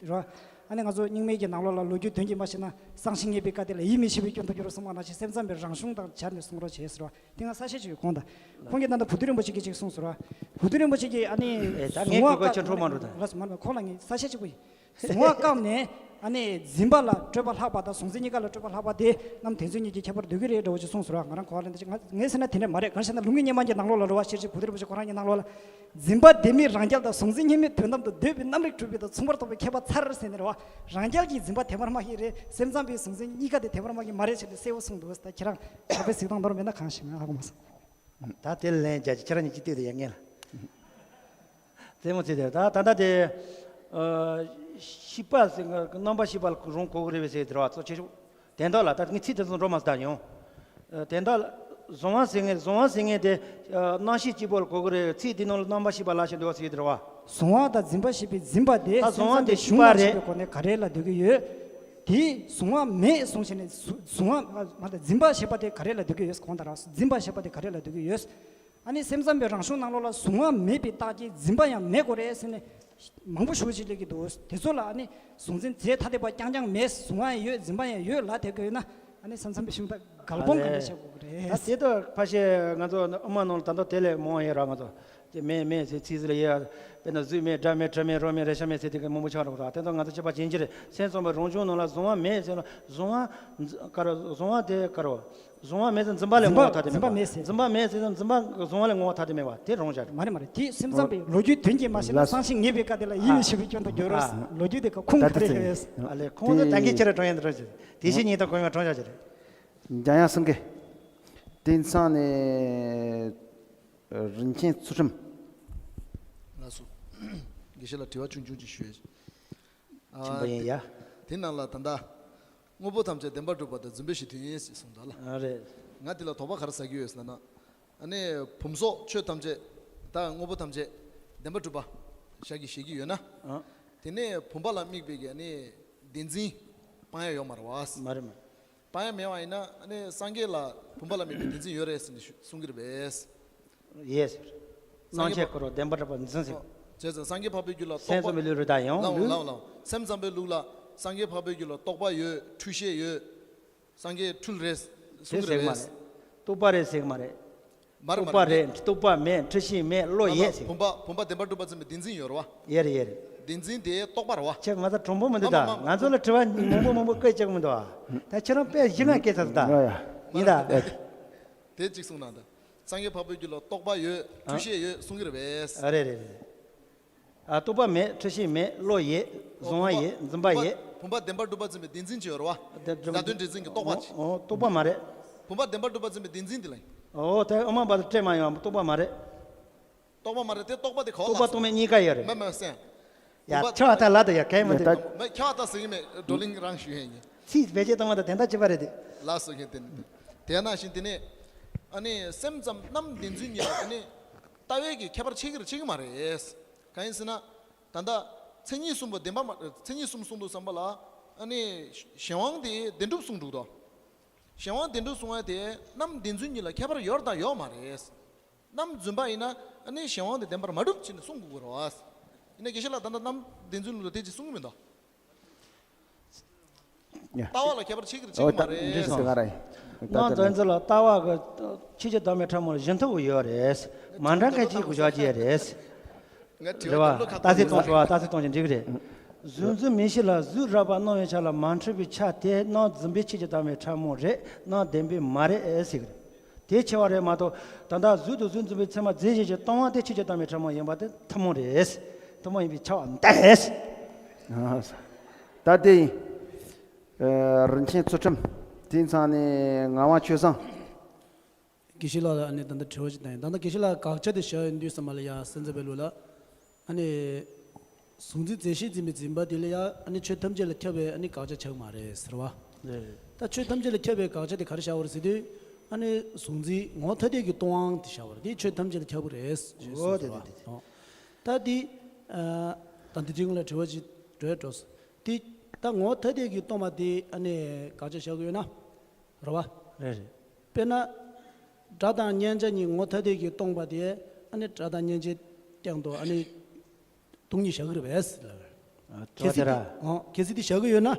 རེད་བ། ཨ་ནི་ང་ཚོ་རྙིང་མའི་གི་ནང་ལོགས་ལ་ལོ་རྒྱུས་དོན་གྱིས་མ་ཤེས་ན་གསང་ཞིང་ངེས་པའི་བཀའ་དེ་ལ་ཡིད་མི་ཆེས་པའི་སྐྱོན་དུ་འགྱུར་གསུངས་པ་ནང་བཞིན་སེམས་ཙམ་པའི་རང་གཞུང་དང་སྦྱར་ནས་གསུང་རོགས་བྱེད་ཟེར་བ། དེ་སྔ་ས་བཤད་ཅིག་ཡོད་ཁོང་དང་། ཁོང་གིས་ད་ལྟ་བུ་སྡུད་རིན་པོ་ཆེ་གིས་ཅིག་གསུངས་ཟེར་བ། བུ་སྡུད་རིན་པོ་ཆེ་གིས་ཨ་ནི། ཨེ་ད་ངས་གཟུང་བ་གོ་གོ་ཆེན་ཁྲོ་མ་འགྲོ་ད། ལགས་སོ་མ་རེད་མ་རེད་ཁོང་ལ་ངས་ས་བཤད་གཅིག་པུ་ཡིན། གཟུང་བ་བཀག་ནས་ཨ་ནི་འཛིན་པ་ལ་སྤྲོས་པ་ལྷག་པ་དང་གཟུང་འཛིན་གཉིས་ཀ་ལ་སྤྲོས་པ་ལྷག་པ་དེ་རྣམ་དོན་ཚན་གཉིས་ཀྱི་ཁྱད་པར་འདོད་ཀྱི་རེད་འདྲ་བོ་ཅིག་གསུངས་ཟེར་བ། ང་རང་གོ་བ་ལེན་ད་ཅིག་ང་ངས་ཟེར་ན་དེ་འདྲ་མ་རེད། གང་ཞེ་ན་ལུང་གི་སྔོན་མ་གྱི་ནང་ལོགས་ལ་རེད་བ། ཤེར་ཕྱིན་བུ་སྡུད་རིན་པོ་ཆེ་ཁོ་རང་གི་ནང་ལོགས་ལ། འཛིན་པ་དེ་མིན་རང་རྒྱལ་དང་གཟུང་འཛིན་གཉིས་མེད་དོན་དམ་དུ་འདོད་པའི་རྣམ་རིག་གྲུབ་པའི་དང་མཚུངས་པར་རྟོགས་པའི་ཁྱད་པར་མཚར་ཟེར་ནས་རེད་བ། རང་རྒྱལ་གྱི་འཛིན་པ་དེ་མར་མ་ཞིག་རེད། སེམས་ཙམ་པའི་གཟུང་འཛིན་གཉིས་ཀ་དེ་དེ་མར་མ་ཞིག་མ་རེད་ཟེར་ནས་གསལ་བོ་གསུངས་འདུག་ད་ཁྱེད་རང་ཕྱག་དཔེ་གཟིགས་སྟངས་མདོར་མེད་ན་གང་ཞིག་ང་ཧ་གོ་མ་སོང་། ད་དེ་ལན་རྒྱག་ཅིག་ཁྱེད་རང་གཉིས་ཀྱིས་ལྟོས་དེ་ཡ་ངེས་ལ། རྩེད་མོ་རྩེ་དེ་ད་ད་ལྟ་དེ། ཨ། ཤེས་པ་ཟེར་ང་རྣམ་པར་ཤེས་པ་ལ་རང་གོ་གི་རེད་པས་ཟེར་དེ་རེད་བ། གཙོ་ཆེ་ཤོས་དོན་དག་ལ་ད་ངས་ཚིག་དེ་ཚོ་འགྲོ་མ་ཟད་ཡོང་། ཨ། དོན་དག་ལ་གཟུང་བ་ཟེར་མཁན་གཟུང་བ་ཟེར་མཁན་དེ། ཨ། རྣམ་ཤེས་གཅིག་པོ་ལ་གོ་གི་རེད། ཚིག་དེ་ནང་ལ་རྣམ་པར་ཤེས་པ་ལ་ཞིག་འདུག་བ་ཟེར་དེ་རེད་བ། གཟུང་བ་དང་འཛིན་པ་ཞེས་པའི་འཛིན་པ་དེ་ད་གཟུང་བ་དེ་ཤེས་པ་རེད། སེམས་ཙམ་པའི་གཞུང་ལ་ཆགས་པའི་སྒོ་ནས་ག་རེ་ལ་འདོད་ཀྱི་ཡོད། དེ་གཟུང་བ་མེད་གསུངས་བྱས་ནས་གཟུ་གཟུང་བ་མ་རེད། འཛིན་པ་ཞེས་པ་དེ་ག་རེ་ལ་འདོད་ཀྱི་ཡོད་གོང་ལྟར་འཛིན་པ་ཞེས་པ་དེ་ག་རེ་ལ་འདོད་ཀྱི་ཡོད། ཨ་ནི་སེམས་ཙམ་པའི་རང་གཞུང་ནང་ལོགས་ལ་གཟུང་བ་མེད་པའི་རྟགས་ཀྱིས་འཛིན་པ་ཡང་མེད་དགོས་རེད་ཟེར་ནས་མང་པོ་ཞེ་པོ་ཅིག་སླེབས་ཀྱི་འདུག་དེ་ཚོ་ལ་ཨ་ནི་གཟུང་འཛིན་རྫས་ཐ་དད་པ་རྐྱང་རྐྱང་མེད། གཟུང་བ་ཡང་ཡོད་འཛིན་པ་ཡང་ཡོད་ལབ་བསྡད་དགོས་ཡོད་ན་ཨ་ནི་སེམས་ཙམ་པའི་གཞུང་དང་འགལ་སྤོང་ག་འདྲ་བྱེད་དགོས་ཀྱི་རེད། ད་དེ་དག་ཕལ་ཆེར་ང་ཚོ་དབུ་མ་ནང་ལ་ད་ལྟ་དེ་ལས་མང་བ་ཡོད་ར། ང་ཚོ་དེ་མེད་མེད་ཟེར་ཚིག་ཟིག་ལ་ཡ། དཔེར་ན་གཟུགས་མེད་སྒྲ་མེད་དྲི་མེད་རོ་མེད་རེག་བྱ་མེད་ཟེར་དེ་ག་མང་པོ་ཆགས་འགྲོ་གི་ར། དེ་དག་ང་ཚོ་སྤྱོད་པ་ཅན་གྱི་རེད། སེམས་ཙམ་པའི་རང་གཞུང་ནང་ལ་གཟུང་བ་མེད་ཟེར་ན་གཟུང་བ་འཛི་ག་རེ་གཟུང་བ་དེ་ག་རེ། གཟུང་བ་མེད་ཟེར་འཛིན་པ་ལས་འཛིན་པ་ངོ་བོ་ཐ་དད་འཛིན་པ་མེད་པ། མེད་ཟེར། འཛིན་པ་མེད་ཟེར་ན་འཛིན་པ་གཟུང་བ་ལས་ངོ་བོ་ཐ་དད་མེད་པ་དེ་རང་བཞག་རེད། མ་རེད་མ་རེད། དེ་སེམས་ཙམ་པའི་ལོ་རྒྱུས་དོན་གྱིས་མ་ཤེས་ན། ལགས། གསང་ཞིང་ངེས་པའི་བཀའ་དེ་ལ་ཡིད་མི་ཆེས་པའི་སྐྱོན་དུ་འགྱུར་རོ། ལོ་རྒྱུས་དེ་ག་ཁུངས་ག་རེ་ཡོད། ཨ་ལས་ཁོང་ཚོ་ད་གིན་ཁྱེད་རང་དྲང་ཡང་དྲང་ཞིག་དེ་བཞིན་ཉིད་དང་གོ་ཡོང་དྲང་བཞག་ཅིག་རེད། འཇམ་དབྱངས་སེང་གེ། དེང་སང་ནས་རིན་ཆེན་ཚུལ་ཁྲིམས། ལགས་སོ། དགེ་བཤེས་ལ་དྲི་བ་ཆུང་ཆུང་ཅིག་ཞུ་ཡ། ཨ། ཆེན་པོ་ཡིན་ཡ། དེ་ནང་ལ་ད་ལྟ་དངོས་པོ་ཐམས་ཅད་བདེན་པར་གྲུབ་པ་དང་རྫུན་པའི་གཞི་མཐུན་ཡིན་ཞེས་གསུངས་འདུག་ལ། ཨ་རེད། ང་དེ་ལ་དོགས་པ་ག་རེ་ཟ་གི་ཡོད་ཟེར་ན། ཨ་ནི་བུམ་སོགས་ཆོས་ཐམས་ཅད། ད་དངོས་པོ་ཐམས་ཅད་བདེན་པར་གྲུབ་པ་ཞག་གི་བཞེད་ཀྱི་ཡོད་ན། ཨ། དེ་ནས་བུམ་པ་ལ་དམིགས་པའི་གི་ཨ་ནི་བདེན་འཛིན་སྤང་ཡ་ཡོད་མ་རེད་བ། མ་རེད་མ། སྤང་ཡ་མེད་པ་ཡིན་ན་ཨ་ནི་སངས་རྒྱས་ལ་བུམ་པ་ལ་དམིགས་པའི་བདེན་འཛིན་ཡོད་རེད་ཟེར་ནས་གསུང་གི་རེད་པས། ཡེས། སྣང་མཆེད་འཁོར་བ་བདེན་པར་གྲུབ་པ་འཛིན་ཟེར། བྱས་ཙང་སངས་རྒྱས་འཕགས་པའི་རྒྱུད་ལ་རྟོགས་པ། སེམས་ཙམ་པའི་ལུགས་རེད་ད་ཡང་ལའོ་ལུགས། ལའོ་ལའོ། སེམས་ཙམ་པའི་ལུགས་ལ་སངས་རྒྱས་འཕགས་པའི་རྒྱུད་ལ་རྟོགས་པ་ཡོད། འཁྲུལ་ཤེས་ཡོད། སངས་རྒྱས་འཁྲུལ་རེད་གསུང་གི་རེད་པས། རྟོགས་པ་རེད་ཟེར་གི་མ་རེད། མ་རེད་མ་རྟོགས་པ་རེད། རེད། རྟོགས་པ་མེད། འཁྲུལ་ཤེས་མེད། བློ་ཡོད་ཟེར། བུམ་པ་བུམ་པ་བདེན་པར་གྲུབ་པ་འཛིན་པའི་བདེན་འཛིན་ཡོད་རེད་བ། ཡོད་རེད་ཡོད་རེད། བདེན་འཛིན་དེ་རྟོགས་པ་རེད་བ། ཁྱེད་ང་ཚོ་གྲུང་པོ་མི་འདུག་ད། མ་མ་མ། ང་ཚོ་ལ་དྲི་བ་མང་པོ་མང་པོ་བཀོད་བཅུག་མི་འདུག་ཨ། ད་ཁྱེད་རང་དཔེ་བཞི་ལྔ་བཀོད་ཚར་ད། ཡ་ཡ། ཡིན་ད། དེ་གཅིག་གསུངས་ན་ད། སངས་རྒྱས་འཕགས་པའི་རྒྱུད་ལ་རྟོགས་པ་ཡོད། ཨ། འཁྲུལ་ཤེས་ཡོད་གསུང་གི་རེད་པས། ཨ་རེད་རེད་རེད། ཨ། རྟོགས་པ་མེད། འཁྲུལ་ཤེས་མེད། བློ་ཡོད། གཟུང་བ་ཡོད། འཛིན་པ་ཡོད། བུམ་པ་བདེན་པར་གྲུབ་པ་འཛིན་པའི་བདེན་འཛིན་ཅིག་ཡོད་རེད་བ། བདེན་གྲུབ། བརྡ་དོན་འདྲེས་འཛིན་གྱི་རྟོགས་པ་ཅིག། ཨོ། རྟོགས་པ་མ་རེད། བུམ་པ་བདེན་པར་གྲུབ་པ་འཛིན་པའི་བདེན་འཛིན་དེ་ལ་ཡིན། ཨོ། དེ་དབུ་མ་པ་དང་སྤྲད་མ་ཡོང་བ་རྟོགས་པ་མ་རེད། རྟོགས་པ་མ་རེད་དེ། རྟོགས་པ་དེ་ག་བ་ལ། རྟོགས་པ་རྟོགས་མེད་གཉིས་ཀ་ཡོད་རེད། མ་མ་སེམས། ཡ། ཁྱོད་ད་ལ་དུ་ཡ་གས་མ་དེ། མ་ཁྱོད་ད་ཟེར་གི་མེད། བགྲོ་གླེང་རང་ཞུ་ཡས་ཡིན། ཚིག་བེད་སྤྱོད་གཏོང་བ་དང་དེ་འདྲ་བྱེད་པ་རེད་དེ། ལགས་སོ། ཁྱེད་དེ་ནི་དེ་ནང་བཞིན་དེ་ནས་ཨ་ནི་སེམས་ཙམ་རྣམ་བདེན་རྫུན་གཉིས་ལ་དེ་ནི་ལྟ་བའི་གི་ཁྱད་པར་ཕྱེ་གི་རེད་ཕྱེ་གི་མ་རེད། གང་ཡིན་ཟེར་ན། ད་ལྟ་མཚན་ཉིད་གསུམ་པོ་བདེན་པ་མ། མཚན་ཉིད་གསུམ་གསུངས་འདུག་བསམ་པ་ལ། ཨ་ནི་གཞན་དབང་དེ་བདེན་གྲུབ་གསུངས་འདུག་དོ། གཞན་དབང་བདེན་གྲུབ་གསུང་བ་དེ་རྣམ་བདེན་རྫུན་གཉིས་ལ་ཁྱད་པར་ཡོད་དང་ཡོད་མ་རེད། རྣམ་རྫུན་པ་ཡིན་ན་ཨ་ནི་གཞན་དབང་དེ་བདེན་པར་མ་གྲུབ་ཅེས་ནས་གསུང་དགོས་ཀྱི་རེད་བ། ཡིན་ན་དགེ་བཤེས་ལགས་ད་ལྟ་རྣམ་བདེན་རྫུན་ལུགས་ལ་དེ་ཅིག་གསུང་གི་མི་འདུག། ལྟ་བ་ལ་ཁྱད་པར་ཕྱེ་གི་རེད་ཕྱེ་གི་མ་རེད། འདི་སོང་། རྣམ་རྫུན་ལ་ལྟ་བ་གི་ཕྱིན་ཅི་ལྡོག་མེད་ཕྲ་མོ་ལ་གཞི་མཐུན་པོ་ཡོད་རེད། མ་འདྲ་མཁན་གཅིག་གི་བཞག་གི་རེད། ང་དྲི་བ་རེད་བ། ལྟ་ཚིག་གཏོང་ཆོག་ཨ། ལྟ་ཚིག་གཏོང་ཆོག་འགྲིག་གི་རེད། གཟུགས་འཛིན་མིག་ཤེས་ལ་གཟུགས་རགས་པ་སྣང་བའི་ཆ་ལ་མ་འཁྲུལ་བའི་ཆ་དེ་རྣམ་རྫུན་པའི་ཕྱིན་ཅི་ལྡོག་མེད་ཕྲ་མོ་རེད། རྣམ་བདེན་པའི་མ་རེད་ཟེར་གི་རེད། དེ་ཕྱེ་བ་རེད་མ་གཏོགས། ད་ལྟ་གཟུགས་དང་གཟུགས་འཛིན་པའི་མཚན་མ་རྫས་གཞན་གྱིས་སྟོང་བ་དེ་ཕྱིན་ཅི་ལྡོག་མེད་ཕྲ་མོ་ཡིན་པ་དེ་ཐུན་མོང་རེད། ཐུན་མོང་ཡིན་པས་ཁྱབ་པ་འདི་རེད། ད་དེ་ཡིན། ཨ། རིན་ཆེན་ཚུལ་ཁྲིམས། དེ་ཚང་ནས་ངག་དབང་ཆོས་བཟང་། དགེ་བཤེས་ལགས་ལ་ཨ་ནི་ད་ལྟ་དྲི་བ་ཞིག་བཏང་ཡིན། ད་ལྟ་དགེ་བཤེས་ལགས་དགག་བྱ་དེ་བཞག་ཡོང་དུས་ཙམ་པ་ལ་ཡ་སེམས་ཙམ་པའི་ལུགས་ལ། ཨ་ནི། གཟུགས་འཛིན་རྫས་གཞན་འཛིན་པའི་འཛིན་པ་དེ་ལ་ཡང་ཨ་ནི་ཆོས་ཐམས་ཅད་ལ་ཁྱབ་པའི་ཨ་ནི་དགག་བྱ་ཆགས་མ་རེད་ཟེར་བ། རེད་རེད། ད་ཆོས་ཐམས་ཅད་ལ་ཁྱབ་པའི་དགག་བྱ་དེ་ག་རེ་བཞག་པ་རེད་ཟེར་དུས། ཨ་ནི་གཟུགས་འཛིན་ངོ་ཐ་དད་ཀྱིས་སྟོང་པའང་དེ་བཞག་པ་རེད། དེ་ཆོས་ཐམས་ཅད་ལ་ཁྱབ་པ་རེད་ཞེས་གསུངས་ཟེར་བ། འོ་དེ་དེ་དེ་དེ། ཨོ། ད་དེ། ཨ། ད་འདི་དེ་སྔོན་ལ་དྲི་བ་ཅིག་འགྲོ་ཡ་འགྲོ་སོང་། དེ། ད་ངོ་ཐ་དད་ཀྱིས་སྟོང་པ་དེ་ཨ་ནི་དགག་བྱ་བཞག་གི་ཡོད་ན། རེད་བ། རེད་རེད། དཔེར་ན། སྒྲ་དང་མཉན་བྱ་གཉིས་ངོ་ཐ་དད་ཀྱིས་སྟོང་པ་དེ་ཨ་ནི་སྒྲ་དང་མཉན་བྱའི་སྟེང་དུ་ཨ་ནི་སྟོང་ཉིད་བཞག་གི་རེད་པས་ལབ། ཨ། གལ་སྲིད་དེ། ཨོ། གལ་སྲིད་དེ་བཞག་གི་ཡོད་ན།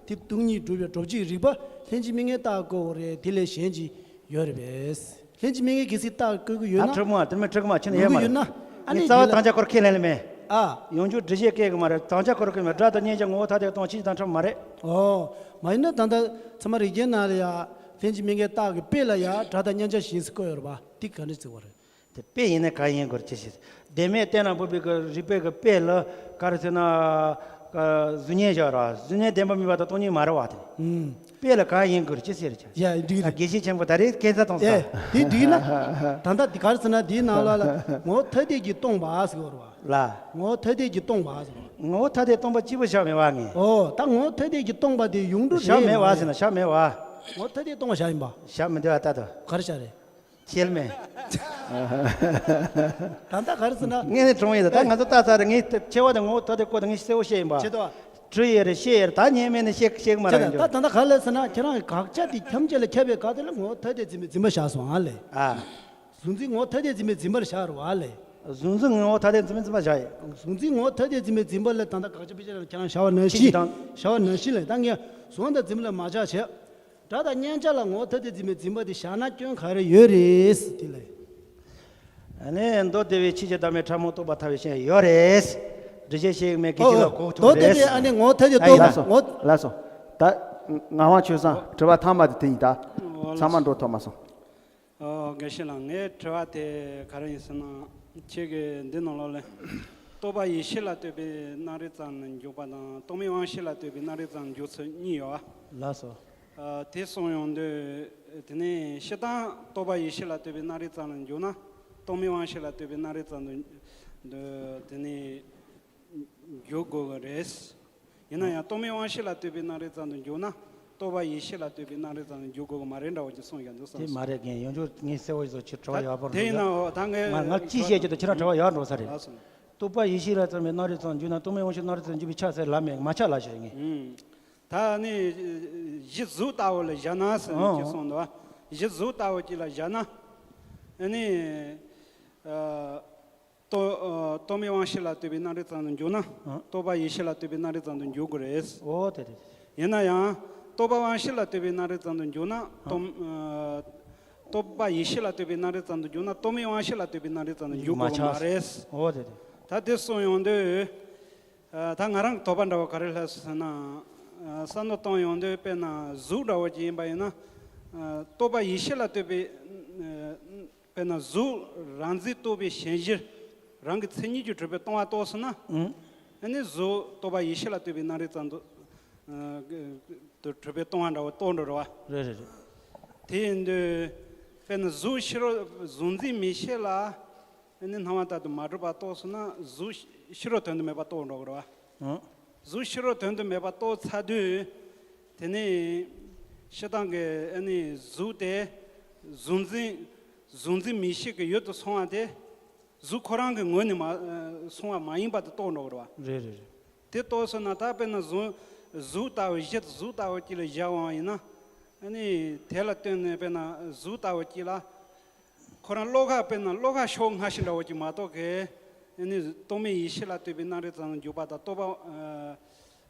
དེ་སྟོང་ཉིད་སྒྲུབ་པའི་སྒྲུབ་བྱེད་རིགས་པ་ལྷན་ཅིག་དམིགས་ངེས་རྟགས་བཀོད་པ་རེད། དེ་ལས་གཞན་ཅིག་ཡོད་རེད་པས། ལྷན་ཅིག་དམིགས་ངེས་གལ་སྲིད་རྟགས་བཀོད་ཀྱི་ཡོད་ན། ཨ། གྲུབ་མ་དེ་མི་གྲུབ་མ་ཕྱིན་ན་ཡོད་མ་རེད། ཡོད་ན། ཨ་ནི་རྩ་བ་དང་ཆ་སྐོར་ཁས་ལེན་ལེ་མེད། ཨ། ཡོང་རྒྱུ་འགྲེལ་བཤད་སྐད་གི་མ་རེད། དང་ཆ་སྐོར་གི་མེད། སྒྲ་དང་མཉན་བྱ་ངོ་བོ་ཐ་དད་སྟོང་ཕྱིན་ཅི་དང་ཁྲམ་མ་རེད། ཨོ། མ་ཡིན་ན་ད་ལྟ་ཚད་མ་རིགས་ཅན་ནང་ལ་ཡ་ལྷན་ཅིག་དམིགས་ངེས་རྟགས་ཀྱི་དཔེ་ལ་ཡ་སྒྲ་དང་མཉན་བྱ་ཞེས་བཀོད་ཡོད་རེད་པ། དེ་ག་འདྲ་བརྩི་བ་རེད། དེ་དཔེ་ཡིན་ན་གང་ཡིན་དགོས་ཅི་ཞིག་བདེན་མེད་གཏན་ལ་ཕབ་པའི་གི་རིགས་པའི་གི་དཔེ་ལ་ག་རེ་ཟེར་ན། གཟུགས་བརྙན་བཞག་ར། གཟུགས་བརྙན་བདེན་པ་མིན་པ་དང་སྟོང་ཉིད་མ་རེད་བ་དེ། ཨུམ། དཔེ་ལ་གང་ཡིན་དགོས་ཅི་ཟེར་ཀྱང་། ཡ་འགྲིག་རེད། དགེ་བཤེས་ཆེན་པོ་ད་རེས་སྐད་ཆ་གཏོང་ས། ཨེ། དེ་འགྲིག་ན། ད་ལྟ་འདི་ག་རེ་ཟེར་ན་འདིའི་ནང་ལ་ལ་ངོ་ཐ་དད་ཀྱིས་སྟོང་པ་ཟེར་བ་རེད་བ། ལ། ངོ་ཐ་དད་ཀྱིས་སྟོང་པ་ཟེར་བ། ངོ་ཐ་དད་སྟོང་པ་གཅིག་པུ་བཞག་མེད་བ་ངས། ཨོ། ད་ངོ་ཐ་དད་ཀྱིས་སྟོང་པ་དེ་ཡོངས་གྲུབ་བཞག་རེད་མེད་བ་མ་ཟེར་ན་རེད། བཞག་མེད་བ། ངོ་ཐ་དད་སྟོང་པ་བཞག་ཡིན་པ། བཞག་མི་འདུག་ཨ་ད་དོ། ག་རེ་བཞག་རེད། ཁྱེལ་མེད། ད་ལྟ་ག་རེ་ཟེར་ན། ངས་ནི་གྲོང་ཡིན་ད། ད་ང་ཚོ་ལྟ་ཚར་རེད། ངས་ཆེ་བ་དང་ངོ་ཐ་དད་སྐོར་དང་ངས་གསལ་བོ་བཤད་ཡིན་པ། ཆེ་དོ། བྲི་ཡས་རེད་བཤད་ཡས་རེད། ད་ཉན་མེད་ནས་བཤད་བཤད་གི་མ་རེད། ད་ད་ད་ག་ལ་ཟེར་ན་ཁྱེད་རང་གི་དགག་བྱ་དེ་ཐམས་ཅད་ལ་ཁྱབ་པའི་དགག་དེ་ལ་ངོ་ཐ་དད་འཛིན་པའི་འཛིན་པ་བཞག་སོང་ཨ་ལས། ཨ། གཟུགས་འཛིན་ངོ་ཐ་དད་འཛིན་པའི་འཛིན་པར་བཞག་རེད་བ་ལས། གཟུགས་འཛིན་ངོ་ཐ་དད་འཛིན་པའི་འཛིན་པ་བཞག་ཡས། གཟུགས་འཛིན་ངོ་ཐ་དད་འཛིན་པའི་འཛིན་པ་ལ་ད་ལྟ་དགག་བྱ་དཔེ་ཆ་ལ་ཁྱེད་རང་བཞག་པ་ནང་བཞིན། ཕྱིན་ཅི་དང་། བཞག་པ་ནང་བཞིན་ལས་ད་ངས་གཟུགས་དང་འཛིན་པ་ལ་མ་བཞག་བྱས། སྒྲ་དང་མཉན་བྱ་ལ་ངོ་ཐ་དད་འཛིན་པའི་འཛིན་པ་དེ་བཞག་ན་སྐྱོན་ག་རེ་ཡོད་རེད་དེ་ལས། ཨ་ནི་མདོ་སྡེ་པའི་ཕྱིན་ཅི་ལྡོག་མེད་ཕྲ་མོ་རྟོགས་པ་ཐལ་བའི་ཞེན་ཡོད་རེད། འགྲེལ་བཤད་བྱེད་མེད་དགེ་བཤེས་ལ་གོ་ཐུབ་རེད། མདོ་སྡེ་པའི་ཨ་ནི་ངོ་ཐ་དད་རྟོགས་པ་ལགས་སོ། ངོ་། ལགས་སོ། ད་ངག་དབང་ཆོས་བཟང་དྲི་བ་ཐ་མ་དེ་དེ་ཡིན་ད། ཚང་མ་འགྲོ་ཐུབ་མ་སོང་། ཨོ། དགེ་བཤེས་ལགས་ངའི་དྲི་བ་དེ་ག་རེ་ཡིན་ཟེར་ན། ཁྱེད་ཀྱིས་འདི་ནང་ལོགས་ལ་རྟོག་པ་ཡིད་ཤེས་ལ་ལྟོས་པའི་རྣམ་རིག་ཙམ་འཇུག་པ་དང་རྟོག་མེད་དབང་ཤེས་ལ་ལྟོས་པའི་རྣམ་རིག་ཙམ་འཇུག་ཚུལ་གཉིས་ཡོད་པ། ལགས་སོ། ཨ། དེ་གསུངས་ཡོང་དུས། དེ་ནས་སྤྱིར་བཏང་རྟོག་པ་ཡེ་ཤེས་ལ་ལྟོས་པའི་རྣམ་རིག་ཙམ་ལ་འཇུག་ན། རྟོག་མེད་དབང་ཤེས་ལ་ལྟོས་པའི་རྣམ་རིག་ཙམ་དུ་དུ་དེ་ནས་འཇུག་དགོས་ཀྱི་རེད། ཡིན་ན་ཡང་རྟོག་མེད་དབང་ཤེས་ལ་ལྟོས་པའི་རྣམ་རིག་ཙམ་དུ་འཇུག་ན། རྟོག་པ་ཡེ་ཤེས་ལ་ལྟོས་པའི་རྣམ་རིག་ཙམ་དུ་འཇུག་དགོས་ཀྱི་མ་རེད་འདྲ་བོ་ཅིག་གསུངས་ཡོང་དུས་བསམ་དེ་སོང་། མ་རེད་རྒན། ཡོང་རྒྱུ་ངས་གསལ་བོ་ཞིག་བཟོ་ཆེད་དྲི་བ་ད་ཡག་པོ་དེ་ཡིན་ན་ད་ངས་ང་ང་ཅི་བཤད་ཀྱི་འདུག་ཁྱེད་རང་དྲི་བ་ཡག་འགྲོ་ས་རེད། ལགས་སོ། རྟོག་པ་ཡེ་ཤེས་ལ་ལྟོས་པའི་རྣམ་རིག་ཙམ་འཇུག་ན་རྟོག་མེད་དབང་ཤེས་རྣམ་རིག་ཙམ་འཇུག་པའི་ཕྱག་འཚལ་ལབ་མེད། མ་ཁྱབ་ལབ་ཤག་ངས། ཨུམ། ད་ནི་གཞི་གཟུགས་ལྟ་བུ་ལ་བཞག་ན་ཟེར་ནས་ཨང་ཅིག་གསུངས་འདུག་གཞི་གཟུགས་ལྟ་བུ་ཅིག་ལ་བཞག་ན། ཨ་ནི། ཨ། རྟོག་ཨ། རྟོག་མེད་དབང་ཤེས་ལ་ལྟོས་པའི་རྣམ་རིག་ཙམ་དུ་འཇུག་ན། ཨང་། རྟོག་པ་ཡེ་ཤེས་ལ་ལྟོས་པའི་རྣམ་རིག་ཙམ་དུ་འཇུག་དགོས་རེད། ཨོ་དེ་རེད། ཡིན་ན་ཡང་། རྟོག་པ་དབང་ཤེས་ལ་ལྟོས་པའི་རྣམ་རིག་ཙམ་དུ་འཇུག་ན། ཨང་། རྟོག་ཨ། རྟོག་པ་ཡེ་ཤེས་ལ་ལྟོས་པའི་རྣམ་རིག་ཙམ་དུ་འཇུག་ན་རྟོག་མེད་དབང་ཤེས་ལ་ལྟོས་པའི་རྣམ་རིག་ཙམ་དུ་འཇུག་དགོས་ཀྱི་མ་རེད། ཨོ་དེ་རེད། ད་དེ་གསུངས་ཡོང་དུས། ཨ། ད་ང་རང་གི་དོགས་པ་འདྲ་བོ་ག་རེ་སླེབས་སོང་ཟེར་ན། ཨ། བསམ་བློ་བཏང་ཡོང་དུས་དཔེར་ན་གཟུགས་འདྲ་བོ་ཅིག་ཡིན་པ་ཡིན་ན། ཨ། རྟོག་པ་ཡེ་ཤེས་ལ་ལྟོས་པའི། ཨ། དཔེར་ན་གཟུགས་རང་འཛིན་རྟོག་པའི་ཞེན་གཞིར་རང་གི་མཚན་ཉིད་ཀྱིས་གྲུབ་པའི་སྟོང་པ་རྟོགས་སོང་ན། ཨང་། ཨ་ནི་གཟུགས་རྟོག་པ་ཡེ་ཤེས་ལ་ལྟོས་པའི་རྣམ་རིག་ཙམ་དུ། ཨ། དུ་གྲུབ་པའི་སྟོང་པ་འདྲ་བོ་རྟོགས་འགྲོ་རེད་བ། རེད་རེད་རེད། དེ་ཡིན་དུས། དཔེར་ན་གཟུགས་ཕྱི་རོལ་གཟུགས་འཛིན་མིག་ཤེས་ལ། ཨ་ནི་སྣང་བ་ལྟར་དུ་མ་གྲུབ་པ་རྟོགས་སོང་ན་གཟུགས་ཕྱི་རོལ་དོན་དུ་མེད་པ་རྟོགས་འགྲོ་གི་རེད་བ། ཨང་། གཟུགས་ཕྱི་རོལ་དོན་དུ་མེད་པ་རྟོགས་ཚར་དུས། དེ་ནས་སྤྱིར་བཏང་གི་ཨ་ནི་གཟུགས་དེ་གཟུགས་འཛིན་གཟུགས་འཛིན་མིག་ཤེས་ཀྱི་ཡུལ་དུ་སོང་བ་དེ། གཟུགས་ཁོ་རང་གི་ངོས་ནས་མ་སོང་བ་མ་ཡིན་པ་དེ་རྟོགས་འགྲོ་གི་རེད་བ། རེད་རེད་རེད། དེ་རྟོགས་སོང་ན་ད་དཔེར་ན་གཟུགས་གཟུགས་ལྟ་བུ་གཞི་གཟུགས་ལྟ་བུ་ཅིག་ལ་བཞག་པ་ཡིན་ན། ཨ་ནི་དེ་ལ་ལྟོས་ནས་དཔེར་ན་གཟུགས་ལྟ་བུ་ཅིག་ལ། ཁོ་རང་བློ་ཁ་དཔེར་ན་བློ་ཁ་ཕྱོགས་སྔ་ཕྱི་འདྲ་བོ་ཅིག་མ་གཏོགས་གི། ཨ་ནི་རྟོག་མེད་ཡེ་ཤེས་ལ་ལྟོས་པའི་རྣམ་རིག་ཙམ་འཇུག་པ་དང་རྟོག་པ། ཨ།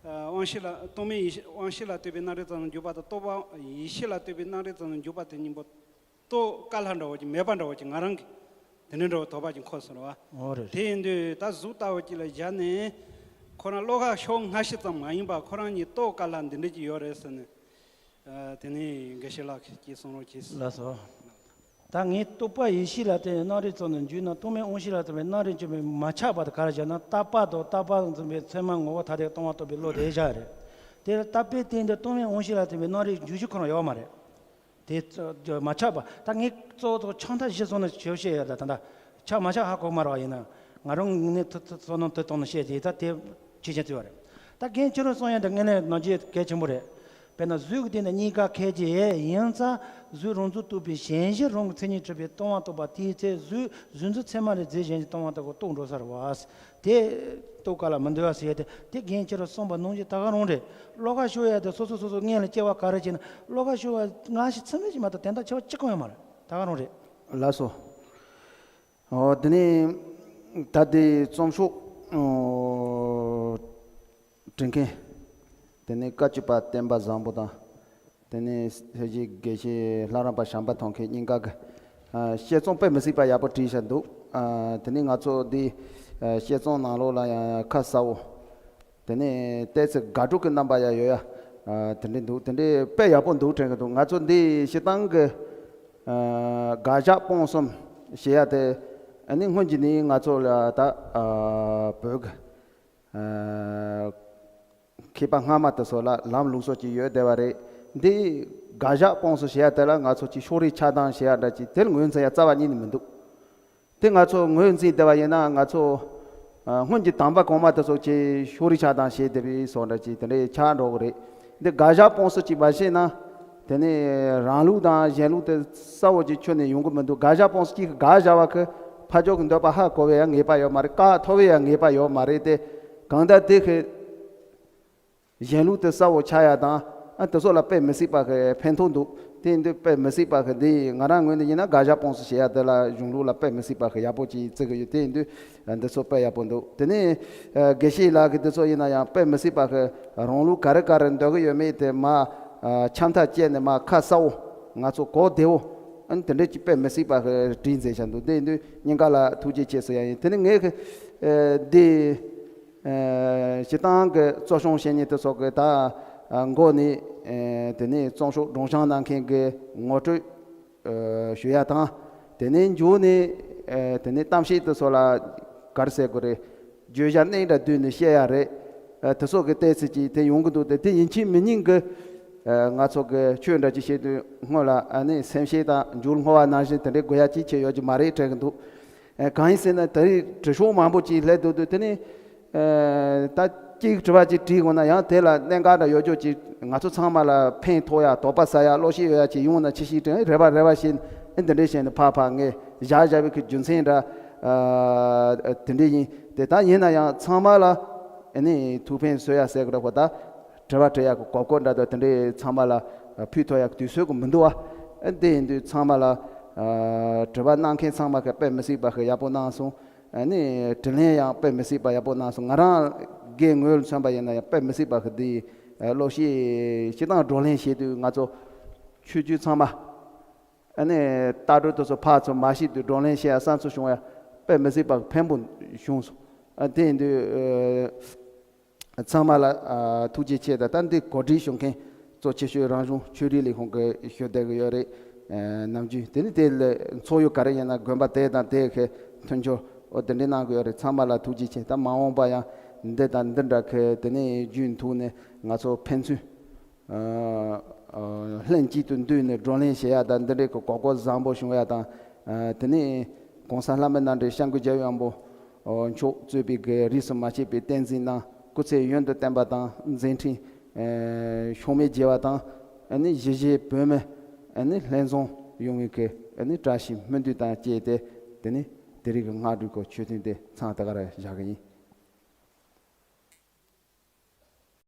དབང་ཤེས་ལ་རྟོག་མེད་ཡེ་ཤེས་དབང་ཤེས་ལ་ལྟོས་པའི་རྣམ་རིག་ཙམ་འཇུག་པ་དང་རྟོག་པ་ཡེ་ཤེས་ལ་ལྟོས་པའི་རྣམ་རིག་ཙམ་འཇུག་པ་དེ་གཉིས་པོ། རྟོགས་དཀའ་ལས་འདྲ་བོ་ཅིག་མེད་པ་འདྲ་བོ་ཅིག་ང་རང་གི་དེ་འདྲ་འདྲ་བོ་དོགས་པ་ཅིག་འཁོར་སོང་རེད་བ། འོ་རེད། དེ་ཡིན་དུས་ད་གཟུགས་ལྟ་བུ་ཅིག་ལ་བཞག་ནས། ཁོ་རང་བློ་ཁ་ཕྱོགས་སྔ་ཕྱི་ཙམ་མ་ཡིན་པ་ཁོ་རང་ཉིད་རྟོགས་དཀའ་ལས་འདི་འདྲ་ཅིག་ཡོད་རེད་ཟེར་ནས། ཨ། དེ་ནས་དགེ་བཤེས་ལགས་ཀྱིས་གསུང་རོགས་གྱིས། ལགས་སོ། ད་ངས་རྟོག་པ་ཡེ་ཤེས་ལ་ལྟོས་པའི་རྣམ་རིག་ཙམ་དུ་འཇུག་ན་རྟོག་མེད་དབང་ཤེས་ལ་ལྟོས་པའི་རྣམ་རིག་འཇུག་པའི་མ་ཁྱབ་པ་དེ་ག་རེ་བྱས་ན་རྟག་པ་དང་རྟག་པ་དང་འཛིན་པའི་མཚན་མ་ངོ་བོ་ཐ་དད་སྟོང་པ་རྟོགས་པའི་བློ་དེ་བཞག་རེད། དེ་ལ་རྟག་པའི་སྟེང་དུ་རྟོག་མེད་དབང་ཤེས་ལ་ལྟོས་པའི་རྣམ་རིག་འཇུག་གཞི་ཁོ་རང་ཡོད་མ་རེད། དེ་ཚོ་མ་ཁྱབ་པ། ད་ངས་གཙོ་བོ་ཆགས་མཐའ་བཞི་སོང་ན་ཆོས་བཤད་ཡོད། ད་ད་ད་ཁྱབ་མ་ཁྱབ་ཧ་གོ་མ་རེད་བ། ཡིན་ན་ང་རང་ངས་ཐུ་ཐུ་བསམ་བློ་དེ་བཏང་ནས་བཤད་དེ་ད་དེ་ཆེ་ཆེ་བརྩི་བ་རེད། ད་རྒན་ཁྱོད་རང་གསུང་ཡ་འདི་དངོས་གནས་ནང་བཞིན་གལ་ཆེན་པོ་རེད། དཔེར་ན་གཟུགས་ཀྱི་སྟེང་དུ་གཉིས་ཀ་ཁས་ཀྱི་ཡིན་ཙང་གཟུགས་རང་འཛིན་རྟོག་པའི་ཞེན་གཞི་རང་གི་མཚན་ཉིད་གྲུབ་པའི་སྟོང་པ་རྟོགས་པ་དེའི་ཚེ་གཟུགས་གཟུགས་འཛིན་མཚན་མ་ལས་རྫས་གཞན་གྱི་སྟོང་པ་རྟོགས་པ་རྟོགས་འགྲོ་ས་རེད་བ། དེ་རྟོགས་དཀའ་ལས་མི་འདུག་ཨ་ཟེར་ཡ་དེ་དེ་རྒན་ཁྱེད་རང་གསུངས་པ་ནང་བཞིན་ད་ག་རང་རེད། བློ་ཁ་ཕྱོགས་ཡ་དེ་སོ་སོ་སོ་སོ་སྔོན་ལ་སྐྱེ་བ་ག་རེ་བྱས་ན་བློ་ཁ་ཕྱོགས་ཡ་སྔ་ཕྱི་ཚུལ་མིན་ཞིག་མ་གཏོགས་དོན་དག་ཆེ་བ་གཅིག་ཀྱང་ཡོད་མ་རེད། ད་ག་རང་རེད། ལགས་སོ། ཨོ་དེ་ནས་ད་ལྟའི་རྩོམ་ཤོག་ཨོ་འབྲི་མཁན། དེ་ནས་བཀའ་བཅུ་པ་བསྟན་པ་བཟང་པོ་དང་། དེ་ནས་སེར་བྱེས་དགེ་བཤེས་ལྷ་རམས་པ་བྱམས་པ་ཐོགས་མཁན་གཉིས་ཀ་གི་ཨ་བཤད་རྩོམ་དཔེ་མི་སྲིད་པ་ཡག་པོ་བྲིས་བཞག་འདུག་ཨ་དེ་ནས་ང་ཚོ་འདི་ཨ་བཤད་རྩོམ་ནང་ལོགས་ལ་ཡང་ཁ་གསལ་བོ། དེ་ནས་ཏོག་ཙམ་དགག་སྒྲུབ་ཀྱི་རྣམ་པ་ཡང་ཡོད་ཡ། ཨ་དེ་འདྲ་འདུག་དེ་འདྲའི་དཔེ་ཡག་པོ་འདུག་དྲན་གྱི་འདུག་ང་ཚོ་འདི་སྤྱིར་བཏང་གི་ཨ་དགག་བཞག་སྤོང་གསུམ་ཞེས་ཡ་དེ་ཨ་ནི་སྔོན་གྱི་ནི་ང་ཚོ་ལ་ད་ཨ་བོད་ཀྱི་ཨ་མཁས་པ་སྔ་མ་དེ་ཚོ་ལ་ལམ་ལུགས་སྲོལ་ཅིག་ཡོད་བསྡད་པ་རེད། འདི་དགག་བཞག་སྤོང་གསུམ་ཞེས་ཡ་དེ་ལ་ང་ཚོ་ཅིག་ཕྱོགས་རིས་ཆགས་སྡང་ཞེས་ཡ་འདྲ་ཅིག་དེ་ལ་ངོས་འཛིན་ཡ་རྩ་བ་ཉིད་ནས་མི་འདུག་དེ་ང་ཚོ་ངོས་འཛིན་བསྡད་པ་ཡིན་ན་ང་ཚོ་ཨ་སྔོན་གྱི་དམ་པ་གོང་མ་དེ་ཚོ་ཆེ་ཕྱོགས་རིས་ཆགས་སྡང་བྱས་བསྡད་པའི་བཟོ་འདྲ་ཅིག་དེ་འདྲའི་ཆགས་འགྲོ་གི་རེད། འདི་དགག་བཞག་སྤོང་གསུམ་ཅིག་མ་བྱས་ན་དེ་ནས་རང་ལུགས་དང་གཞན་ལུགས་དེ་གསལ་བོ་ཅིག་ཁྱོན་ནས་ཡོང་གི་མི་འདུག་དགག་བཞག་སྤོང་གསུམ་ཅིག་དགག་བཞག་པ་གི་ཕ་ཕྱོགས་ཀྱི་འདོད་པ་ཧ་གོ་བའི་ཡང་ངེས་པ་ཡོད་མ་རེད། བཀག་ཐུབ་པའི་ཡང་ངེས་པ་ཡོད་མ་རེད་དེ། གང་ལྟར་དེ་གི་གཞན་ལུགས་དེ་གསལ་བོ་ཆགས་ཡ་དང་ཨ་དེ་ཚོ་ལ་དཔེ་མི་སྲིད་པ་གི་ཕན་ཐོགས་འདུག་དེ་ཡིན་དུས་དཔེ་མི་སྲིད་པ་གི་འདི་ང་རང་ངོས་ནས་ཡིན་ན་དགག་བཞག་སྤོང་གསུམ་ཞེས་ཡ་དེ་ལ་གཞུང་ལུགས་ལ་དཔེ་མི་སྲིད་པ་གི་ཡག་པོ་ཅིག་བརྩི་གི་ཡོད། དེ་ཡིན་དུས་འདི་ཚོ་དཔེ་ཡག་པོ་འདུག་དེ་ནས་ཨ་དགེ་བཤེས་ལགས་ཀྱི་འདི་ཚོ་ཡིན་ན་ཡང་དཔེ་མི་སྲིད་པ་གི་རང་ལུགས་ག་རེ་ག་རེ་འདོད་གི་ཡོད་མེད་དེ་མ་ཨ་འཆམ་ཐག་བཅད་ནས་མ་ཁ་གསལ་བོ་ང་ཚོ་གོ་བདེ་བོ་ཨ་ནི་དེ་འདྲས་ཀྱི་དཔེ་མི་སྲིད་པ་གི་བྲིས་མཛད་བཞག་འདུག་དེ་ཡིན་དུས་སྙིང་ག་ལ་ཐུགས་རྗེ་ཆེ་ཟེར་ཡ་ཡིན། དེ་ནས་ངས་གི་ཨ་འདི། ཨ་སྤྱིར་བཏང་གི་རྩོམ་བྱུང་བཤེས་གཉེན་དེ་ཚོ་གི་ད་ཨ་མགོ་ནས་ཨ་དེ་ནས་རྩོམ་ཤོག་སྒྲོག་སྦྱང་གནང་མཁན་གི་ངོ་སྤྲོད་ཨ་ཞུ་ཡ་དང་། དེ་ནས་མཇུག་ནས་ཨ་དེ་ནས་གཏམ་བཤད་དེ་ཚོ་ལ་ག་རེ་ཟེར་དགོས་རེད། བརྗོད་བྱ་སྣེ་འདྲ་བསྡུས་ནས་བཤད་ཡ་རེད། ཨ་དེ་ཚོ་གི་ལྟས་ཚུལ་ཅིག་དེ་ཡོང་གི་འདུག་དེ་དེ་ཡིན་གཅིག་མིན་གཉིས་གི་ ཨ། ང་ཚོ་གི་ཆོས་འདྲ་ཅིག་བཤད་དུས་སྔོན་ལ་ཨ་ནི་སེམས་ཤེས་དང་མཇུག་བསྔོ་བ་ནང་བཞིན་དེ་འདྲའི་དགོས་ཡ་ཅིག་ཆེ་ཡོད་ཀྱི་མ་རེད་དྲན་གི་འདུག་ཨ། གང་ཡིན་ཟེར་ན་དེ་རིང་དྲི་ཤོག་མང་པོ་ཅིག་སླེབས་འདུག་དུས་དེ་ནི་ཨ། ད་གཅིག་དྲི་བ་ཅིག་དྲིས་དགོས་ན་ཡང་དེ་ལ་གནད་འགག་འདྲ་ཡོད་ཅོག་ཅིག་ང་ཚོ་ཚང་མ་ལ་ཕན་ཐོགས་ཡ་དོགས་པ་ཟ་ཡ་བློ་ཤེས་ཡོད་ཡ་ཅིག་ཡོང་ན་ཆི་ཞིག་དྲན་རེ་བ་རེ་བ་བྱས་ཨ། འདི་འདྲའི་བྱས་ནས་ཕར་ཕར་ངས་བཞག་བཞག་པའི་གི་རྒྱུ་མཚན་འདྲ་ཨ། དེ་འདྲའི་ཡིན། དེ་ད་ཡིན་ན་ཡང་ཚང་མ་ལ་ཨ་ནི་ཐུགས་ཕན་གསོས་ཡ་ཟེར་གི་འདྲ་པོ་ད། དྲི་བ་དྲི་ཡག་གི་གོ་སྐབས་འདྲ་དང་དེ་འདྲའི་ཚང་མ་ལ་ཕུལ་ཐུབ་ཡག་གི་དུས་ཚོད་ཀྱི་མི་འདུག་བ། དེ་ཡིན་དུས་ཚང་མ་ལ་དྲི་བ་གནང་མཁན་ཚང་མ་གི་དཔེ་མི་སྲིད་པ་གི་ཡག་པོ་གནང་སོང་། ཨ་ནི་དྲིས་ལན་ཡང་དཔེ་མི་སྲིད་པ་ཡག་པོ་གནང་སོང་། ང་རང་སྒེར་ངོས་ལ་མཚོན་པ་ཡིན་ན་ཡང་དཔེ་མི་སྲིད་པ་གི་འདི་བློ་ཤེས་སྤྱིར་བཏང་བགྲོ་གླེང་བྱེད་དུས་ང་ཚོ་ཆོས་བརྒྱུད་ཚང་མ་ཨ་ནི་ལྟ་གྲུབ་དེ་ཚོ་ཕར་ཚུར་མ་བཤད་དུས་བགྲོ་གླེང་བྱེད་ཡ་བསམ་ཚུལ་བྱུང་ཡ་དཔེ་མི་སྲིད་པ་ཕན་པོ་བྱུང་སོང་། ཨ། དེ་ཡིན་དུས་ཨ། ཚང་མ་ལ་ཨ། ཐུགས་རྗེ་ཆེ་དང་ད་འདི་གོ་སྒྲིག་ཞུ་མཁན་གཙོ་ཆེ་ཤོས་རང་གཞུང་ཆོས་རིག་ལས་ཁུངས་ཀྱི་ཞུ་བསྡད་ཀྱི་ཡོད་རེད། ཨ། ནམ་རྒྱུན་དེ་ནི་དེ་ལས་ཚོགས་ཡུལ་ག་རེ་ཡིན་ན་དགོན་པ་དེ་དང་དེ་གའི་མཐུན་སྦྱོར་འོ་དེ་འདྲའི་གནང་གི་ཡོད་རེད། ཚང་མ་ལ་ཐུགས་རྗེ་ཆེ། ད་མ་འོངས་པ་ཡང་འདི་དང་འདི་འདྲ་གི་དེ་ནས་རྒྱུན་མཐུད་ནས་ང་ཚོ་ཕན་ཚུན་ཨ། ཨ། ལྷན་ཅིག་ཏུ་འདུས་ནས་བགྲོ་གླེང་བྱེད་ཡ་དང་འདི་འདྲའི་གི་གོ་སྐབས་བཟང་པོ་བྱུང་ཡ་དང་། ཨ། དེ་ནས་གོང་ས་ལྷ་མི་རྣམ་འདྲེན་སྐྱབས་མགོན་རྒྱལ་བའི་དབང་པོ་མཆོག་གཙོས་པའི་གི་རིས་སུ་མ་ཆད་པའི་བསྟན་འཛིན་རྣམས་སྐུ་ཚེ་ཡུན་དུ་བརྟན་པ་དང་མཛད་འཕྲིན་ཨ། ཕྱོགས་མེད་རྒྱས་པ་དང་། ཨ་ནི་གཞིས་བྱེས་བོད་མི་ཨ་ནི་ལྷན་འཛོམས་ཡོང་བའི་གི་ཨ་ནི་བཀྲ་ཤིས་སྨོན་འདུན་དང་བཅས་ཏེ། དེ་ནས་དེ་རིང་གི་སྔ་དྲོའི་གི་ཆོས་ཐུན་དེ་མཚམས་དེ་ག་ར་བཞག་གི་ཡིན།